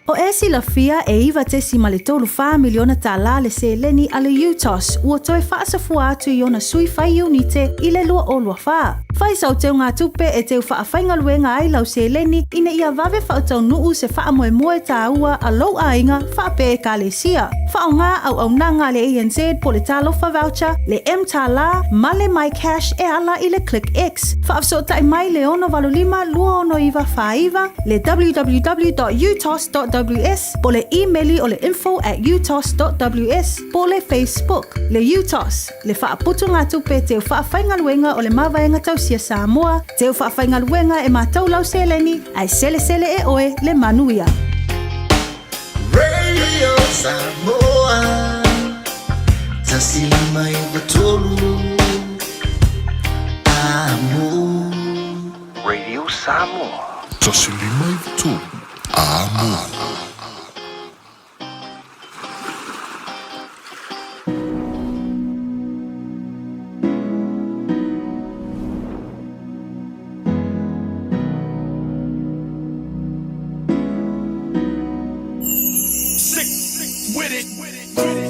O e silafia e 9.34 miliona tālā le seleni a le UTOS ua toe faasafua atu i ona sui fai iunite i le 2024. Fai sau teugatupe e teu faafaigaluega ai lau seleni ina ia vave faataunuu se faamoemoe tāua a lou aiga faapea ekalesia. Faaaoga auaunaga a le ANZ po o le Talofa Voucher, le mTālā ma le MyCash e ala i le ClickX. Faafesootai mai le 685 269 49, le www.utos.ws po o le imeli o le info at utos.ws po o le Facebook. Le UTOS, le faaputugatupe teu faafaigaluega o le Mavaega Tausia Samoa, teu faafaigaluega e matau lau seleni, ae selesele e oe le manuia. Radio Samoa 1593 Amo Radio Samoa. 1593 Amo.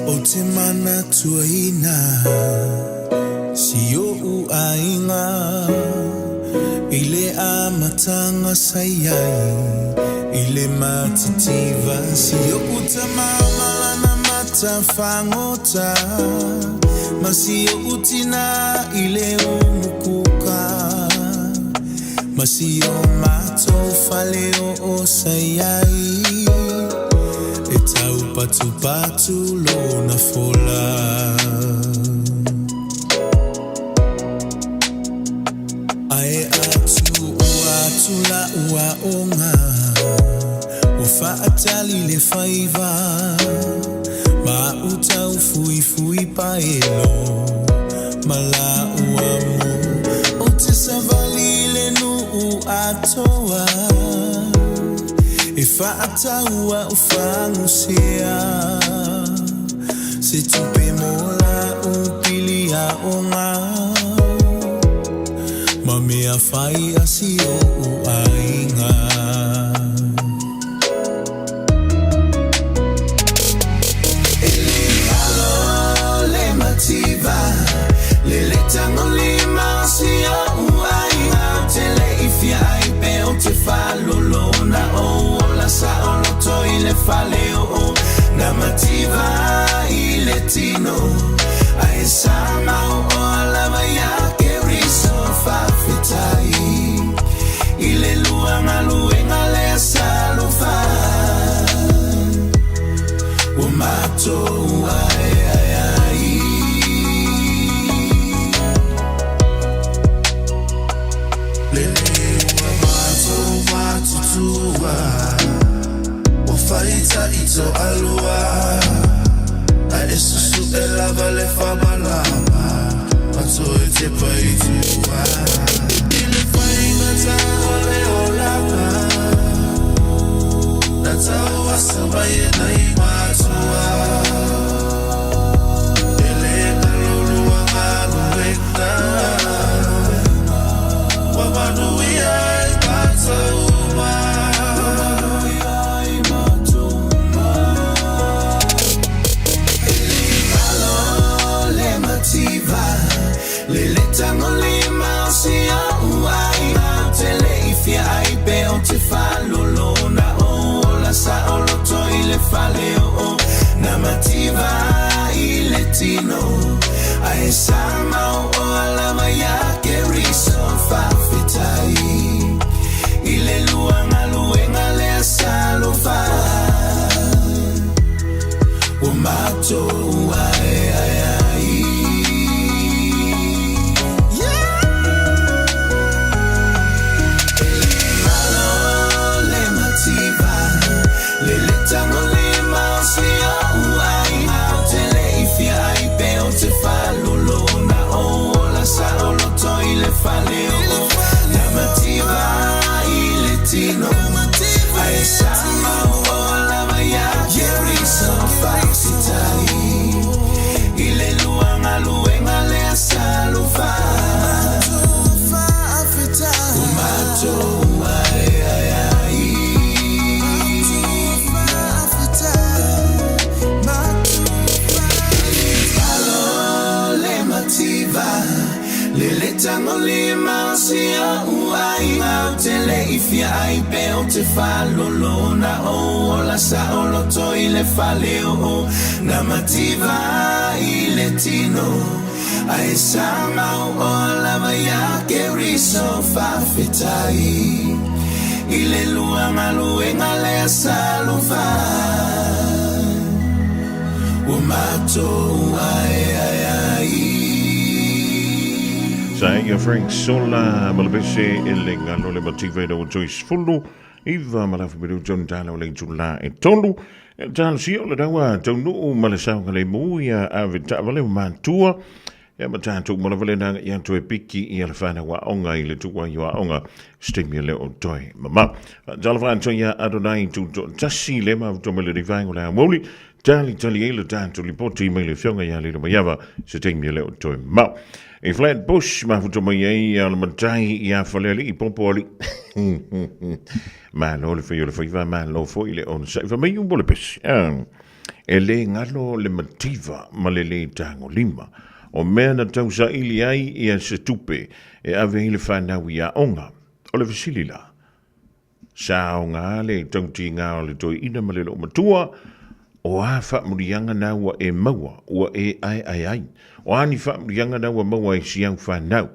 Ou te manatuaina si oʻu aiga i le amataga sa i ai i le matitiva si oʻu tama ma lana mata fagota ma si oʻu tinā i le umukuka ma si o matou fale oo sa i ai e taupatupatu lona fola. Ae a tuua atu la'u aoga Ua fa'atali le faiva Ma a'u taufuifui paelo Ma la'u amo Ou te savali i le nu'u atoa E fa'atau a'u fagusea Se tupe mo la'u pili aoga Ma mea fai a si o'u aiga. E le alo le mativa Le le tagolima o si o'u aiga Ou te le i fia ai pe ou te faalolona Ou ola saoloto i le fale oo Na mativa i le tino Ae sa mao'oa lava ia Keriso Faafetai i le lua galuega lea sa alofa Ua matou aeae ai. Lele ua matou matutua Ua faitaʻi toalua Ae susue lava le faamalama Ma toe tepa i tua I le faigata o le olaga Na tauasa mai e nai matua E le galo lua galuega Ua manuia ai matou uma. E le alo le mativa Le le tagolima o si o'u aiga Ou te le i fia ai pe ou te faalolona Ou ola saoloto i le fale oo Na mativa i le tino Ae sa mao'oa lava ia Keriso Faafetai i le lua galuega lea sa alofa Ua matou aeae ai. E le galo le mativa Le le tagolima o si o'u aiga Ou te le i fia ai pe ou te faalolona. Lele tagolima o si oʻu aiga Ou te le i fia ai pe ou te faalolo Na ou ola saoloto i le fale oo Na mativa i le tino Ae sa mau oa lava iā Keriso Faafetai i le lua galuega lea sa lova Ua matou aeae ai. Sa ia Frank Sola ma le pese e le galo le mativa i lau Joyce Fulu iva ma lafu milu John Tala o le itula e tolu e talosia o le daua taunuu ma le saogalemu ia ave taavale o matua Ia ma tatou uma lava lena ia toe piki ia le whanau aonga i le tuua i o aonga se taimi e le o toe mamao. Talofa atu ia Adonai Tutoatasi le mafuta mai le rivae o le amouli tali tali ai le tatou lipoti mai le afioga ia Lilo Maiava se taimi e le o toe mamao. I Flatbush mafuta mai ai ia le matai ia Falealii Popoalii. Malo le fai o le faiva, malo foi le onosai. Fai mai upu o le pese. E le galo le mativa ma le lē tagolima. O mea na tausaili ai ia se tupe e ave ai le fanau i aoga. O le fesili la, sa aoga le tautiga o le toeaina ma le loomatua? O a faamuliaga na ua e maua ua e aeae ai? O a ni faamuliaga na ua maua e si au fanau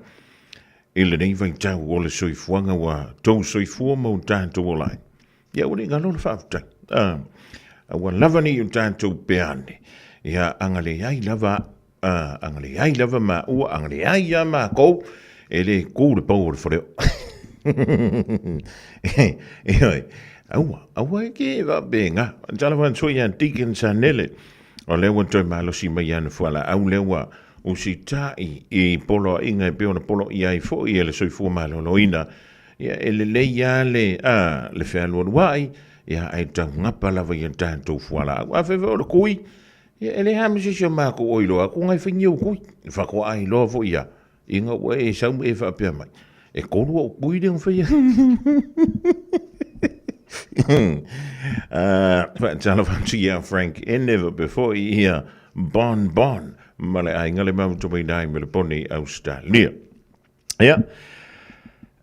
i lenei vaitau o le soifuaga ua tou soifua ma o tatou ola ai? Ia ua le galo le faafetai. A, ua lava nei o tatou peane. Ia agaleai lava, a, agaleai lava maua, agaleai ia makou, e le ku le pau o le faleoo. Ioe, aua, aua e ke faapena. Talofa atu ia Deacon Sanele, o lea ua toe malosi mai ana fualaau lea ua usitai i poloaiga e pei ona poloaia ai foi e le soifua maloloina. Ia, e lelei lava le, a, le fealualuai, ia, ae taugapa lava i a tatou fualaau. Afai foi o le kui, ia, e leai lava ma se isi o matou o iloa atu na e fai ni ou kui. Faatoa iloa foi ia, ina ua e sau ma e faapea mai, e tolu ou kui lea na faia. Faatalofa atu ia Frank Ene faapea foi ia Bon Bon ma le aiga le mafuta mai i Melepone i Ausetalia. Ia,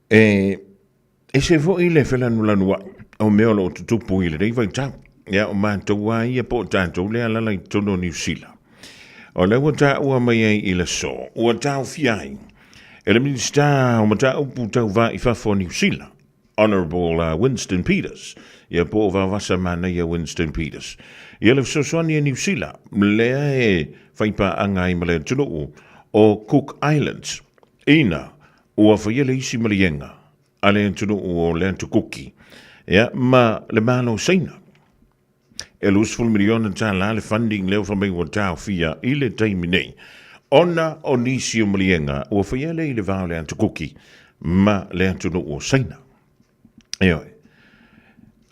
e ese foi le felanulanuai o mea o lo o tutupu i lenei vaitau. Ia, o matou lava ia po o tatou lea alala i totonu o Niu Sila. O lea ua taua mai ai i le aso, ua taofia ai e le Minisita o Mataupu Tau Va i Fafo o Niu Sila, Honourable Winston Peters, ia po o Vavasa Manaia Winston Peters, ia le fesoasoani a Niu Sila lea e faipaaga ai ma le atunuu o Cook Islands ina ua faia le isi maliega a le atunuu o le Atu Kuki ia ma le Malo o Saina. E $20 miliona tala le funding lea ua fai mai ua taofia i le taimi nei ona o nisi o maliega ua faia lea i le va o le Atu Kuki ma le atunuu o Saina. Ioe.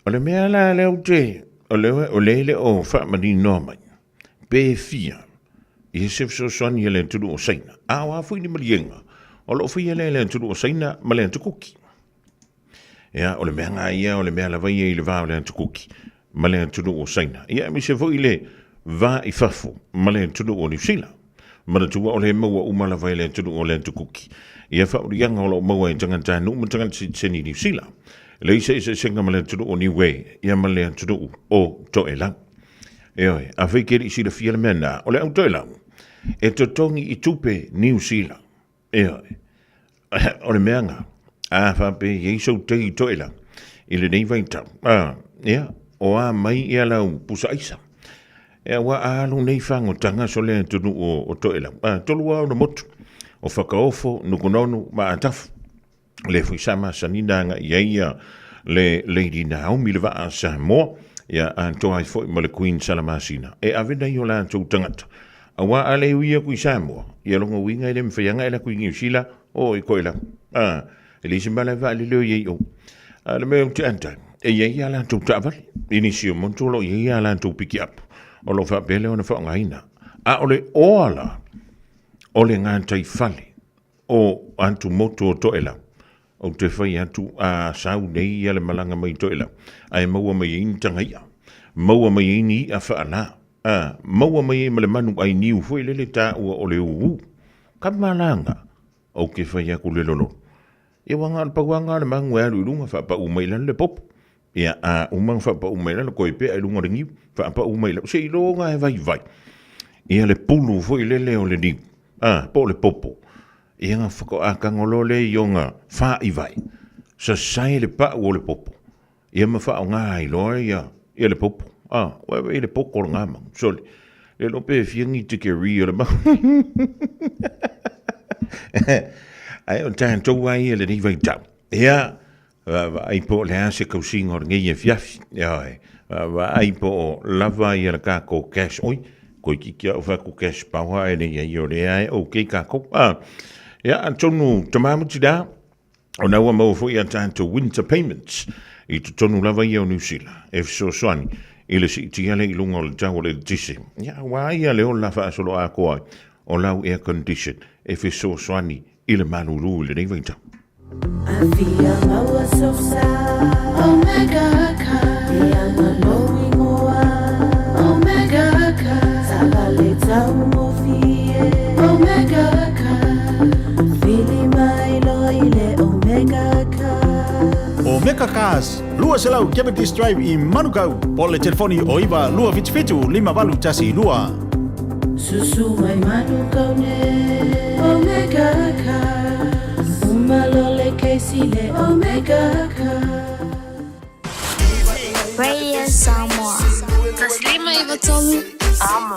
O le mea la lea ou te, o le, o le le o faamaninoa mai, pe fia ia se fesoasoani a le atunuu o Saina, a o a foi ni maliega o lo o faia lea e le atunuu o Saina ma le Atu Kuki. Ia, o le mea nga ia, o le mea lava ia i le va o le Atu Kuki ma le atunuu o Saina. Ia, aemaise foi le va i fafo ma le atunuu o Niu Sila. Manatua o le maua uma lava e le atunuu o le Atu Kuki. Ia faauliaga o lo o maua e tagatanuu ma tagata sitiseni Niu Sila. E leai se eseesega ma le atunuu o Niue, ia ma le atunuu o Toelau. Ioe, afai ke le i silafia le mea na, o le au Toelau, e totogi i tupe Niu Sila. Ioe, o le mea na, a faapea e i ai sou tei i Toelau i lenei vaitau, a, ia, o a mai ia lau pusa aisa. Ia, ua alu nei fagotaga so le atunuu o Toelau. A, tolu lava ona motu, o Fakaofo, Nukunonu ma Atafu. Le foi sa masani na agai i ai ia le Lady Naomi le vaa a Samoa, ia atoa ai foi ma le Queen Salamasina. E ave nei o latou tagata. Aua a le ui atu i Samoa, ia lona uiga e le mafai lava ona e alu atu i Niu Sila, o i Toelau. A, e leai se malae vaalele o i ai i o. A o le mea ou te ata, e i ai a latou taavale. I nisi o motu o lo o i ai a latou pikiapu, o lo o faapea lea ona faaaogaina. A o le oa la, o le gataifale o atumotu o Toelau, ou te fai atu a sau nei ia le malaga mai Toelau, ae maua mai ai ni taga i'a, maua mai ai ni i'a faalā, a, maua mai ai ma le manu ai niu foi lele taua o le ūū. Ka malaga. Ou te fai atu le lolo. Ia ua na o le pau lava lena o le manu e alu i luga faapau mai i lalo le popo. Ia, a uma ona faapau mai i lalo, toe pea i luga o le niu, faapau mai i lalo, seiloga e vaivai. Ia le pulu foi lele o le niu, a, po o le popo, ia ona faatoa tago loa lea i ona faaivae, sasae le pau o le popo, ia ma faaaoga ai loa ia, ia le popo. A, ua e vaai i le poto o lena manu, sole, le iloa pe fia ni tikeri o le manu. Ae o tatou lava ia i lenei vaitau, ia, Vaavaai po o le a se tausiga o lenei afiafi. Ioe. Vaavaai po o lava ia le tatou cash. Oi, toeitiiti lava ou fai atu cash power ae leai o lea e okay tatou. Ah, ia, atonu tama ma tina, o na ua maua foi a tatou winter payments i totonu lava ia o Niu Sila e fesoasoani i le siitia lea i luga o le tau o le eletise. Ia, aua ia le ola faasoloatoa ai o lau air condition e fesoasoani i le malulu i lenei vaitau. Afia maua sosa Omega car Ia malo ingoa Omega car Taavale taugofie Omega car Vili mai loa i le Omega car Omega Cars, 200 Cavendish Drive i Manukau, po o le telefoni o 9 277 5812. Susu mai Manukau nei Omega Cars Uma loa le kesi le Omega Cars. Radio Samoa. Taslima Iva Tolu. Amo.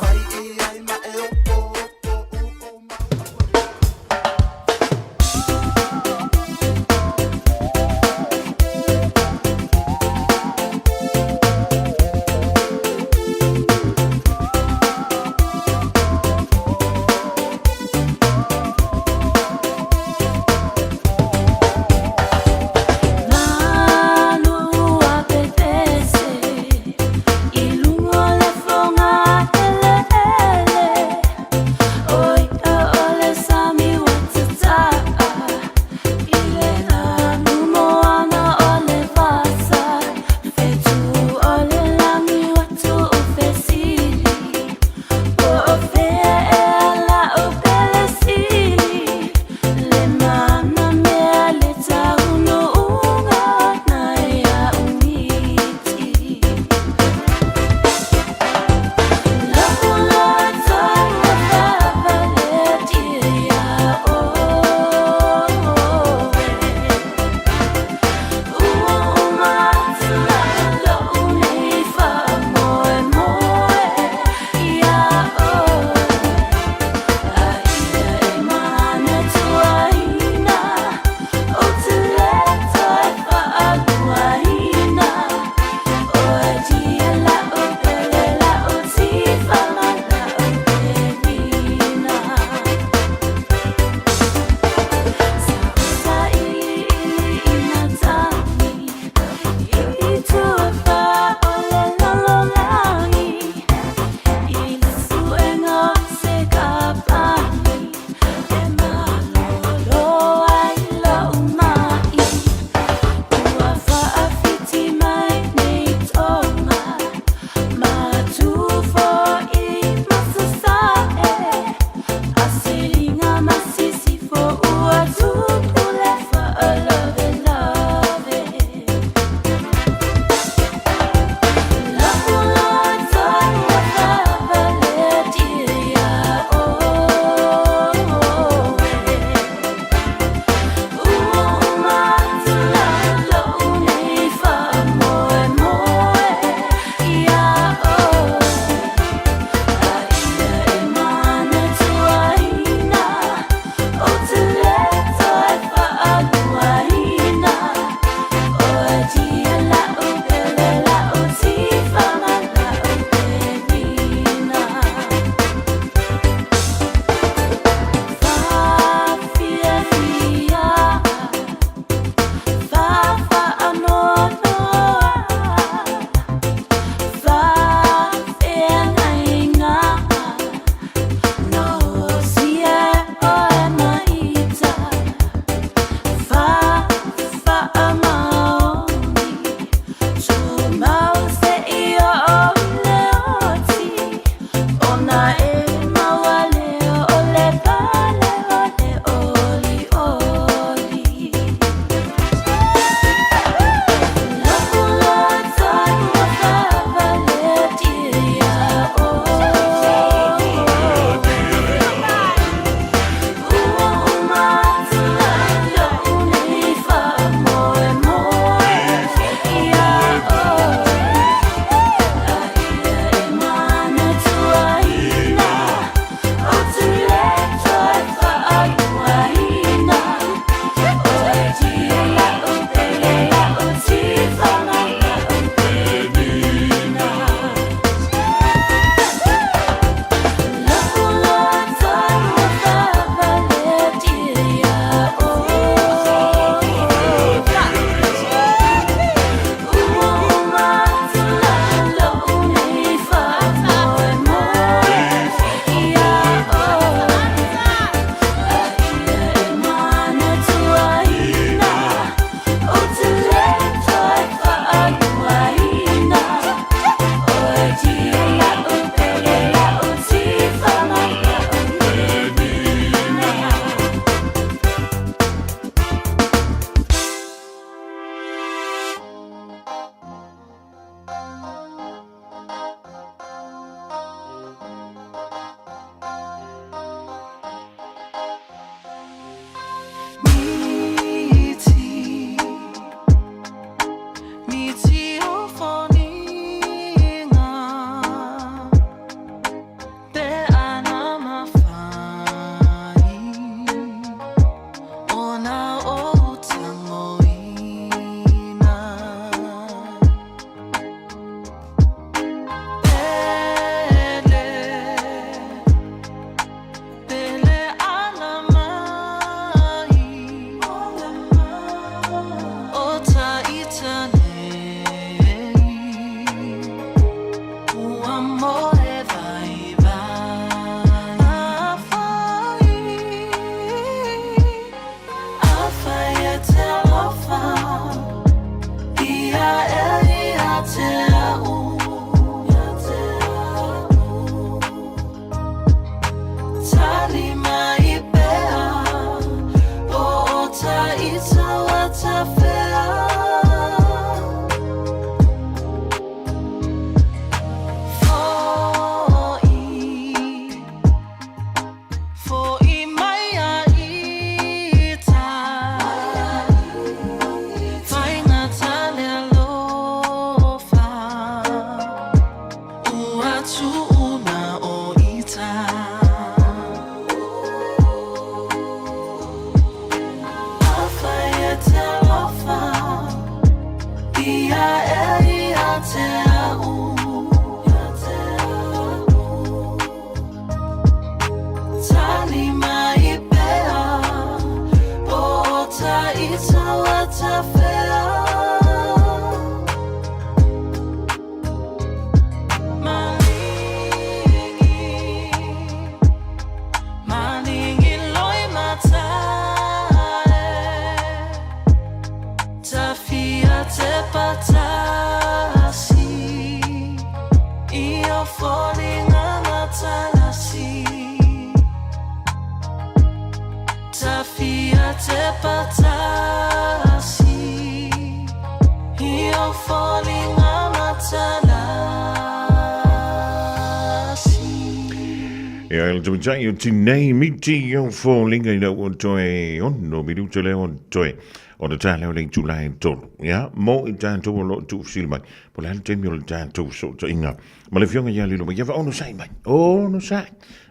Ia le tamatai o tinei miti o fōlinga ina ua toe ono minuta lea o toe o le tā leo le itula e tolu. Ia, mo i tātou o loo tuufesili mai. Po le a le taimi o le tātou fesootaiga ma le Afioga ia Lilo mai. Ia onosai mai, onosai,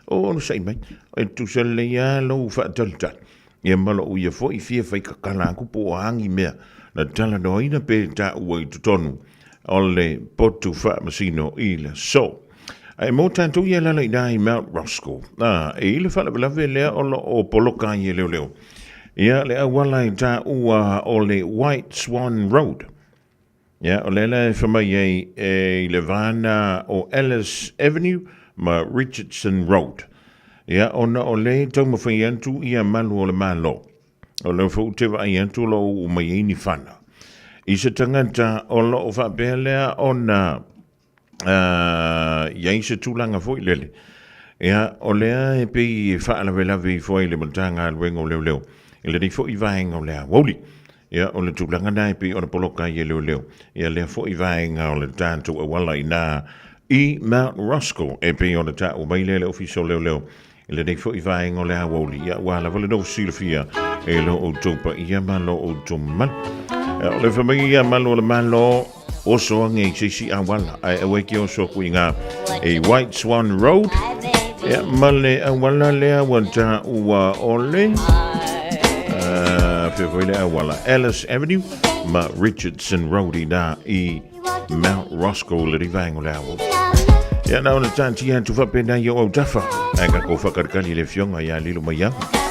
onosai mai. E tusa lelei lava lou faatalitali. Ia ma lou ia foi fia faikakala aku po o a ni mea na talanoaina pe taua i totonu o le potu faamasino i le aso. Ae mo tatou ia lala i na i Mount Roskill, a, e i le faalavelave lea o lo o poloka ai e leoleo. Ia le auala i taua o le White Swan Road. Ia, o lea la e fai mai ai e i le vana o Ellis Avenue ma Richardson Road. Ia, ona o lea e taumafai atu ia malu o le Malo. O lea foi ou te vaai atu o lo o uu mai ai ni fana. I se tagata o lo o faapea lea ona i ai se tulaga foi lele. Ia, o lea e pei e faalavelave ifo ai le Matagaluega o Leoleo i lenei foi vaega o le aoauli. Ia, o le tulaga lena e pei ona poloka ai e leoleo ia lea foi vaega o le tatou auala inā i Mount Roskill e pei ona taua mai lea e le Ofisa o Leoleo i lenei foi vaega o le aoauli. Ia, ua lava le nofo silafia e lo outou paia ma lo outou mamalu. Ia, o le fai mai ia malu o le Malo, oso age i se isi auala, ae aua e ke oso aku i ngā e White Swan Road. Ia, ma le auala lea ua taua o le fea foi le auala Ellis Avenue ma Richardson Road i nā i Mount Roskill le vaega o le aoauli. Ia na ona taatia atu faapena i ou autafa, ae tatou faakalikali i le afioga ia Lilo Maiava.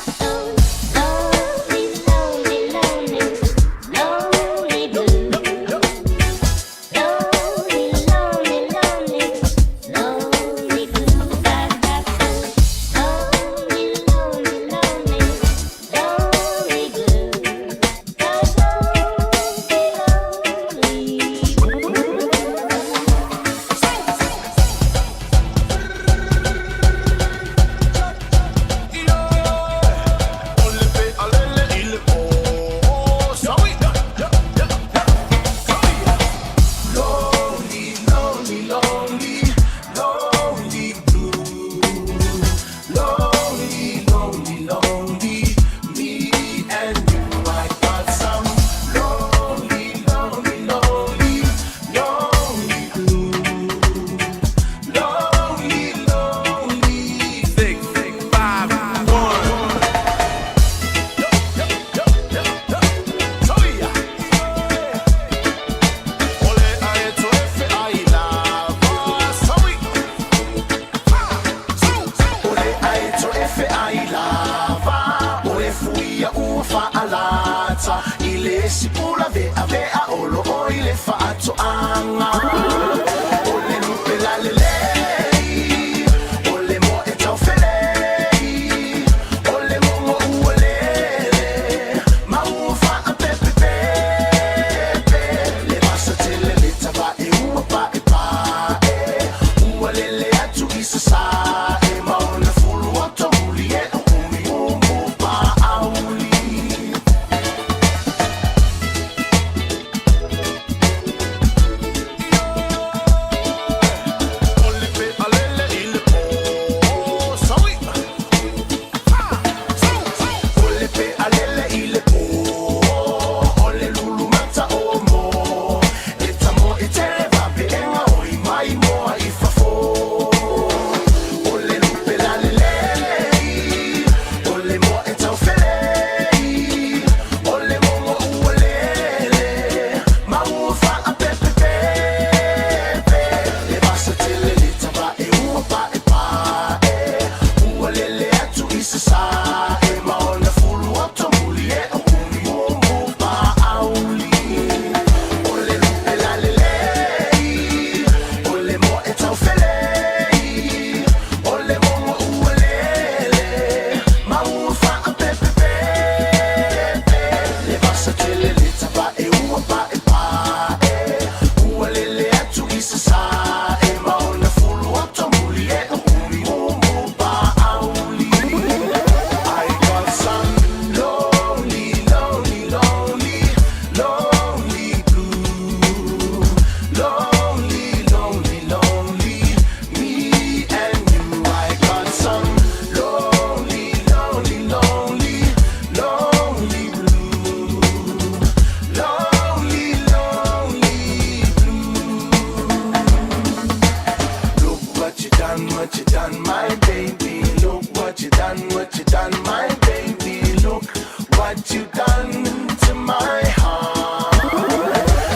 you done to my heart.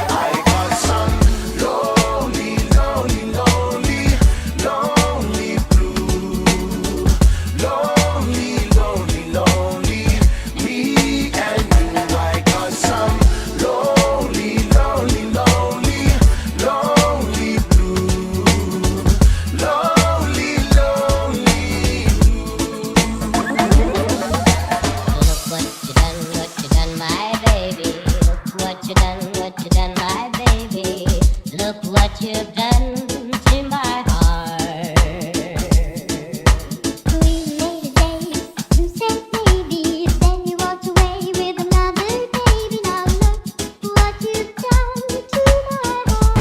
I got some lonely, lonely, lonely, lonely blue. Lonely, lonely, lonely, me and you. I got some lonely, lonely, lonely, lonely blue. Lonely, lonely Look what you done, what you done, my baby. Look what you done, what you done, my baby. Look what you've done to my heart. We made a day, you said maybe, then you walked away with another baby. Now look what you've done to my heart.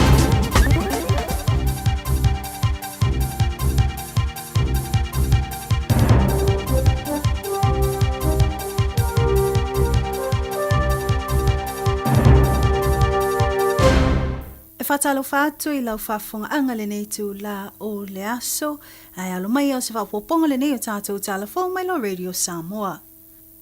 E faatalofa atu i lau faafofogaaga lenei itulā o le aso, ae alo mai o se faaopoopoga lenei o tatou tala fou mai lo Radio Samoa.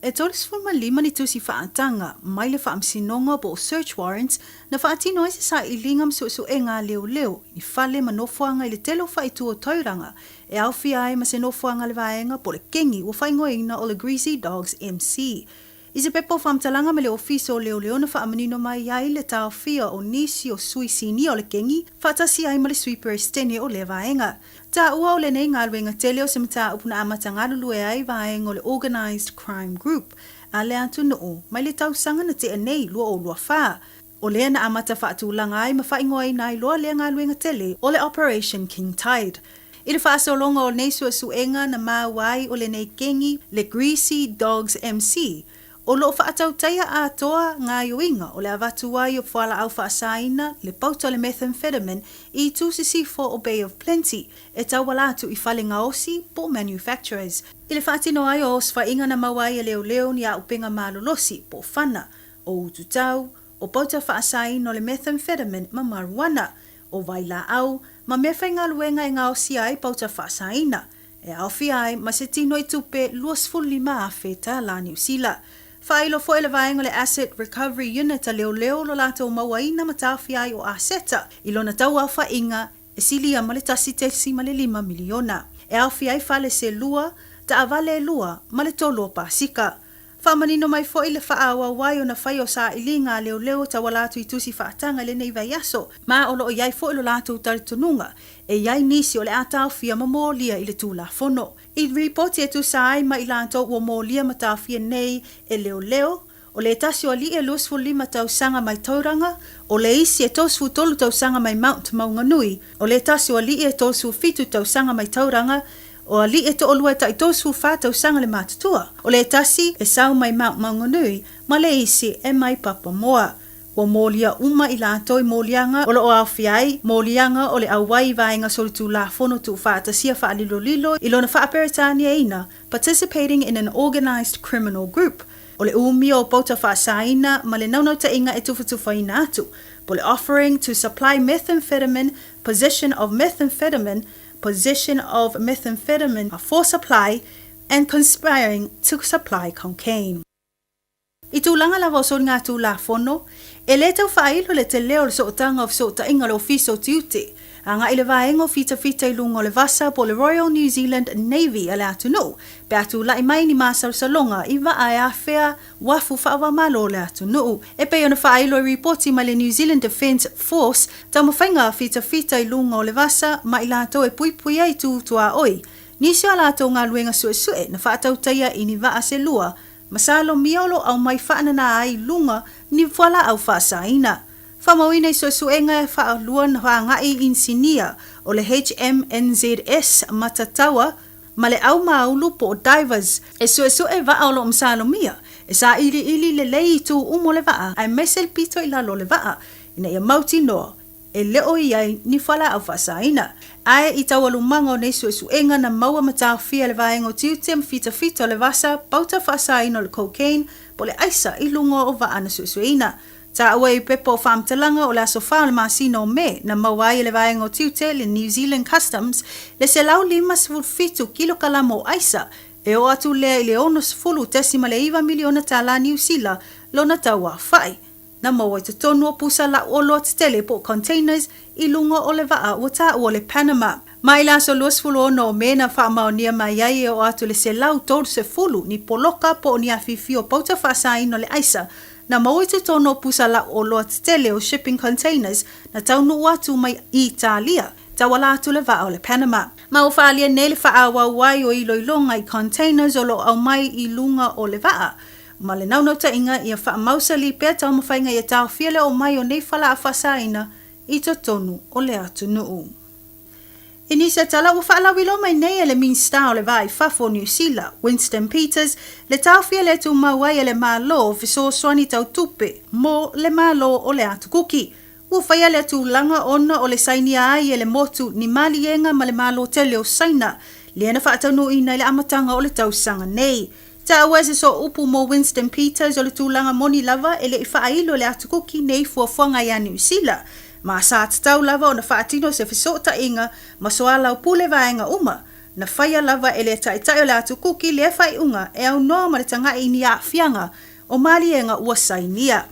E 35 ni tusi faataga mai le Faamasinoga po o search warrants na faatino ai se sailiga ma suesuega a leoleo i ni fale ma nofoaga i le tele o faaitu o Tauranga e aofia ai ma se nofoaga a le vaega po o le kengi ua faaigoaina o le Greasy Dogs MC. I se pepa o faamatalaga ma le Ofisa o Leoleo na faamanino mai ai le taofia o nisi o sui sinia o le kengi faatasi ai ma le sui Peresetene o lea vaega. Taua o lenei galuega tele o se mataupu na amata galulue ai vaega o le Organised Crime Group a le atunuu mai le tausaga na tea nei 2024. O lea na amata faatulaga ai ma faaigoaina ai loa lea galuega tele o le Operation King Tide. I le faasologa o nei suesuega na maua ai o lenei kengi le Greasy Dogs MC, o lo o faatautaia atoa gaoioiga o le avatu ai o fualaau faasaina le pauta o le methamphetamine i itu sisifo o Bay of Plenty e tauala atu i fale gaosi po o manufacturers. I le faatino ai o osofaiga na maua ai e leoleo ni auupega malolosi po o fana, o ututau, o pauta faasaina o le methamphetamine ma marijuana, o vailaau, ma meafaigaluega e gaosia ai pauta faasaina, e aofia ai ma se tino i tupe $25,000 tālā Niu Sila. Faailo foi le vaega o le Asset Recovery Unit a leoleo lo latou mauaina ma taofia ai o aseta i lona tauaofaiga e silia ma le 1.5 miliona. E aofia ai fale se lua, taavale e lua ma le tolu o pasika. Faamanino mai foi le faaauau ai ona fai o sailiga a leoleo tauala atu i tusi faataga i lenei vaiaso, ma o lo o i ai foi lo latou talitonuga e i ai nisi o le a taofia ma molia i le Tulafono. I ripoti e tusa ai ma i latou ua molia ma taofia nei e leoleo, o le tasi o alii e 25 tausaga mai Tauranga, o le isi e 33 tausaga mai Mount Maunganui, o le tasi o alii e 37 tausaga mai Tauranga, o alii e toalua e tai 34 tausaga le matutua, o le tasi e sau mai Mount Maunganui ma le isi e mai Papamoa. Ua molia uma i latou i moliaga o lo o aofia ai moliaga o le auai i vaega solitulafono tuufaatasia faalilolilo i lona faaperetaniaina, participating in an organised criminal group, o le umia o pauta faasaina ma le naunautaiga e tufatufaina atu, po o le offering to supply methamphetamine, possession of methamphetamine, possession of methamphetamine for supply and conspiring to supply cocaine. I tulaga lava o soligatulafono, e le tau faailo le tele o le sootaga o fesootaiga o le Ofisa o Tiute agai i le vaega o fitafita i luga o le vasa po o le Royal New Zealand Navy a le atunuu pe a tulai mai ni masalosaloga i vaa e afea uafu faava-o-Malo o le atunuu. E pei ona faailo i ripoti mai le New Zealand Defence Force, taumafaiga fitafita i luga o le vasa ma i latou e puipui ai tu tuaoi. Nisi o a latou galuega suesue na faatautaia i ni vaa se lua ma salomia o lo o aumai faananā ai i luga ni fualaau faasaina. Faamauina i suesuega e faalua na agai i inisinia o le HMNZS Matataua ma le au māulu po o divers e suesue vaa o lo o masalomia e sailiili lelei itu uma o le vaa aemaise le pito i lalo o le vaa ina ia mautinoa e le o i ai ni fualaau faasaina. Ae i taualumaga o nei suesuega na maua ma taofia e le vaega o tiute ma fitafita o le vasa pauta faasaina o le cocaine po o le aisa i luga o vaa na suesueina. Taua i pepa o faamatalaga o le aso 4 o le masina o Me na maua ai e le vaega o tiute le New Zealand Customs le 157 kilokalama o aisa E oo atu lea i le $60.9 miliona tālā Niu Sila lona tau aofai. Na maua i totonu o pusa lau oloa tetele po o containers i luga o le vaa ua taua o le Panama. Ma i le aso 26 o Me na faamaonia mai ai e oo atu i le 130 ni poloka po o ni afifi o pauta faasaina o le aisa na maua i totonu o pusa lau oloa tetele o shipping containers na taunuu atu mai Italia tauala atu le vaa o le Panama. Ma ua faaalia nei le faaauau ai o iloiloga i containers o lo o aumai i luga o le vaa ma le naunautaiga ia faamausali pea taumafaiga ia taofia le oo mai o nei falaā faasaina i totonu o le atunuu. I nisi o tala ua faalauiloa mai nei e le Minisita o le Va i Fafo o Niu Sila, Winston Peters, le taofia le tumau ai e le Malo fesoasoani tau tupe mo le Malo o le Atu Kuki. Ua faia lea tulaga ona o le sainia ai e le motu ni maliega ma le Malo tele o Saina, lea na faataunuuina i le amataga o le tausaga nei. Taua e se sooupu mo Winston Peters o le tulaga moni lava e le i faailo e le Atu Kuki nei fuafuaga ia Niu Sila, ma sa tatau lava ona faatino se fesootaiga ma soalaupule vaega uma, na faia lava e le Taitai o le Atu Kuki lea faaiuga e aunoa ma le taga'i i ni aafiaga o maliega ua sainia.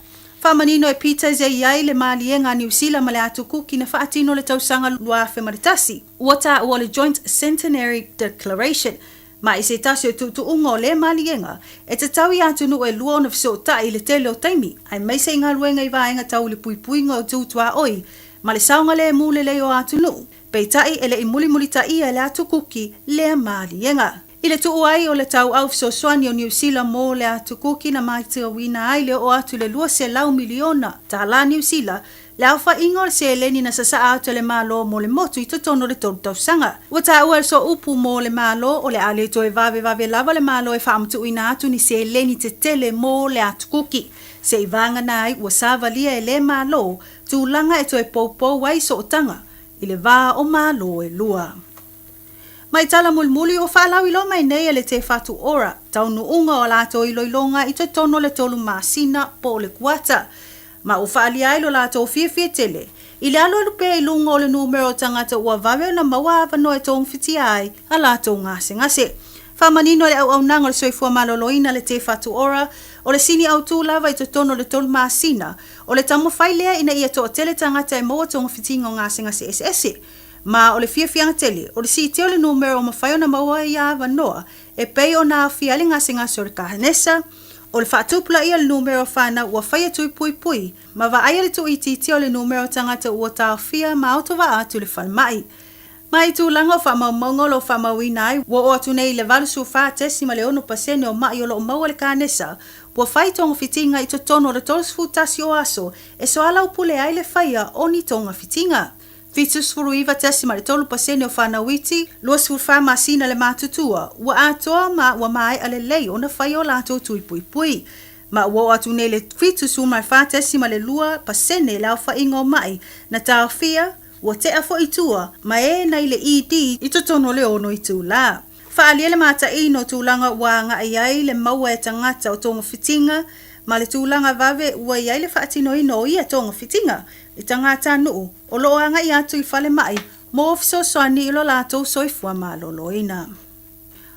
Faamanino e Peters e i ai le maliega a Niu Sila ma le Atu Kuki na faatino le tausaga 2001, ua taua o le Joint Centenary Declaration, Ma i se tasi o tuutuuga o lea maliega, e tatau i atunuu e lua ona fesootai i le tele o taimi, aemaise i galuega i vaega tau i le puipuiga o tu tuaoi ma le saogalemu lelei o atunuu, peitai e le i mulimulitaia e le Atu Kuki lea maliega. I le tuu ai o le tauau fesoasoani o Niu Sila mo le Atu Kuki na matauina ai le oo atu i le 200 miliona tālā Niu Sila Le aofaiga o le seleni na sasaa atu e le Malo mo le motu i totonu o le tolu tausaga. Ua taua e le sooupu mo le Malo o le a le toe vavevave lava le Malo e faamatuuina atu ni seleni tetele mo le atukuki. Se i vagana ai ua savalia e le Malo tulaga e toe poupou ai sootaga i le va o Malo e lua. Mai tala mulimuli ua faalauiloa mai nei e le Te Whatu Ora taunuuga o a latou iloiloga i totonu o le tolu masina po o le kuata, ma ua faaalia ai lo latou fiafia tele i le alualu pea i luga o le numera o tagata ua vave ona maua avanoa e togafititia ai a latou gasegase. Faamanino e le Auaunaga o le Soifua Maloloina le Te Whatu Ora o le sini autū lava i totonu o le tolu masina o le taumafai lea ina ia toatele tagata e maua togafitiga o gasegase eseese Ma o le fiafiaga tele, o le siitia o le numera ua mafai ona maua ia avanoa e pei ona aofia ai le gasegase o le kahanesa, o le faatupulaia o le numera o fanau ua faia tui puipui, ma vaaia le tuuitiitia o le numera o tagata ua taofia ma autovaa atu i le falemai. Ma i tulaga o faamaumauga o lo o faamauina ai, ua oo atu nei i le 84.6 pasene o ma'i o lo o maua i le kanesa ua fai togafitiga i totonu o le 31 o aso e soalaupule ai le faia o ni togafitiga. 79.3 pasene o fanau iti, 24 masina le matutua, ua atoa ma ua maea lelei ona faia o latou tui puipui. Ma ua oo atu nei le 74.2 pasene le aofaiga o ma'i na taofia, ua tea foi i tua, ma e na i le ED i totonu o le ono itulā. Faaalia le mataino o tulaga ua agai ai le maua e tagata o togafitiga ma le tulaga vave ua i ai le faatinoina o ia togafitiga i tagatanuu o lo o agai atu i falemai mo fesoasoani i lo latou soifua maloloina.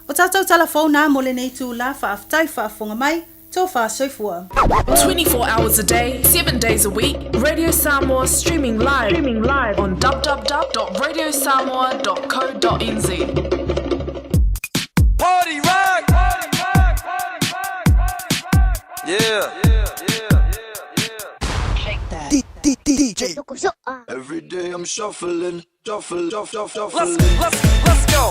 O tatou tala fou na mo lenei itulā, faafetai faafofoga mai, tofa soifua. 24 hours a day, 7 days a week, Radio Samoa streaming live, streaming live on www.radiosamoa.co.nz. Party rock! Yeah. DJ. Every day I'm shuffling, shuffle, shuffle, shuffle. Let's, let's, let's go.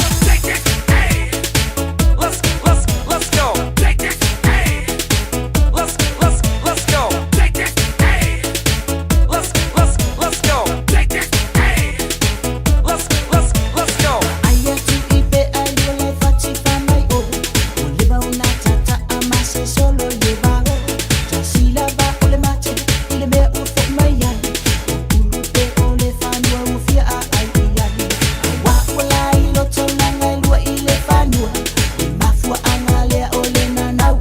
Let's, let's, let's go. Let's, let's, let's go. Let's, let's, let's go. Let's, let's, let's go. Aia tu i pe ai o le fati fa mai o O le ba una tata a mase solo le va o Ta sila va o le mate i le mea ua fo mai ai O ulu pe o le fanua ua fia a ai i ai Aua ua lai loto nanga i lua i le fanua Le mafua anga lea o le nanau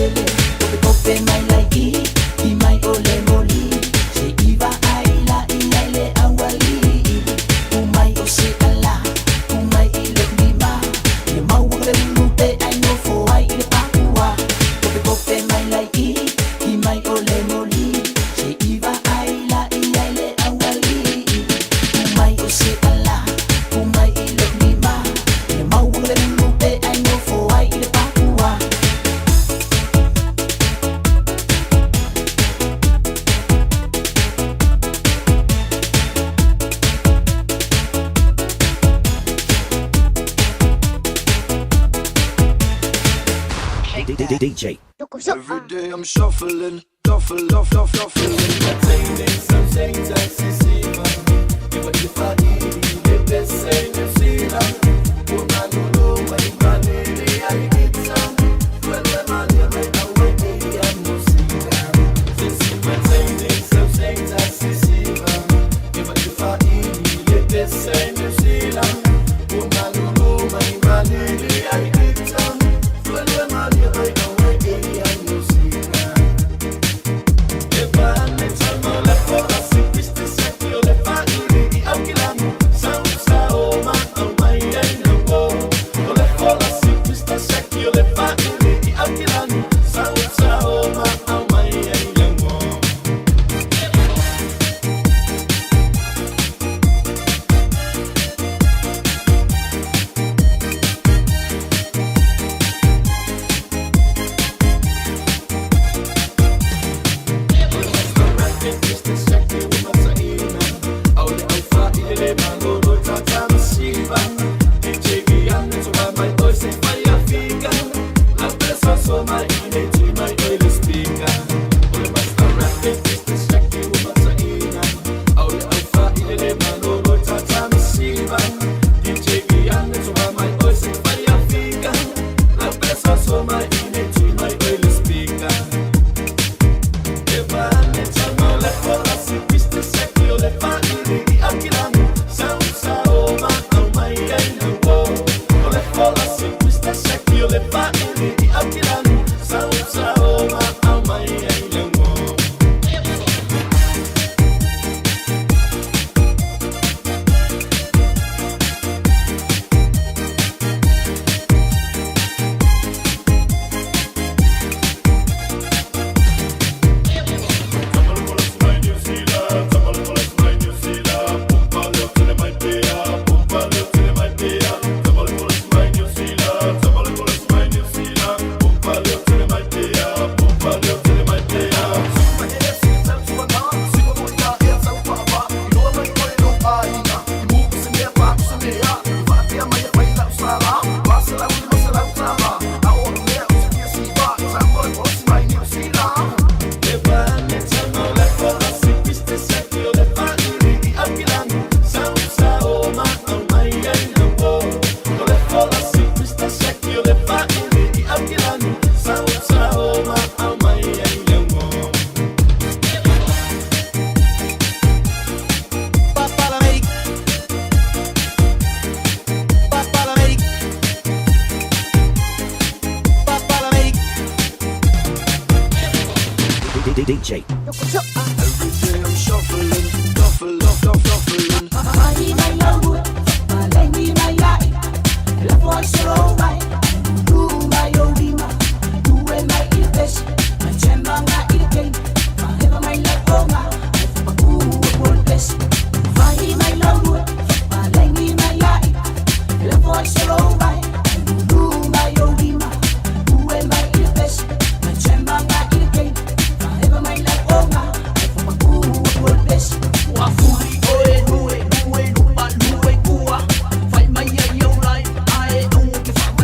tele Kope kope mai lai i I mai o le moli Se iwa ai la i ai le awali U mai o se ala U mai i le lima Le mau o le ulu pe ai no fo ai i le pakua Kope kope mai lai i I mai o le moli Se iwa ai la i ai le awali U mai o se ala U mai i le lima Le mau o le ulu pe ai no fo ai i le pakua. DJ. Every day I'm shuffling, shuffle, shuffle, shuffling. DJ. Every day I'm shuffling, shuffle, shuffle, shuffling. Wafuri oe nue nue lupa nue kua. Fai mai ai au lai ae au ke wha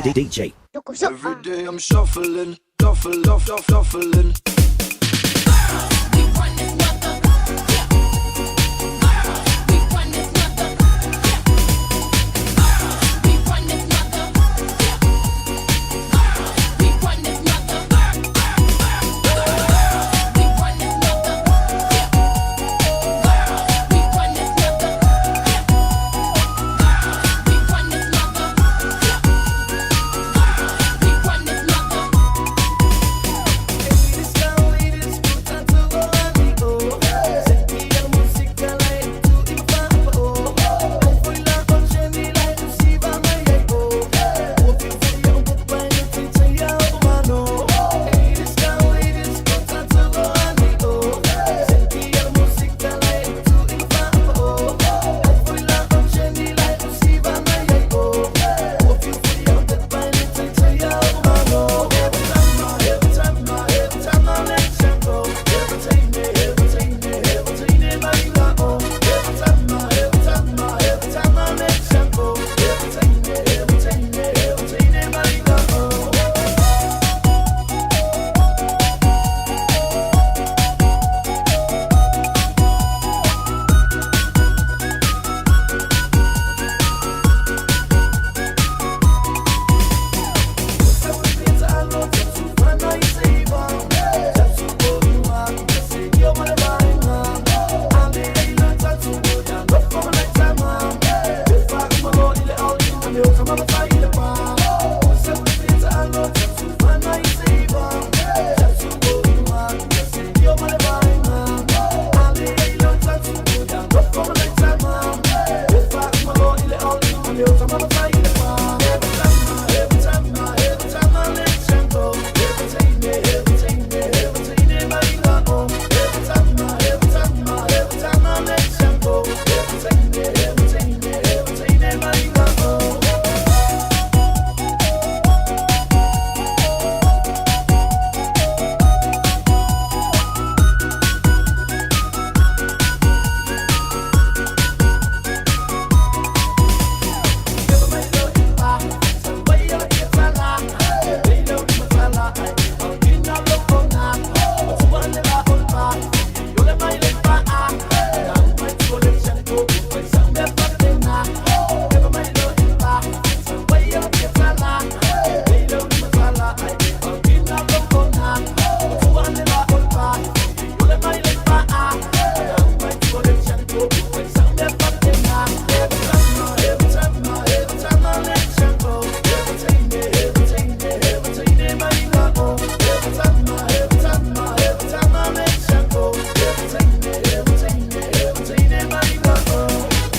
DJ. Every day I'm shuffling, shuffle, shuffle, shuffling.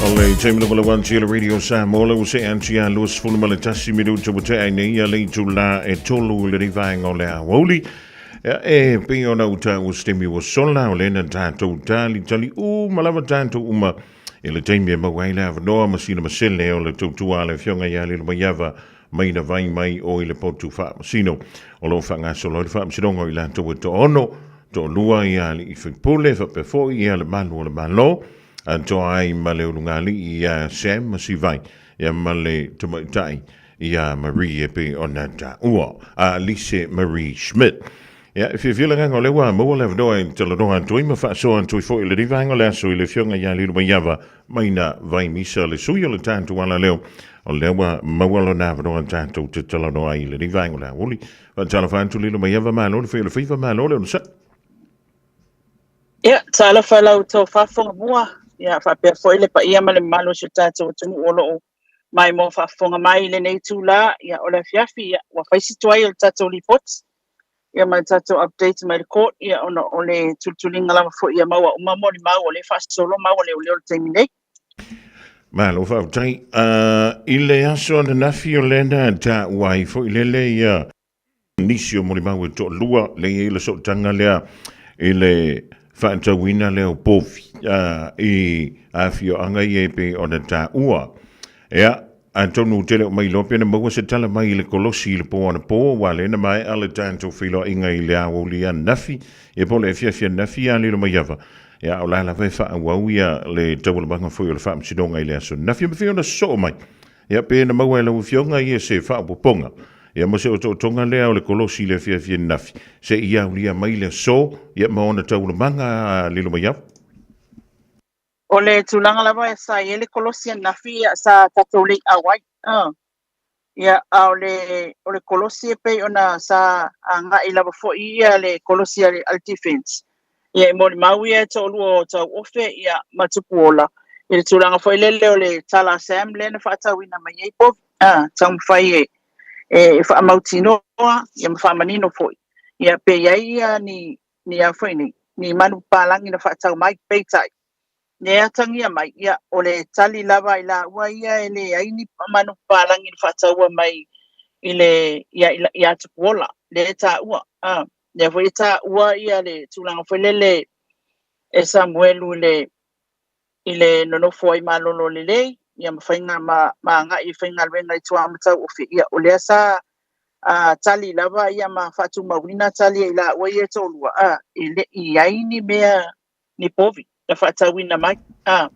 O le taimi lava lau anti le Radio Samoa lau se anti a 21 minuta ua tea ai nei ia le itulā e tolu i lenei vaega o le aoauli. Ia, e pei ona u taua se taimi ua sola, o lena tatou talitali uma lava tatou uma i le taimi e maua ai le avanoa ma sina masele o le tautua a le Afioga ia Lilomaiava mai na vai mai o i le potu faamasino. O lo o faagasolo ai le faamasinoga o i latou e toaono, toalua ia alii faipule faapea foi ia le malu o le Malo, a toa ai ma le ulugalii ia Sam ma Sivai, ia ma le tamaitai ia Marie e pei ona taua, a Lise Marie Schmidt. Ia, e fiafia le agaga o lea ua maua le avanoa e talanoa atu ai ma faasoa atu ai foi i lenei vaega o le aso i le Afioga ia Lilomaiava Maina Vaimisa, le sui o le tatou alaleo, o lea ua maua lona avanoa tatou te talanoa ai i lenei vaega o le aoauli. Faatalofa atu Lilomaiava, malo le fai o le faiva, malo le onosai. Ia, talofa i la outou faafofoga mua, ia faapea foi le paia ma le mamalu o si o tatou atunuu o lo o maimoa faafofoga mai i lenei itula, ia, o le afiafi, ia, ua fai si tuai o le tatou lipoti, ia ma le tatou update mai le court, ia, ona o le tulituliga lava foi ia maua uma molimau o lea e faasolo mau a leoleo i le taimi nei. Malo faafetai. I le aso ananafi o lea na taua ai foi lele ia nisi o molimau e toalua lea e i ai le sootaga lea i le faatauina lea o povi i afioaga ia e pei ona taua. Ia, atonu te le o mailoa pe na maua se tala mai i le kolosi i le po anapo, aua lea na maea le tatou feiloaiga i le aoauli ananafi, ia po o le afiafi ananafi ia Lilomaiava. Ia, o la lava e faaauau ia le taualumaga foi o le faamasinoga i le aso ananafi, e mafai ona sosoo mai. Ia, pe na maua e lau Afioga ia se faaopoopoga, ia ma se otootoga lea o le kolosi i le afiafi ananafi, se i aulia mai le aso, ia ma ona taualumaga Lilomaiava. O le tulaga lava sa i ai le kolosi ananafi, ia, sa tatou le i auai. Ia, a o le, o le kolosi e pei ona sa agai lava foi ia le kolosi a le, a le defense. Ia, e molimau ia e toalua o Tauofe, ia, ma Tupuola, i le tulaga foi lele o le tala a Sam lea na faatauina mai ai povi, a, taumafai e, e faamautinoa, ia, ma faamanino foi, ia, pe i ai ia ni, ni a foi nei, ni manupapalagi na faatau mai, peitai, ne atagia mai, ia, o le tali lava i laua ia e leai ni manupapalagi na faataua mai i le, ia, ia Tupuola, lea e taua, a. Lea foi e taua ia le tulaga foi lele e Samuelu i le i le nonofo ai malolo lelei ia ma faiga ma, ma agai i faigaluega i tua ma tauofi. Ia, o lea sa a, tali lava ia ma faatumauina tali ai laua ia e toalua, a, e le i ai ni mea ni povi na faatauina mai. A,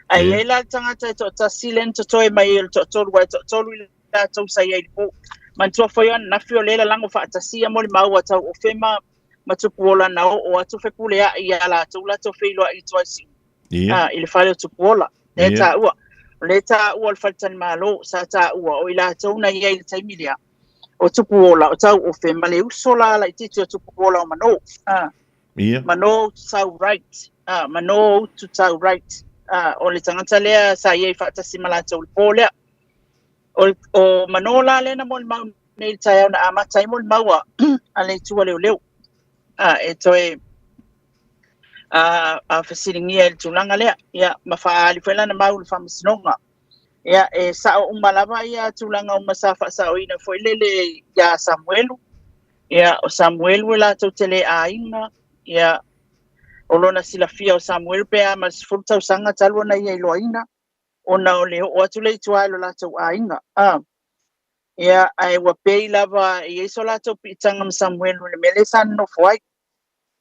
ae i ai la le tagata e toatasi lea na totoe mai ai o le toatolu, aua e toatolu i latou sa i ai i le po. Manatua foi o ananafi o lea e lalago faatasi ia molimau a Tauofe ma, ma Tupuola na oo atu Fepuleai iā latou latou feiloai i tua i Siumu, a, i le fale o Tupuola. Lea e taua. O lea e taua o le faletalimalo sa taua o i latou na i ai i le taimi lea, o Tupuola, o Tauofe ma le uso la laitiiti o Tupuola o Manō. A. Ia. Manō Utusau Wright, ā, Manō Ututau Wright, ā, o le tagata lea sa i ai faatasi ma latou i le pō lea. O, o Manō la lea na molimau nei i le taeao na amata ai molimau a, a le Itu a Leoleo, ā, e toe a, a fesiligia i le tulaga lea, ia, ma faaali foi lana mau i le faamasinoga. Ia, e sao uma lava ia tulaga uma sa faasaoina foi lele iā Samuelu. Ia, o Samuelu e latou te le aiga, ia, o lona silafia o Samuelu pe a ma le 10 tausaga talu ona ia iloaina, ona o le oo atu lea i tua i lo latou aiga. A, ia, ae ua pei lava e i ai so latou piitaga ma Samuelu i le mea lea sa nonofo ai.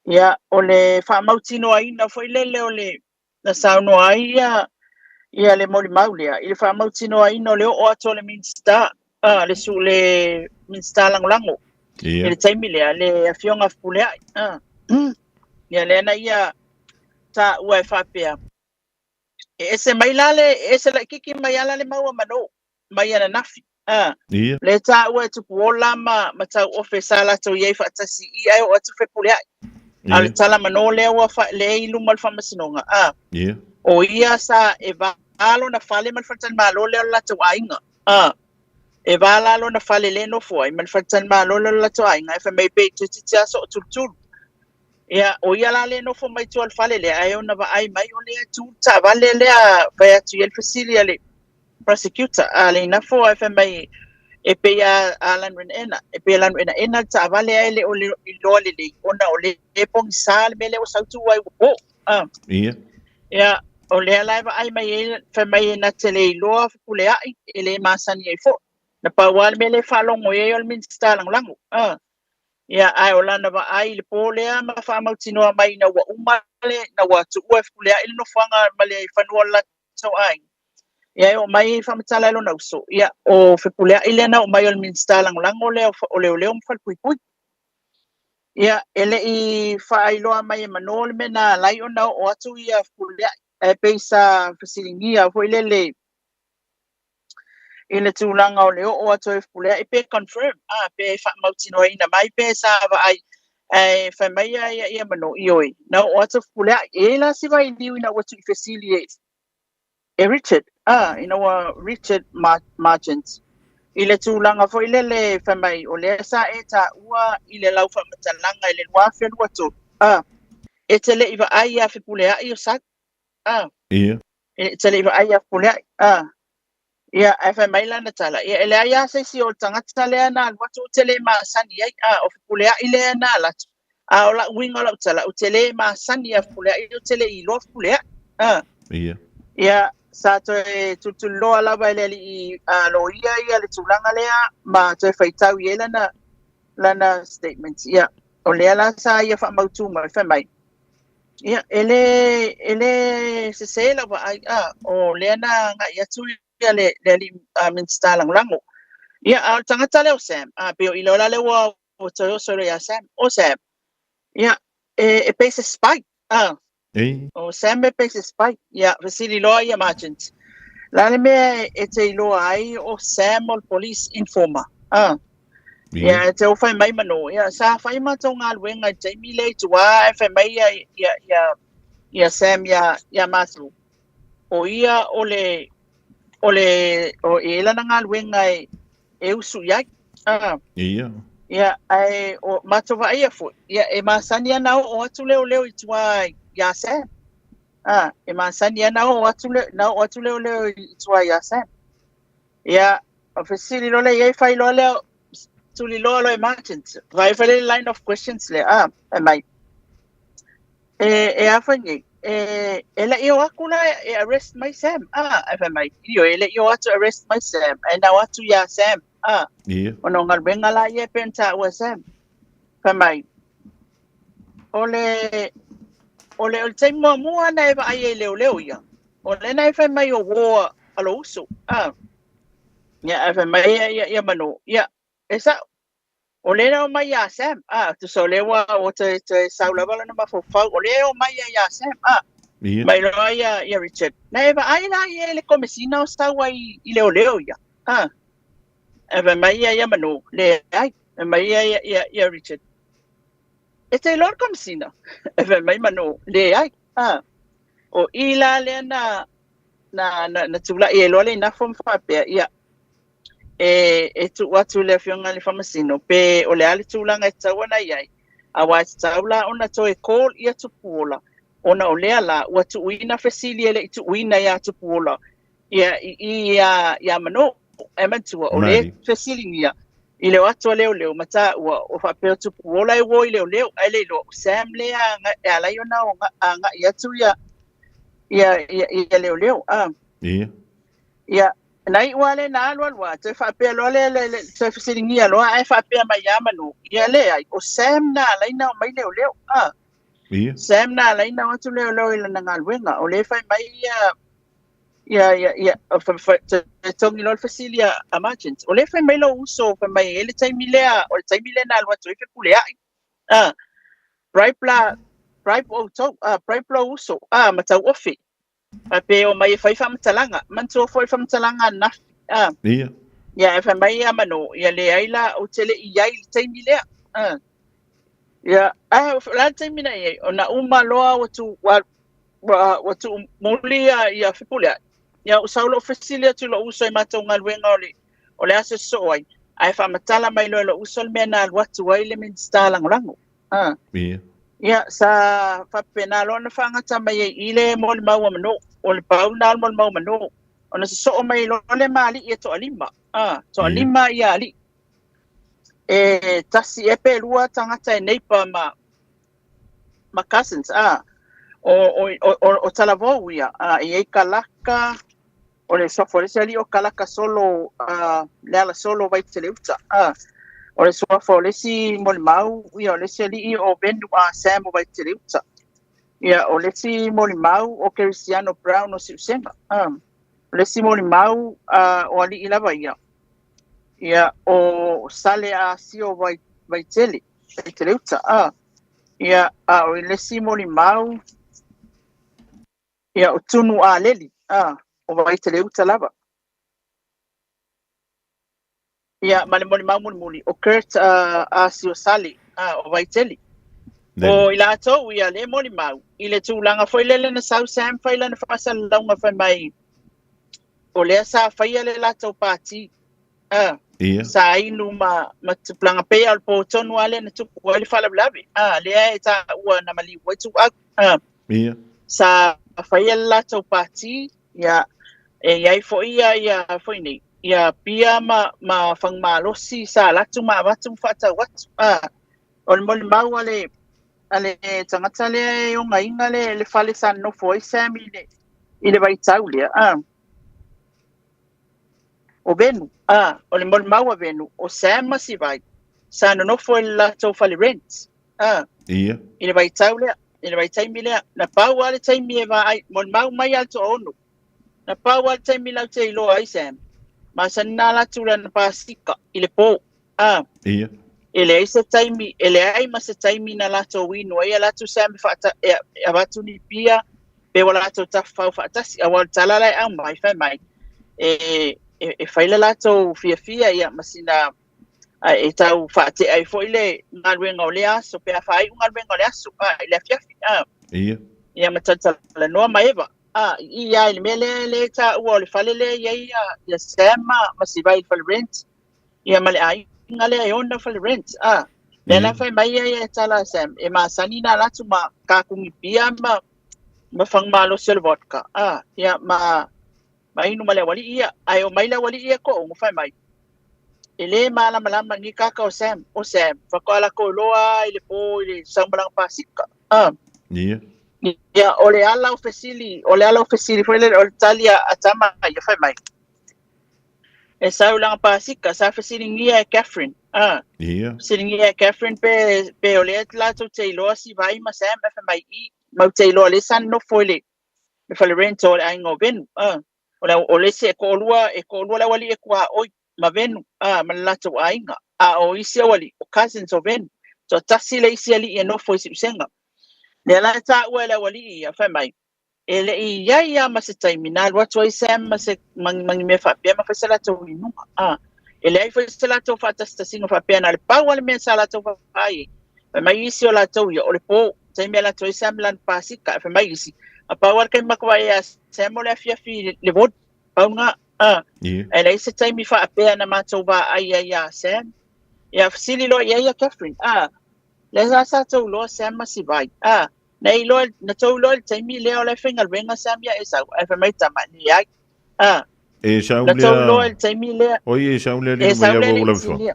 Ia, o le faamautinoaina foi lele o le na saunoa ai ia, ia le molimau lea i le faamautinoaina o le oo atu o le Minisita, ah, le, su, le Minisita Lagolago i le taimi lea, le Afioga Fepuleai. Ah. Ia lea na ia taua e faapea, e ese mai la le, e ese laitiiti mai ala le mau a Manō, mai ananafi. Ah. Lea taua e Tupuola ma, ma Tauofe sa latou i ai faatasi i ae oo atu Fepuleai. A o le tala manō lea ua fa, lea i luma o le faamasinoga. Ah. O ia sa e va lona fale ma le faletalimalo lea o le latou aiga. Ah. E va la lona fale lea e nofo ai ma le faletalimalo lea o le latou aiga e fai mai pei toeitiiti lava sootulutulu. Ia, o ia la lea e nofo mai tua o le fale lea, ae ona vaai mai o lea e tu le taavale lea, fai atu i ai le fesili a le prosecutor, a le Inafo ae fai mai e pei a, a lanuenaena, e pei a lanuenaena le taavale ae le o le iloa lelei, ona o lea e pogisa le mea lea ua sau tu ai ua po. Ah. Ia. Ia, o lea la e vaai mai ai, fai mai e na te le iloa Fepuleai, e le masani ai foi. Na pau lava le mea lea e faalogo i ai o le Minisita Lagolago. Ah. Ia, ae o lana vaai i le pō lea ma faamautinoa mai ina ua uma le, ina ua tuua e Fepuleai le nofoaga ma le fanua o le latou aiga. Ia, e oo mai e faamatala e lona uso, ia, o Fepuleai lea na oo mai o le Minisita Lagolago lea o Leoleo ma Falepuipui. Ia, e le i faailoa mai e Manō le mea na ala ai ona oo atu ia Fepuleai, ae pei sa fesiligia foi lele i le tulaga o le oo atu e Fepuleai pe confirm, a, pe faamautinoaina mai pe sa vaai, ae fai mai ia ia ia Manō, ioe, na oo atu Fepuleai. E i ai la si vailiu ina ua tuufesili e, e Richard, a, ina ua Richard Margent, i le tulaga foi lele fai mai o lea sa e taua i le lau faamatalaga i le 2023, a, e te le i vaai iā Fepuleai o sau, a. Ia. E te le i vaai iā Fepuleai, a. Ia, ae fai mai lana tala, ia, e leai lava se isi o le tagata lea na alu atu ou te le masani ai, a, o Fepuleai lea na alu atu. A o lau uiga o lau tala, ou te le masani iā Fepuleai, ou te le i iloa Fepuleai, a. Ia. Ia, sa toe tulituliloa lava e le alii a, loia ia le tulaga lea ma toe faitau i ai lana, lana statement. Ia, o lea la sa ia faamautu mai, fai mai, Ia, e le, e le sesē lau vaai, a, o lea na agai atu le le alii Minisita Lagolago. Ia, a o le tagata lea o Sam, a pei o i lea o la lea ua ua toe oso loa ia Sam, o Sam, ia, e pei se spy, a. Ei. O Sam e pei se spy. Ia, fesili loa ia Margent. O le a le mea e te iloa ai o Sam o le police informer? A. Ia, e te o fai mai manō. Ia, sa fai matou galuega i le taimi lea i tua ae fai mai ia, ia, ia, ia Sam iā, iā matou. O ia o le, o le, o e i ai lana galuega e, e usu i ai. A. Ia. Ia, ae o matou vaaia foi, ia, e masani lava ona oo atu leoleo i tua iā Sam. A, e masani lava ona oo atu, le, na oo atu leoleo i tua iā Sam. Ia, o fesili loa lea i ai, fai loa lea, tuli loa loa e Martins. Vaai fai le line of questions lea, a, fai mai. E, e a fai nei, e, e le'i o atu la e arrest mai Sam, a, ae fai mai, ioe, e le'i o atu e arrest mai Sam, ae na o atu iā Sam, a, Ia. ona o galuega la ia e pei ona taua e Sam. Fai mai, o le, o le, o le taimi muamua na e vaai ai i leoleo ia, o lea na e fai mai o uō a lou uso, a, ia, ae fai mai ia, ia, ia Manu, ia, e sa'o, O lea na omai iā Sam, a, tusa o lea ua, ua toe, toe sau lava lona mafaufau, o lea e omai ai iā Sam, a. Ia. Mai loa ia, ia Richard. Na e vaai la ia i le komesina o sau ai i leoleo ia, a. Ae fai mai ia ia Manu, leai. Fai mai ia, ia, ia, ia Richard. E te iloa le komesina? Ae fai mai Manu, leai, a. O i la lea na, na, na, na tula'i ai loa le Inafo ma faapea, ia, e, e tuu atu i le Afioga i le Faamasino pe o le a le tulaga e tatau ona i ai, aua e tatau la ona toe call ia Tupuola, ona o lea la ua tuuina fesili e le i tuuina iā Tupuola ia i i iā, iā Manō. Ae manatua, o lea e fesiligia i le o atu a leoleo ma taua o faapea o Tupuola e uo i leoleo, ae le iloa o Sam lea e ala ai ona agai atu ia, ia, ia, ia leoleo. A. Ia. Ia, Na iu lava lea na alu alu lava, toe faapea loa le, le, le, toe fesiligia loa, ae faapea mai ia Manu, ia leai, o Sam na ala ai na omai leoleo. Ah. Ia. Sam na ala ai na o atu leoleo i lana galuega. O lea e fai mai ia, ia, ia, ia, o fa, fa, toe togi loa le fesili a, a Margent. O lea e fai mai lou uso, fai mai e i ai le taimi lea, o le taimi lea na alu atu ai Fepuleai. Ah. Bribe la, bribe outou, ah, bribe lou uso, ah, ma tauofi. Ae pe omai e fai faamatalaga. Manatua foi faamatalaga ananafi. A. Ia. Ia, e fai mai ia Manu, ia leai la, ou te le i ai i le taimi lea. A. Ia, ae o le a le taimi na i ai? Ona uma loa ua tu, ua, ua, ua tuumuli ia, ia Fepuleai. Ia, ou sau loa fesili atu i lou uso i matou galuega o le, o le a se sosoo ai. Ae faamatala mai loa e lou uso le mea na alu atu ai le Minisita Lagolago. A. Ia. Ia, sa faapena loa ona faagata mai ai i le molimau a Manō. O le pau lena o le molimau a Manō. Ona sosoo mai loa lea ma alii e toalima. A, toalima ia alii. E tasi ea pe lua tagata e neighbour ma, ma cousins. A, o, o, o, o, o Talavou ia. A, e i ai Kalaka, o le suafa o le isi alii o Kalaka Solo, uh, Leala Solo Vaiteleuta. Uh, o le suafa o le isi molimau, ia, o le isi alii o Venu a Sam o Vaiteleuta. Ia, o le isi molimau o Kerisiano Brown o Siusega. Uh, o le isi molimau uh, o alii lava ia. Ia, o Sale a Sio Vai, Vaitele, Vaiteleuta. Uh, ia, a o le isi molimau, Ia, o Tunu Aleli, a, o Vaiteleuta lava. Ia, ma le molimau mulimuli, o Kurt uh, Asiosale, a, o Vaitele. O i latou ia le molimau, i le tulaga foi lele na sau Sam fai lana faasalalauga fai mai, o lea sa faia le latou pati, a, Ia. sa inu ma, ma tupulaga pei o le po tonu lava lea na tupu ai le faalavelave, a, lea e taua na maliu ai Tuuau, a. Ia. Sa faia le latou pati, ia, e i ai foi ia, ia foi nei, ia pia ma, ma fagumalosi sa alu atu ma avatu ma faatau atu. A, o le molimau a le, a le tagata lea e ogaina le, le fale sa nonofo ai Sam i le, i le vaitau lea, a. O Venu, a, o le molimau a Venu, o Sam ma Sivai, sa nonofo i le latou fale rent, a. Ia. I le vaitau lea, i le vaitaimi lea, na pau lava le taimi e vaai, molimau mai lava le toaono. Na pau lava le taimi latou te iloa ai Sam, masani ona alu atu lana pasika i le po. A. Ia. E leai se taimi, e leai ma se taimi na latou inu ai, alu atu Sam e faata, e, e avatu ni pia, pe ua latou tafafau faatasi, aua o le tala la e aumai, fai mai, e, e, e fai le latou fiafia, ia, ma sina, a, e tau faatea ai foi le galuega o lea aso, pe a faaiu galuega o le aso, a, i le afiafi, a. Ia. Ia, ma talatalanoa ma Eva. A, i i a i le mea lea lea e taua o le fale lea e i ai ia, ia Sam ma, ma Sivai i le fale rent, ia ma le aiga lea e ona fale rent. A, lea la fai mai ai e tala a Sam, e masani ona alu atu ma kakugi pia ma, ma fang malosi o le vodka. A, ia ma, ma inu ma le aualii ia. Ae omai le aualii ia koʻu, fai mai, e lē malamalama ni kaka o Sam, o Sam, faatoa latou iloa i le pō i le saumalaga pasika. A. Ia. Ia, o le ala o fesili, o le ala o fesili foi lele, o le tali a, a tama ia fai mai. E sau lana pasika, sa fesiligia e Catherine. A. Ia. Fesiligia e Catherine pe, pe o lea latou te iloa Sivai ma Sam, ae fai mai, i, mau te iloa lea sa nonofo i le, le fale rent o le aiga o Venu. A. O le, o le isi e toalua, e toalua le aualii e tuaoi ma Venu, a, ma le latou aiga. A o isi aualii, o cousins o Venu. Toatasi le isi alii e nofo i Siusega. Lea la e taua e le aualii ia, fai mai, e le i i ai lava ma se taimi na alu atu ai Sam ma se ma, ma ni mea faapea ma fai se latou inuga. A, e leai foi se latou faatasitasiga faapea na o le pau lava le mea sa latou vaai ai. Fai mai isi o latou ia, o le pō, taimi e alu atu ai Sam lana pasika. Fai mai isi, a pau lava le taimi matou vaai ia Sam o le afiafi i le voli. Pau lena. A, Ia. e leai se taimi faapea na matou vaai ai ia Sam. Ia, fesili loa i ai ia Catherine. A, lea sa sa tou iloa Sam ma Sivai. A, na iloa, na tou iloa i le taimi lea o la e faigaluega Sam ia Esau. Ae fai mai tama, leai. A, E sau na tou lea. iloa i le taimi lea. Oi e sau lea E lilo sau mai lea ua le ula fua. inisinia.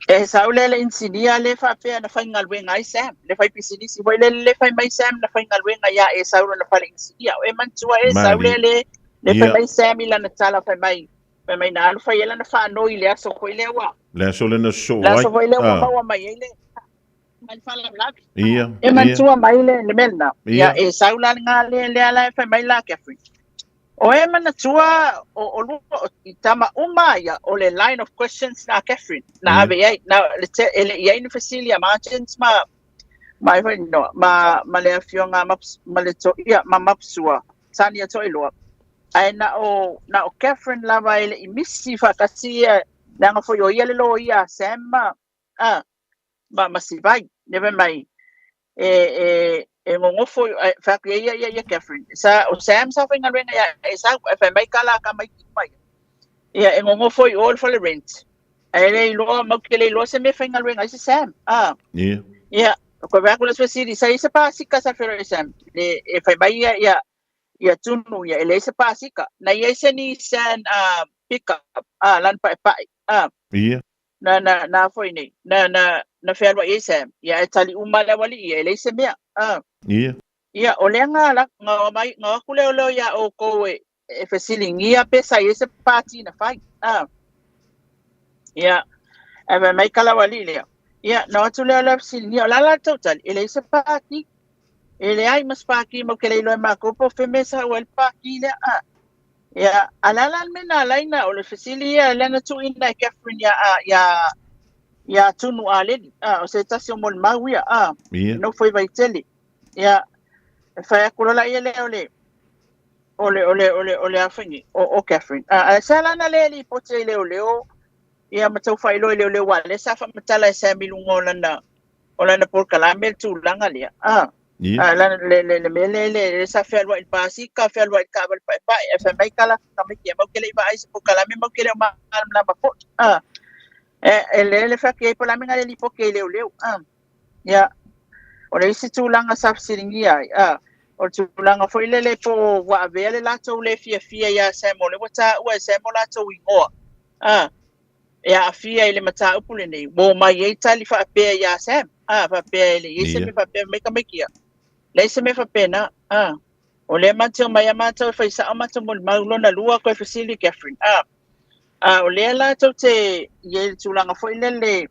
E sau lea le inisinia le faapea na faigaluega ai Sam, le fai pisinisi foi lele le fai mai Sam na faigaluega ia Esau lona fale inisinia. O e manatua e sau Mali. lea le le fai Ia. mai Sam i lana tala fai mai fai mai na alu fai ai lana faanoi i le aso foi lea ua Le aso lena sosoo le ai. aso foi lea ua Ah. maua mai ai le mai le faalavelave. Ia. E Ia. manatua mai le le mea lena. Ia. Ia e sau la lena le lea la e fai mai la Catherine. O e manatua o, o lua o, i tama uma ia o le line of questions na Catherine na Ia. ave i ai na le te, e le i ai ni fesili a Martins ma ma ai foi no ma ma le afioga ma ma le to, ia ma Mapsua Tania Toiloa. Ae na o na o Catherine lava e le i misi faatasi ia leaga foi o ia le loia a Sam ma a ma ma Sivai le fai mai e e e gogofo e fai atu ia ia ia Catherine sa o Sam sa faigaluega ia Esau ae fai mai ka la ka mai mai ia e gogofo i o le fale rent ae le iloa mau ke le iloa se mea faigaluega ai se Sam a Ia. ia ko vai atu le fesili sa i se pasika sa feiloai Sam le e fai mai ia ia ia tunu ia e leai se pasika na i ai se Nissan a pickup a lana paepae a Ia. Na, na, na foi nei. Na, na, na fealuai ai Sam. Ia, e tali uma le aualii ia, e leai se mea. A. Ia. Ia, o lea nga la, nga mai, nga aku leo leo ia oukou e, e fesiligia pe sa i ai se pati na fai. A. Ia, ae fai mai ka le aualii lea. Ia, na o atu lea lea fesiligia, o le a la le tou tali? E leai se pati. E leai ma se paki mau ke le iloa e makou po o fea mea sa au ai le paki lea. A. Ia, a le a la le mea na ala ai na, o le fesili ia lea na tuuina e Catherine ia, ia, ia Tunu Aleli, a, o se tasi o molimau ia, a, Ia. nofo i Vaitele. Ia, e fai atu loa laia lea o le, o le, o le, o le, o le a foi nei, o, o Catherine. A, ae sa la na le lipoti ai leoleo, ia ma tau faailoa i leoleo aua o lea sa faamatala e Sam i luga o lana, o lana polokalame le tulaga lea. A, Ia. a lana, le, le, le mea lea, le, le sa fealuai i le pasika, fealuai i le taavale paepae, ae fai mai ka latou tamaiti, ia mau ke le i vaai i se polokalame, mau ke le o malamalama foi. A, e, e le le fai atu i ai po o le a le mea na le lipoti ai i leoleo. A, ia, o le isi tulaga sa fesiligia ai, a, o le tulaga foi lele po o ua avea le latou le fiafia ia Sam, o lea ua taua e Sam o latou igoa. A, e aafia i le mataupu lenei, ua omai ai tali faapea ia Sam, a, faapea e le i ai se Ia. mea faapea mai tamaiti ia. Leai se mea faapena, a. O lea matou te omai a matou e fai sao matou molimau lona lua koe fesili Catherine, a. A o lea la tou te i ai i le tulaga foi lele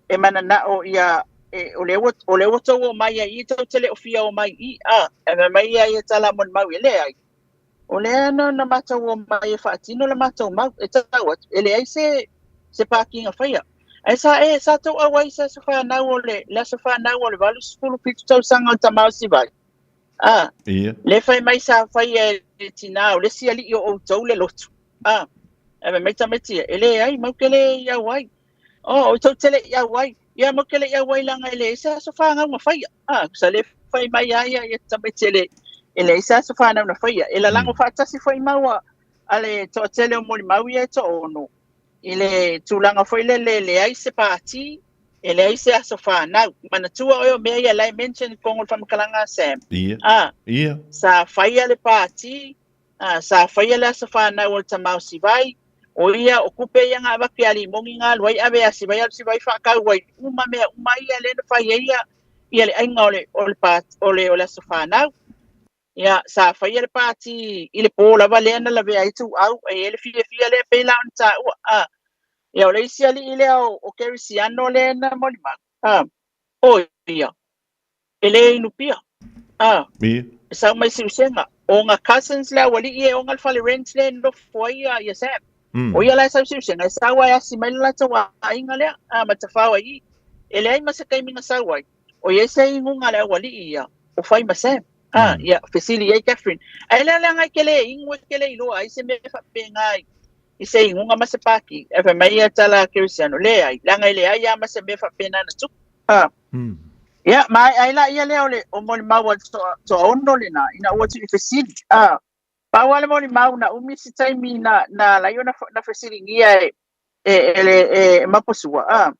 e mananao ia e, o lea ua o lea ua tou omai ai i tou te le o fia omai i, a. E fai mai ia ia tala molimau ia, leai. O lea na matou omai e faatino le matou mau e tau atu, e leai se pākī na faia. Ae sa e, sa tou auai i se aso fanau o le, le aso fanau o le 87 tausaga o le tama o Sivai. A, Ia. le fai mai sa faia e le tinā o le isi alii o outou le lotu. A, ae fai mai tamaiti ia, e leai, matou te le i auai. Oh, outou te le i auai. Ia, matou te le i auai leaga e leai se aso fanau na faia. A, sa le fai mai a ia ia tamaiti e le, e leai se aso fanau na faia. E lalago faatasi foi mau a le toatele o molimau ia e toaono i le tulaga foi lele e leai se pātī, e leai se aso fanau. Manatua oe o mea ia la e mention i totonu o le faamatalaga a Sam. Ia. A, Ia. sa faia le pātī, a, sa faia le aso fanau o le tama o Sivai, o ia, o tupe ia na avatu ia Limoni na alu ai ave ia Sivai, alu Sivai faatau ai uma mea uma ia lea na fai ai ia, ia le aiga o le, o le pātī, o le, o le aso fanau. Ia, sa faia le pātī i le pō lava lea na lavea ai tuau, e i ai le fiafia lea pei la ona taua. A, ia, o le isi alii lea o, o Kerisiano lea na molimau. A, o ia, e le inu pia. A, Ia. e sau mai Siusega. O ona cousins le aualii e ona le fale rent lea e nofo ai ia, ia Sam. O ia la e sau i Siusega, e sau lava e asi mai le latou aiga lea, a, ma tafao ai i i. E leai ma se taimi na sau ai, o i ai se inuga a le aualii ia, o fai ma Sam. A, ia, fesili i ai Catherine, Ae lea leaga e te le inu e te le iloa ai se mea faapena i se inuga ma se pākī. Ae fai mai ia tala a Kerisiano, Leai, leaga e leai lava ma se mea faapena na tupu. A, ia, maea ai laia lea o le o molimau a le toaono lena, ina ua tu'i fesili. A, pau lava le molimau na umi se taimi na, na ala ai ona na fesiligia e, e, e, le, e Maposua. A,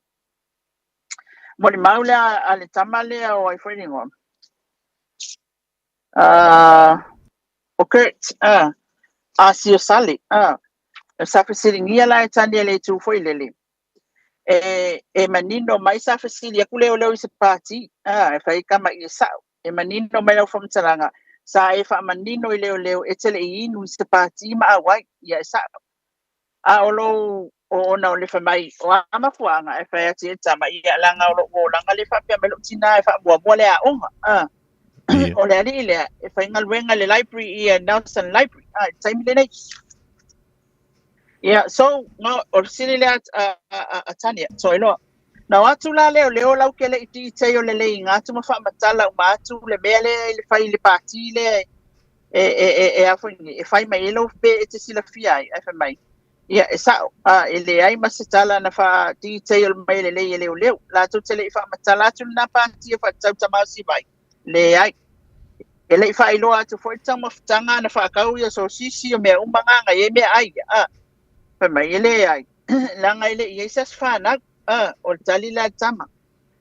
molimau lea a le tama lea o ai foi le igoa. O Kurt, a Siosale, sa fesiligia la e Tania i le itu foi lele. E manino mai sa fesili atu leoleo i se pātī, e fai kama i e sa'o. E manino mai lau faamatalaga, sa e faamanino i leoleo e te le i inu i se pātī ma auai, ia e sa'o. A o lou o ona o le fai mai, o a mafuaaga ae fai atu i le tama, ia leaga o lo'u olaga lea faapea mai lo'u tinā e faamuamua le aoga, a. O le alii lea e faigaluega i le library ia Nelson Library, a, i le taimi lenei. Ia, so, no, o le fesili lea a Tania, Toailoa. Na o atu la leoleo lau ke le i detail lelei iga atu ma faamatala uma atu le mea lea i le fai i le pātī lea e, e, e, e a foi nei, e fai mai ai lou pe e te silafia ai, ae fai mai, ia, e sa'o, a, e leai ma se tala na faa detail mai lelei e leoleo. Latou te le i faamatala atu lena pātī e faatatau tama o Sivai. Leai. E le i faailoa atu foi le taumafataga na faatau ia sosisi o mea uma na na i ai meaai ia, a. Fai mai, e leai, leaga e le i i ai se aso fanau, a, o le tali lea a le tama.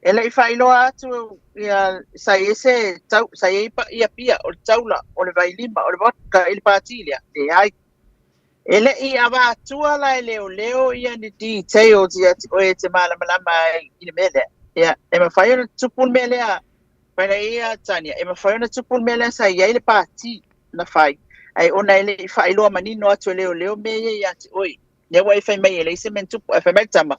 E le i faailoa atu ia sa i ai se tau, sa i ai ia pia o le taula, o le vailima, o le vodka i le pātī lea, leai. E le i avatua la e leoleo ia ni details ia te oe e te malamalama ai i le mea lea. Ia, e mafai ona tupu le mea lea, fai mai ia Tania, e mafai ona tupu le mea lea sa i ai le pātī na fai, ae ona e le i faailoa manino atu e leoleo mea ia ia te oe. Lea ua e fai mai e leai se mea na tupu, ae fai mai le tama,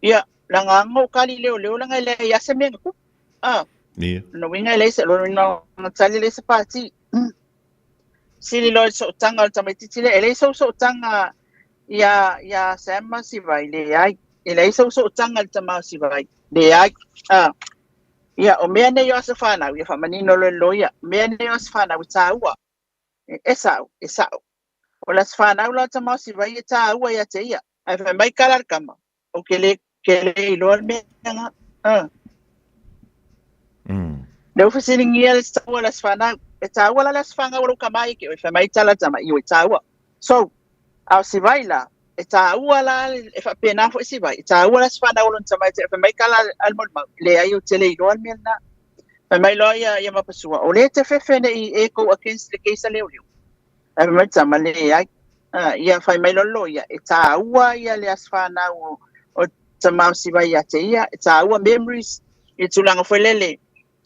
ia, leaga na ou kali i leoleo leaga e leai lava se mea na tupu. Ah, Ia. lona uiga e leai se, lona uiga na tali e leai se pātī. Sili loa i le sootaga o le tamaitiiti lea, e leai sou sootaga iā, iā Sam ma Sivai, leai. E leai sou sootaga i le tama o Sivai, leai. Ah, ia, o mea nei o aso fanau, ia faamanino loa e le loia, mea nei o aso fanau e tāua. E sa'o, e sa'o. O le aso fanau la o le tama o Sivai e tāua ia te ia. Ae fai mai kala le tama, ou ke le, ke le iloa le mea nga. Ah. Lea ua fesiligia le taua o le aso fanau. E tāua la le aso fanau o lou tama ia ke oe. Fai mai tala tama, ioe, e tāua. So, a o Sivai la, e tāua la, e faapena foi Sivai, e tāua le aso fanau o lona tama ia te oe. Fai mai kala a le molimau, leai ou te le iloa le mea lena. Fai mai loa ia, ia Mapasua, o lea e te fefe nei e go against le case a leoleo. Ae fai mai le tama, leai. Ia fai mai loa le loia, e tāua ia le aso fanau o, o tama o Sivai ia te ia, e tāua memories, i le tulaga foi lele,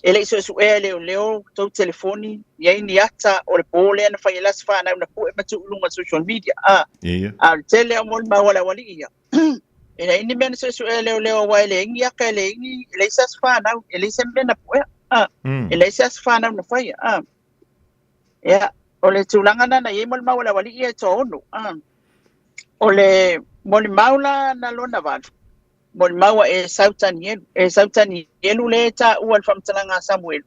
e le i suesuea e leoleo tou telefoni, i ai ni ata o le pō lea na fai ai le aso fanau na pue ma tuu i luga o social media. Ia. A o le tele o molimau a le aualii ia, e leai ni mea na suesuea e leoleo aua e leai ni ata, e leai ni, e leai se aso fanau, e leai se mea na puea, e leai se aso fanau na faia. Ia. O le tulaga lena na i ai molimau a le aualii ia e toaono. O le molimau la na lona valu, molimau a Esau Tanielu. Esau Tanielu lea e taua i le faamatalaga a Samuelu,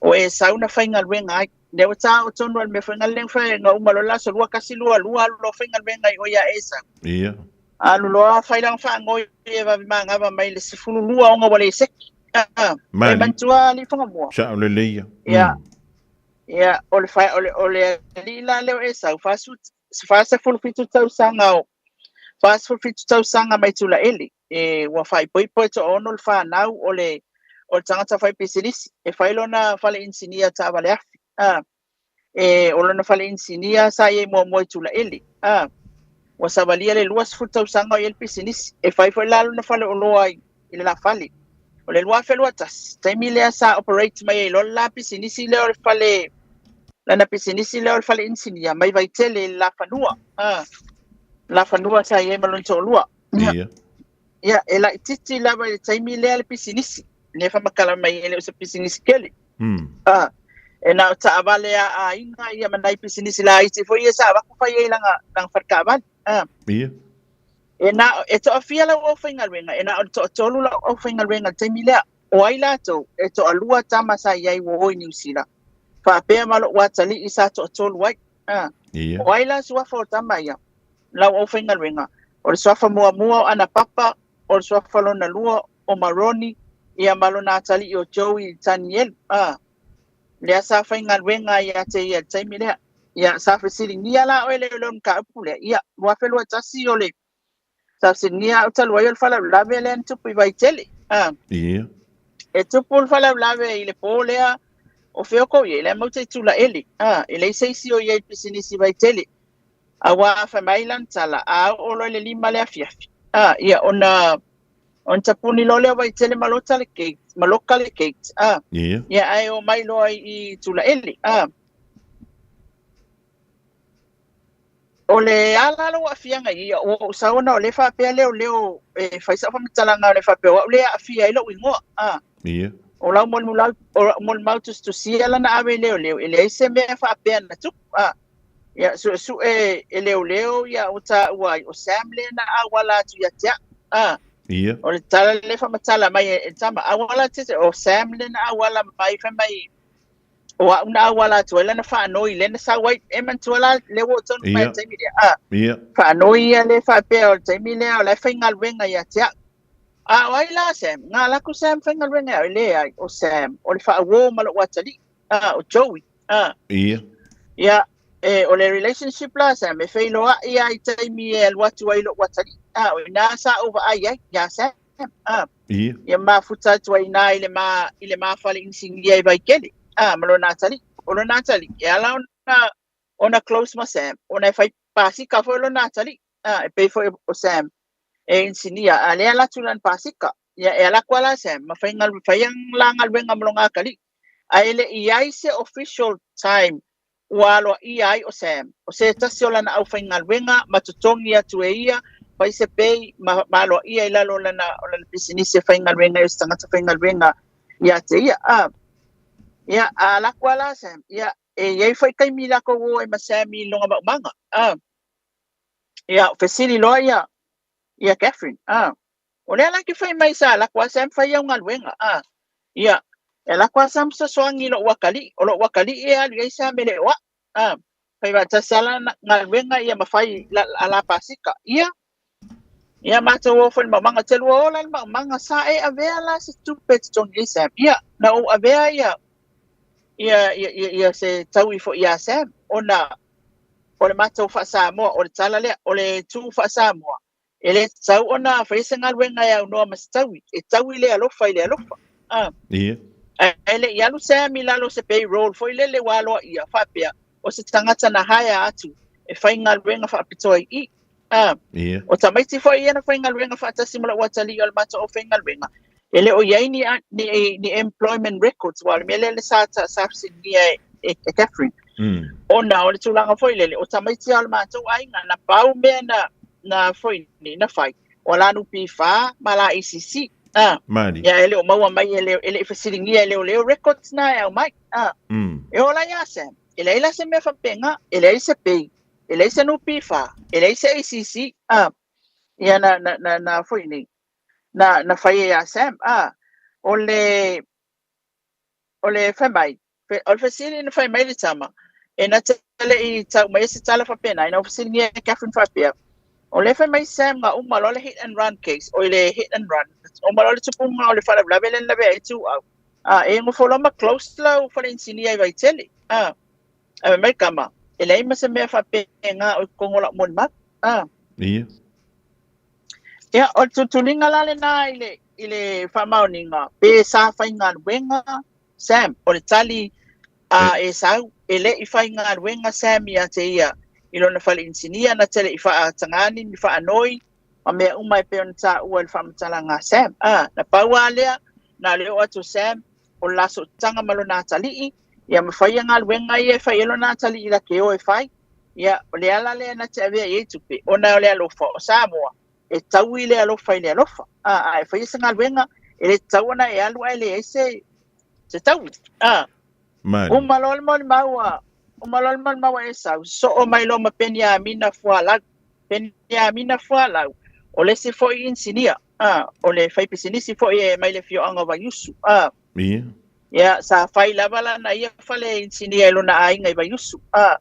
o Esau na faigaluega ai. Lea ua taua tonu lava i le mea foi lea na fai na uma loa le aso 2, 1, 2, 2 alu loa faigaluega i o ia Esau. Ia. Alu loa fai lana faanoi e vave magava mai le 12 ona ua le seki. E Mali. manatua alii Fagamua. Sao lelei ia. Ia. Ia, o le, o le, o le alii la lea o Esau, 47 tausaga o 47 tausaga mai Tulaele, e ua faaipoipo e toaono le fanau o le o le tagata fai pisinisi, e fai lona fale inisinia taavale afi. A, e, o lona fale inisinia sa i ai muamua i Tulaele. A, ua savalia le 20 tausaga o i ai le pisinisi, e fai foi la lona fale oloa i, i le lafale. O le 2021, taimi lea sa operate mai ai loa le la pisinisi lea o le fale, lana pisinisi lea o le fale inisinia mai Vaitele i le Lafanua. Ah, Lafanua sa i ai ma lona toalua. Ia. Ia, e laitiiti lava i le taimi lea le pisinisi. Lea faamatala mai e le o se pisinisi tele. Ah, e na o taavale a aiga ia ma nai pisinisi laiti foi ia sa avatu fai ai lana, lana fale taavale. Ah. Ia. E na, e toafia lau aufaigaluega, e na o le toatolu lau aufaigaluega i le taimi lea. O ai latou? E toalua tama sa i ai ua o i Niu Sila, faapea ma lou atalii sa toatolu ai. A. Ia. O ai la suafa o tama ia? Lau aufaigaluega. O le suafa muamua o Anapapa, o le suafa lona lua o Maroni, ia ma lona atalii o Joey Tanielu. A. Lea sa faigaluega ai ia te ia i le taimi lea. Ia, sa fesiligia la oe le leo mataupu lea. Ia, 2021 o le, sa fesiligia au talu ai o le faalavelave lea na tupu i Vaitele. A. Ia. E tupu le faalavelave i le po lea o fea kou i ai, la e matou te i Tulaele. A, e leai se isi o i ai i le pisinisi i Vaitele. Aua a fai mai lana tala, a oo loa i le 5 le afiafi, a, ia, ona Ona tapuni loa lea o Vaitele ma lota le gate, ma loka le gate, a. Ia. Ia, ae o mai loa i Tulaele, a. O le ala lou aafiaga i ia, ua ou sau ona o lea e faapea leoleo e fai sau faamatalaga o le faapea o au lea e aafia ai lou igoa, a. Ia. O lau molimau, o lau molimau tusitusia la na ave i leoleo, e leai se mea faapea na tupu, a. Ia, suesue e leoleo ia ua taua ai, o Sam lea na auala atu ia te au. A. Ia. O le tala lea faamatala mai e tama, auala atu ia te au, o Sam lea na auala mai, fai mai, o au na auala atu ai lana faanoi lea na sau ai, e manatua la lea ua oo tonu mai i le taimi lea. A. Ia. Faanoi ia lea faapea o le taimi lea o la e faigaluega ia te au. A o ai la Sam? Na alu atu Sam faigaluega ia au, e leai, o Sam, o le faauo ma lou atalii. A, o Joey. A. Ia. Ia, e, o le relationship la Sam, e feiloai lava i taimi e alu atu ai lou atalii. A, o ina sa ou vaai ai, ia Sam. A. Ia. Ia mafuta atu ai ina i le ma, i le ma fale inisinia i Vaitele. A, ma lona atalii. O lona atalii, e ala ona, ona close ma Sam, ona e fai pasika foi lona atalii. A, e pei foi o Sam, e inisinia, a lea e alu atu i lana pasika. Ia, e alu atu lava la Sam, ma fai fai la galuega ma lona atalii. Ae le i ai se official time ua aloaia ai o Sam, o se tasi o lana aufaigaluega ma totogi atu e ia, fai se pay ma, ma aloaia i lalo o lana, o lana pisinisi e faigaluega ai o se tagata faigaluega ia te ia. A, ia, a alu atu lava la Sam, ia, e i ai foi taimi latou o ai ma Sam i lona maumaga. A, ia, fesili loa ia, ia Catherine, a, O lea la e te fai mai sa alu atu a Sam fai au galuega, a. Ia, e alu atu a Sam fesoasoani i lou atalii, o lou atalii e alu i ai Sam e le o au, a. Fai faatasi lava lana galuega ia ma fai la, a la pasika. Ia, ia matou o foi i le maumaga, te lua ola le maumaga, sa e avea la se tupe e totogi ai Sam. Ia, na ou avea ia, ia, ia, ia, ia se taui foi ia Sam, ona o le matou faa-Samoa, o le tala lea, o le tu faa-Samoa, E le tatau ona faia se galuega e aunoa ma se taui, e taui le alofa i le alofa. A. Ia. Ae le i alu Sam i lalo o se payroll foi lele ua aloaia, faapea, o se tagata na hire atu e fai galuega faapitoa i i. A. Ia. O tamaiti foi ia na faigaluega faatasi ma lou atalii o le matou aufaigaluega, e le o i ai ni, ni, ni employment records, aua o le mea lea le sa, sa fesiligia e, e, e Catherine. Ona o le tulaga foi lele, o tamaiti lava o le matou aiga, na pau mea na, na foi nei, na fai, o la NPF ma la ACC. Ah. Mali. Ia, e le o maua mai e le, e le i fesiligia e leoleo records na e aumai. Ah. E ola ia Sam. E leai la se mea faapena, e leai se pay, e leai se NPF, e leai se ACC, a. Ia na na na na foi nei. Na na fai e ia Sam, a. O le o le fai mai, o le fesili na fai mai le tama, e na te le'i tau mai se tala faapena, ina ua fesiligia e Catherine faapea, o lea fai mai Sam na uma loa le hit and run case, oi le hit and run, uma loa le tupuga o le faalavelave lea na lavea ai Tuuau, a, e nofo loa ma close lau fale inisinia i Vaitele, a, ae fai mai le tama, e leai ma se mea faapena o i totonu o lau molimau, a. Ia. Ia, o le tulituliga la lena i le, i le faamaoniga, pe sa faigaluega Sam, o le tali a Esau, e le i faigaluega Sam ia te ia i lona fale inisinia, na te le i faatagani ni faanoi ma mea uma e pei ona taua i le faamatalaga a Sam. A, na pau lava lea, na o le oo atu o Sam, o le la sootaga ma lona atalii, ia ma faia galuega ia e fai ai lona atalii la ke o e fai. Ia, o le ala lea na te avea i ai tupe, ona o le alofa o Samoa, e taui le alofa i le alofa. A, a e faia se galuega, e le tatau ona e alu ae leai se, se taui. A, Mani. uma loa le molimau a, uma loa le molimau a Esau, sosoo mai loa ma Peniamina Fualau. Peniamina Fualau, o le isi foi inisinia, a, o le faipisinisi foi e mai le afioaga o Vaiusu. A, Ia. ia, sa fai lava lana ia fale inisinia i lona aiga i Vaiusu. A,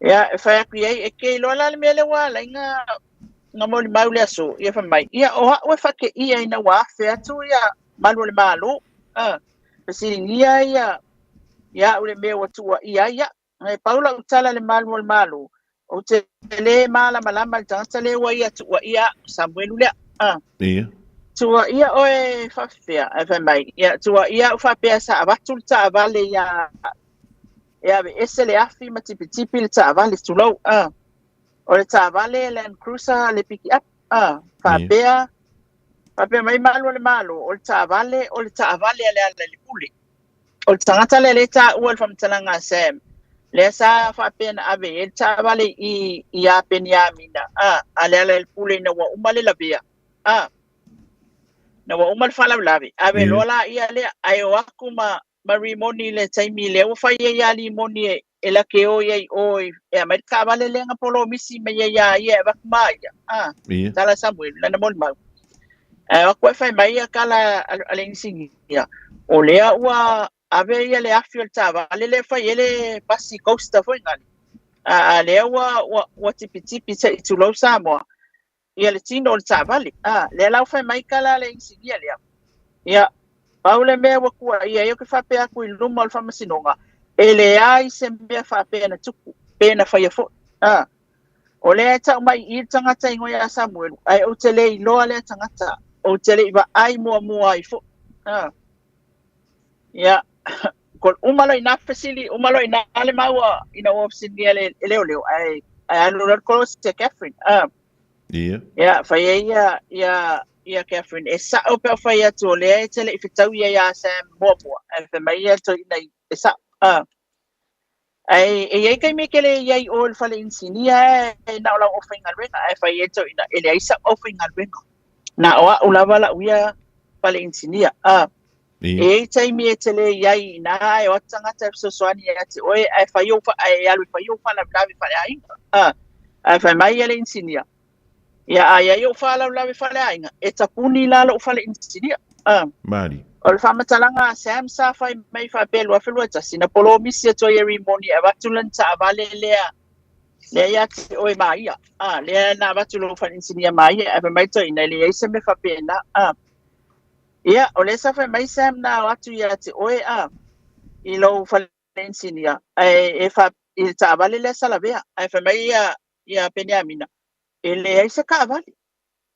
Ia, e fai atu i ai, e ke iloa la le mea lea ua ala ai na, na molimau le aso, ia fai mai, ia, o a'u e faateia ina ua afe atu ia malu o le Malo, a, fesiligia ia, ia a'u le mea ua tuuaia ai a'u. E pau la'u tala i le malu o le Malo, ou te le malamalama i le tagata lea ua ia tuuaia a'u, Samuelu lea, a. Ia. Tuuaia oe faapefea? Ae fai mai, ia, tuuaia a'u faapea sa avatu le taavale ia e aveese le afi ma tipitipi le taavale, tulou, a. O le taavale Land Cruiser le piki up, a. Faapea, faapea mai malu o le Malo, o le taavale, o le taavale a Lealailepule. O le tagata lea lea e taua i le faamatalaga a Sam, lea sa faapea na ave i ai le taavale i, iā Peniamina, a, a Lealailepule ina ua uma le lavea, a. Na ua uma le faalavelave, ave loa laia lea, ae o atu ma ma Rimoni i le taimi lea ua fai ai ia Rimoni e, e lake o ai i o i, e aumai le taavale lea na polomisi mai ai iā ia e avatu ma ia. A, Ia. tala Samuel, lana molimau. Ae o atu e fai mai ia kala a, a le inisinia, o lea ua ave ia le afi o le taavale lea e fai ai le pasi coaster foi nale. A, a lea ua, ua, ua tipitipi se i tulou Samoa, ia le tino o le taavale. A, lea la ua fai mai kala a le inisinia lea. Ia, pau le mea ua tuuaia ai ou te faapea atu i luma o le faamasinoga, e leai se mea faapea na tupu, pe na faia foi. A, o lea e tau mai i i le tagata igoa ia Samuelu, ae ou te le iloa lea tagata, ou te le i vaai muamua ai foi. A, ia, ko uma loa i ina fesili, uma loa i ina le maua ina ua fesiligia e le leoleo, ae, ae alu loa le kolosi a Catherine. A, Ia. Ia, fai ai ia, ia, ia Catherine, e sa'o pe a ou fai atu o lea e te le i fetau ia iā Sam muamua, ae fai mai ia toeaina i, e sa'o. A. Ae e i ai taimi e te le i ai i o i le fale inisinia ae na o lau aufaigaluega, ae fai ai toeaina, e leai sa'u aufaigaluega. Na o a'u lava la'u ia fale inisinia. A. E i ai taimi e te le i ai i ina ae o atu tagata e fesoasoani ia te oe ae fai ou ae alu e fai ou faalavelave faaleaiga. A, ae fai mai ia le inisinia, ia a i ai ou faalavelave faaleaiga, e tapuni la lou fale inisinia. A. Mali. O le faamatalaga a Sam sa fai mai faapea i le 2021, na polomisi atu ai e Rimoni e avatu lana taavale lea lea ia te oe ma ia. A, lea na avatu lou fale inisinia ma ia, ae fai mai toeaina e leai se mea faapena. A. Ia, o lea sa fai mai Sam na o atu ia te oe a i lou fale inisinia ae e fa i le taavale lea sa lavea ae fai mai ia ia Peniamina e leai se taavale.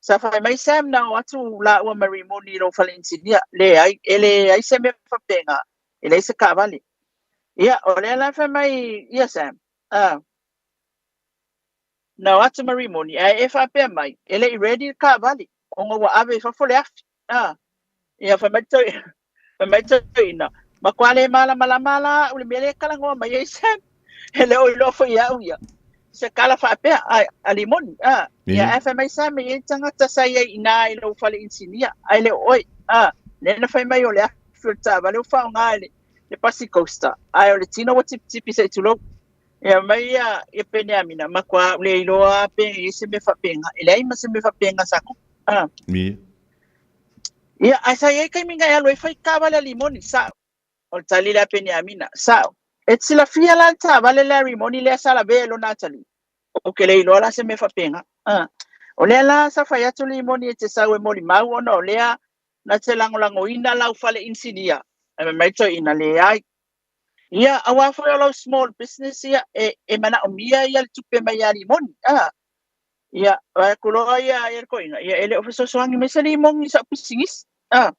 Sa fai mai Sam na o atu laua ma Rimoni i lou fale inisinia, leai, e leai se mea faapena, e leai se taavale. Ia, o lea la fai mai ia Sam, a na o atu ma Rimoni ae e faapea mai e le i ready le taavale ona ua ave i fafo le afi. A, ia fai mai toi, fai mai toeaina, matua le malamalama la au i le mea lea e talanoa mai ai Sam. E le o iloa foi e au ia se tala faapea a, a Limoni. A, ia ae fai mai Sam e i ai tagata sa i ai i ina i lou fale inisinia, ae le o oe. A, lea na fai mai o le afi o le taavale ua faaaoga e le le pasi coaster, ae o le tino ua tipitipi se i tulou. Ia mai ia ia Peniamina, matua ou le iloa pe i ai se mea faapena, e leai ma se mea faapena sa tupu. Ah. Ia. Ia, ae sa i ai taimi na e alu ai fai taavale a Limoni, sao. O le tali lea a Peniamina, sao. E te silafia la le taavale lea a Rimoni lea sa lavea i lona atalii? Ou te le iloa la se mea faapena. Ah. O lea la sa fai atu Limoni e te sau e molimau ona o lea na te lagolagoina lau fale inisinia. Ae fai mai toeaina, leai. Ia, aua foi o lau small business ia, e, e manaomia ia le tupe mai ia Limoni. Ah. Ia, vaai atu loa ia, ia le toeaina, ia e le o fesoasoani mai se Limoni i sau pisinisi. Ah.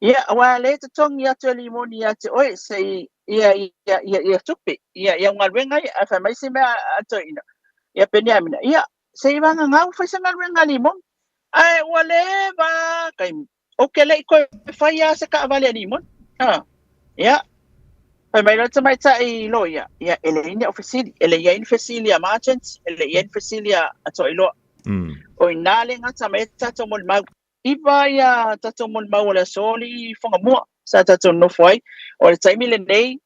Ia, aua lea e totogi atu e Limoni ia te oe se i, ia, ia, ia, ia tupe, ia, ia galuega ia, ae fai mai se mea a toeaina. Ia Peniamina, ia, se i vagagau fai se galuega a Limoni. Ae ua leva taimi, ou te le i toe fai lava se taavale a Limoni. Ah. Ia, fai mai loa le tamaitai loia, ia, e leai ni au fesili, e le i ai ni fesili a Marchant, e le i ai ni fesili a, a Toailoa. O i ina le gata mai ai tatou molimau. Iva ia tatou molimau o le aso i Whangamua, sa tatou nofo ai. O le taimi lenei,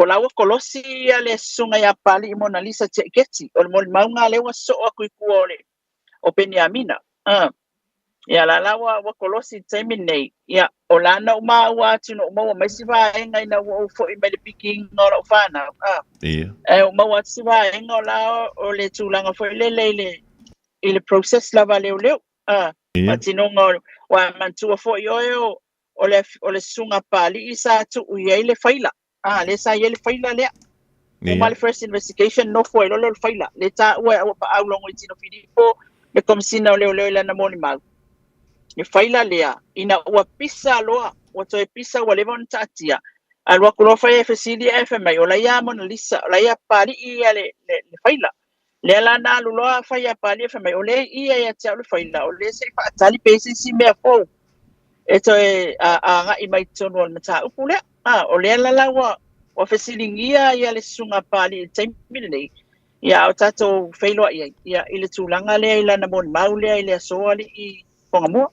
o la ua kolosi ia le susuga ia Papali'i Monalisa Tiaiketi, o le molimauga lea ua soo atu i tua o le o Peniamina. Ia la la ua, ua kolosi i le taimi lenei, ia, o la na ou maua atu na ou maua mai si vaega ina ua ou foi mai le pikiina o lau whanau. Ia. E ou maua atu si vaega o la o le tulaga foi lele i le, i le process lava a leoleo. Faatinoga o, ua manatua foi oe o, o le, o le susuga a Papali'i sa tuu i ai le faila. Lea sa i ai le faila lea. Uma le first investigation, nofo ai loa lea o le faila. Lea taua e Auapaau Logoitino Filipo le Komesina o Leoleo i lana molimau. Le faila lea, ina ua pisa loa, ua toe pisa ua leva ona taatia, alu atu loa fai e fesili ae fai mai, o la ia Monalisa, o la ia Papali'i ia le, le, le faila. Lea la na alu loa fai ia Papali'i fai mai, o lea i ia ia te au le faila, o lea se i faatali pe i ai se isi mea fou e toe agai mai totonu o le mataupu lea. O lea la la ua, ua fesiligia ia le susuga a Papali'i i le taimi lenei, ia a o tatou feiloai ai, ia i le tulaga lea i lana molimau lea i le aso alii Whangamua.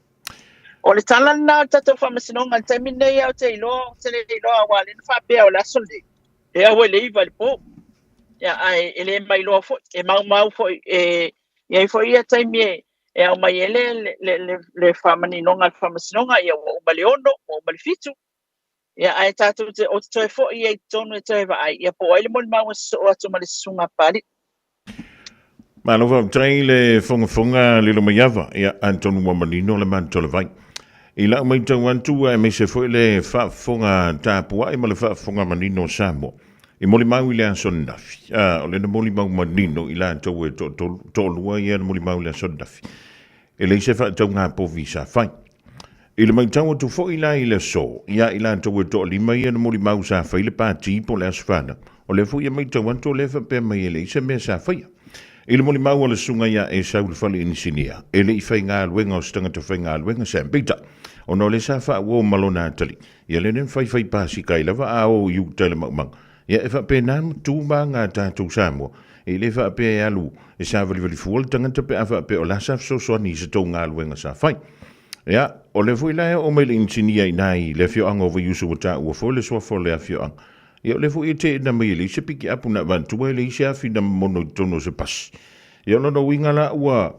O le tala lena o le tatou faamasinoga i le taimi lenei, ou te iloa, ou te le iloa aua o lea na faapea o le aso lenei, e au ai le 9 i le po. Ia, ae e le mailoa foi, e maumau foi, e i ai foi ia taimi e, e ao mai ai le, le, le, le faamaninoga a le faamasinoga, ia ua uma le 6, ua uma le 7. Ia, ae tatou te, ou te toe foi ai i totonu e toe vaai, ia po o ai le molimau e sosoo atu ma le susuga a Papali'i. Malo faafetai le fogafoga Lilomaiava, ia atonu ua manino le manutolevai. I lau matau atu aemaise foi le faafofoga tapuai ma le faafofoga manino o Samoa, i molimau i le aso ananafi. A, o lena molimau manino i latou e toatolu, toalua ia na molimau i le aso ananafi. E leai se faatauga povi sa fai. I le matau atu foi la i le aso, ia i latou e toalima ia na molimau sa fai le pati po o le aso fanau, o lea foi e matau atu o lea e faapea mai e leai se mea sa faia. I le molimau a le susuga ia Esau le fale inisinia, e le i faigaluega o se tagata faigaluega Sam Peter, ona o lea sa faauo ma lona atalii, ia lea na faifai pasika ai lava a o i uta i le maumaga. Ia e faapena ma tu ma aga a tatou Samoa, e le faapea e alu e savalivali fua le tagata pe a faapea o la sa fesoasoani i se tou galuega sa fai. Ia, o lea foi la e oo mai le inisinia i ina i le afioaga o Vaiusu ua taua foi le suafa o le afioaga. Ia o lea foi e teena mai e leai se pikiapu na avatua e leai se afi na momono i totonu o se pasi. Ia o lona uiga la ua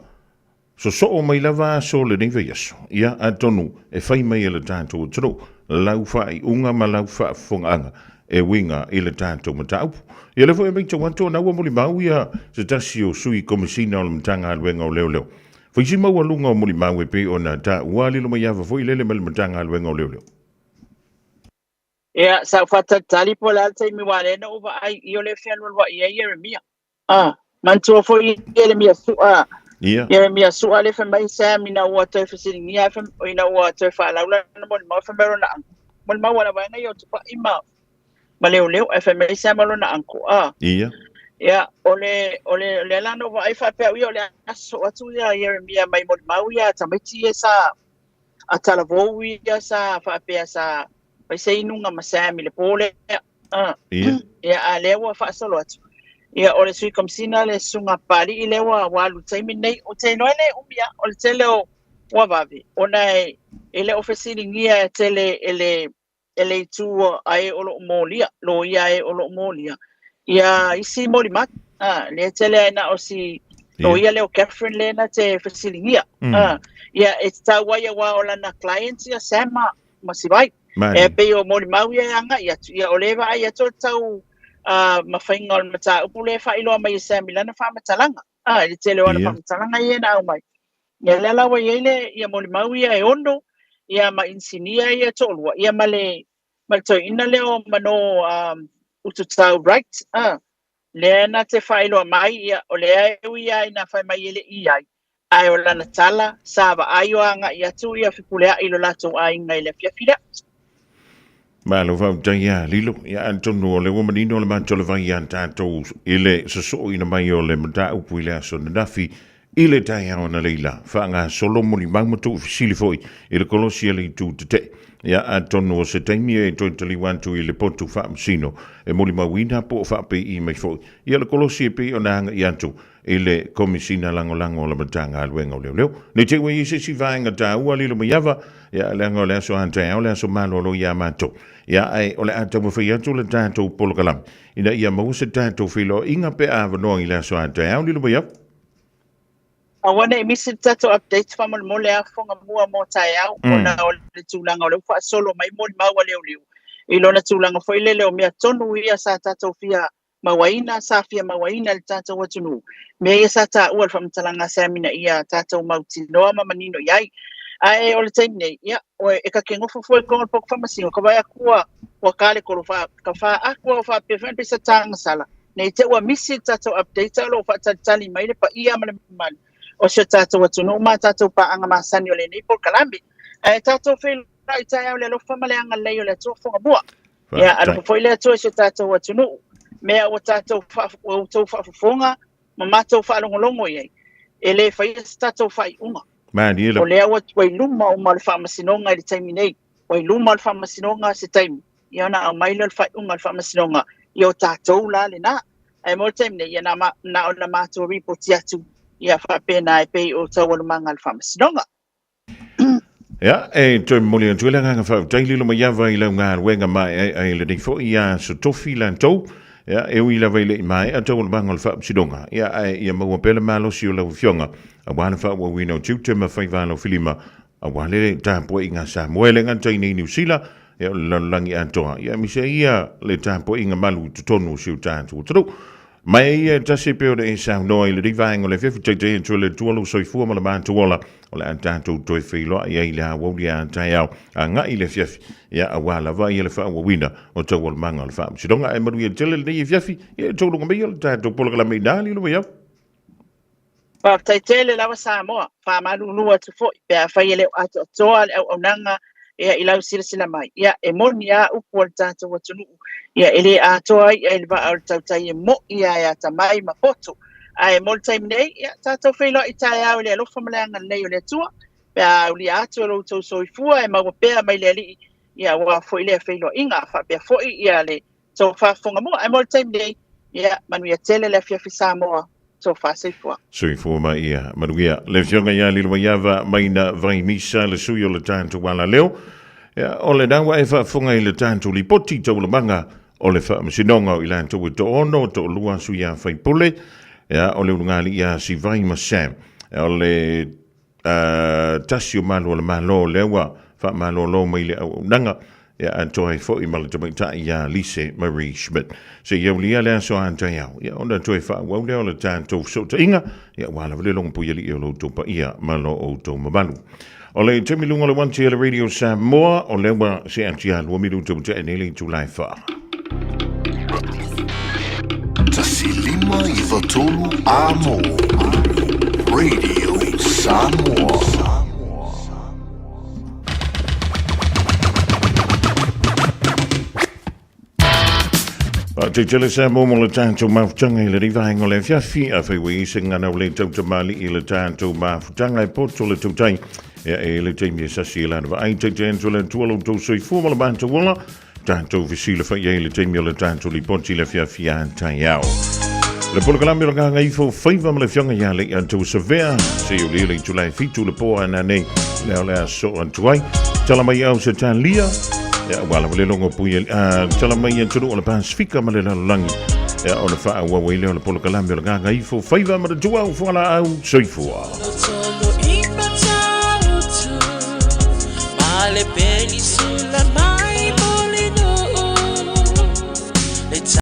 Sosoo mai lava aso o lenei vaiaso, ia, atonu e fai mai e le tatou atunuu lau faaiuga ma lau faafofogaaga e uiga i le tatou mataupu. Ia lea foi e matau atu ona ua molimau ia se tasi o Sui Komesina o le Matagaluega o Leoleo. Fai si maualuga o molimau e pei ona taua Lilomaiava foi lele mai le Matagaluega o Leoleo. Ia, sa ou faatalitali po o le a le taimi aua lea na ou vaai i o lea e fealualuai ai Ieremia. Ah, manatua foi Ieremia Su'a. Ia. Ieremia Su'a lea fai mai Sam ina ua toe fesiligia ina ua toe faalaula lana molimau fai mai lona uncle. Molimau a le vaega ia o Tupai ma ma Leoleo ae fai mai Sam lona uncle. Ah. Ia. Ia, o le o le lea la na ou vaai faapea au ia o le a sosoo atu ia Ieremia mai molimau ia tamaiti ia sa a talavou ia sa faapea sa fai se inuga ma Sam i le po lea. Ah. Ia. Ia, a lea ua faasolo atu. Ia, o le Sui Komesina le Susuga a Papali'i lea ua, ua alu i le taimi lenei. Ou te iloa e le umi lava, o le tele o ua vave, ona e, e le o fesiligia tele e le, e le itu a e o loo molia, loia a e o loo molia ia isi molimau. A, lea tele ai na o si loia lea o Catherine lea na te fesiligia. A, ia e tatau ai auā o lana client ia Sam ma, ma Sivai. E pei o molimau ia e agai atu, ia o lea e vaai atu o le tau mafaiga o le mataupu lea e faailoa mai e Sam i lana faamatalaga. A, i le tele o ana faamatalaga ia na aumai. Ia lea la ua i ai le ia molimau ia e ono, ia ma inisinia ia e toalua, ia ma le ma le toeaina lea o Mano Ututau Wright, a, lea na te faailoa mai, ia, o lea e ui lava ina fai mai e le i ai, ae o lana tala, sa vaai o agai atu ia Fepuleai i lo latou aiga i le afiafi lea. Malo faafetai ia Lilo. Ia atonu o le ua manino le matou le vai ia tatou i le sosooina mai o le mataupu i le aso ananafi i le taeao analeila. Faagasolo molimau ma tuufesili foi i le kolosi a le itu tetee. Ia atonu o se taimi e toe taliu atu i le potu faamasino e molimauina po o faapei mai foi ia le kolosi e pei ona agai atu i le Komesina Lagolago o le Matagaluega o Leoleo. Nei te i ua i ai se isi vaega taua lilo mai ava, ia, leaga o le aso a taeao le aso malolo iā matou. Ia, ae o le a taumafai atu le tatou polokalame ina ia maua se tatou feiloaiga pe a avanoa i le aso a taeao lilo mai ava. Aua ne i misi le tatou update faamolemole a fofoga mua mo taeao ona o le tulaga o lea ua faasolo mai molimau a leoleo i lona tulaga foi lele o mea tonu ia sa tatou fia mauaina, sa fia mauaina e le tatou atunuu, mea ia sa taua i le faamatalaga a Sam ina ia tatou mautinoa ma manino i ai. Ae o le taimi nei, ia, oe, e kakegofo foi i le poko faamasino, ka vaai atu ua, ua ka le kolo fa, ka fa aku au faapea foi pei sa tagasala, nei te ua misi le tatou update a o lo o faatalitali mai le paia ma le mamalu o si o tatou atunuu ma tatou paaga masani o lenei polokalame. Ae tatou feiloai taeao i le alofa ma le agalelei o le Atua fofoga mua. Ia, alofa foi le Atua i si o tatou atunuu, mea ua tatou ua outou faafofoga ma matou faalogologo i ai, e le faia se tatou faaiuga. Malie O lea ua ua i luma uma o le Faamasinoga i le taimi nei. Ua i luma o le Faamasinoga se taimi, ia ona aumai lea o le faaiuga a le Faamasinoga, ia o tatou la lena. Ae mo le taimi nei, ia na, na ona matou ripoti atu, ia faapena e pei o taualumaga a le Faamasinoga. Ia, e toe momoli atu ai le agaga faafetai lilo mai ava i lau galuega maeaea i lenei foi aso tofi latou. Ia, e ui lava i le i maea taualumaga o le faamasinoga, ia, ae ia maua pea le malosi o lau Afioga aua le faaauauina o tiute ma faiva alofilima aua le tapuaiga a Samoa e le gata i nei Niu Sila, ia, o le lalolagi atoa, ia, aemaise ai ia le tapuaiga malu i totonu o si o tatou atunuu. Ma e ia e tasi e pei ona e saunoa i lenei vaega o le afiafi taitai atu e le Atua lou soifua ma le matou ola, o le a tatou toe feiloai ai i le aoauli a taeao agai i le afiafi, ia auā lava ia le faaauauina o taualumaga o le Faamasinoga. Ae manuia tele lenei afiafi, ia e tauloga mai ia le tatou polokalame inā lilo mai au. Faafetai tele lava Samoa, faamalulu atu foi pe afai e le o atoatoa le auaunaga ia i lau silasila mai. Ia e moni a upu a le tatou atunuu, ia e le atoa i'a i le vaa o le tautai e mo'i a e atamai ma poto. Ae mo le taimi nei, ia tatou feiloai taeao i le alofa ma le agalelei o le Atua, pe a aulia atu e lo outou soifua e maua pea mai le Alii, ia aua foi lea feiloaiga, faapea foi ia le tou faafofoga mua. Ae mo le taimi nei, ia manuia tele le afiafi Samoa, tofa soifua. Soifua ma ia manuia. Le Afioga ia Lilomaiava Maina Vaimisa, le sui o le tatou alaleo. Ia, o lena ua e faafofoga i le tatou lipoti taualamaga o le faamasinoga o i latou e toaono, toalua sui a faipule, ia, o le ulugalii ia Sivai ma Sam. Ia, o le tasi o malu o le Malo lea ua faamalolo mai le auaunaga ia atoa ai foi ma le tamaitai ia Lise Marie Schmidt. Se i aulia le aso a taeao, ia ona toe faaauau lea o le tatou fesootaiga, ia aua lava le logopuialii o lo outou paia ma lo outou mamalu. O le taimi luga o le 1TL Radio Samoa, o lea ua seetia 2 minuta ua tea nei le itula e 4. 1 5 9 3 Amo Radio Samoa. Te tele sa mo mo le tātou mafutanga i le rivaenga o le afiafi, a whai wei se ngana o le tautamali i le tātou mafutanga e poto le tautai. Ia e le taimi e sasi e lana vaai, te te antu le atua lo tau soifua ma le mātou ola, Tatou fesilafai ai i le taimi o le tatou lipoti i le afiafi a taeao. Le polokalame o le Gagaifo Faiva ma le Afioga ia Lei'a Tausavea, se i o le itula e 7 le po ana nei, lea o le a soo atu ai. Tala mai au se talia. Ia, ua lava le logo pui a tala mai atunuu o le Pasifika ma le lalolagi. Ia, ona faaauau ai lea o le polokalame o le Gagaifo Faiva ma le Tuau Fualaau Soifua. Tolo i Matautu, ma le Penisula.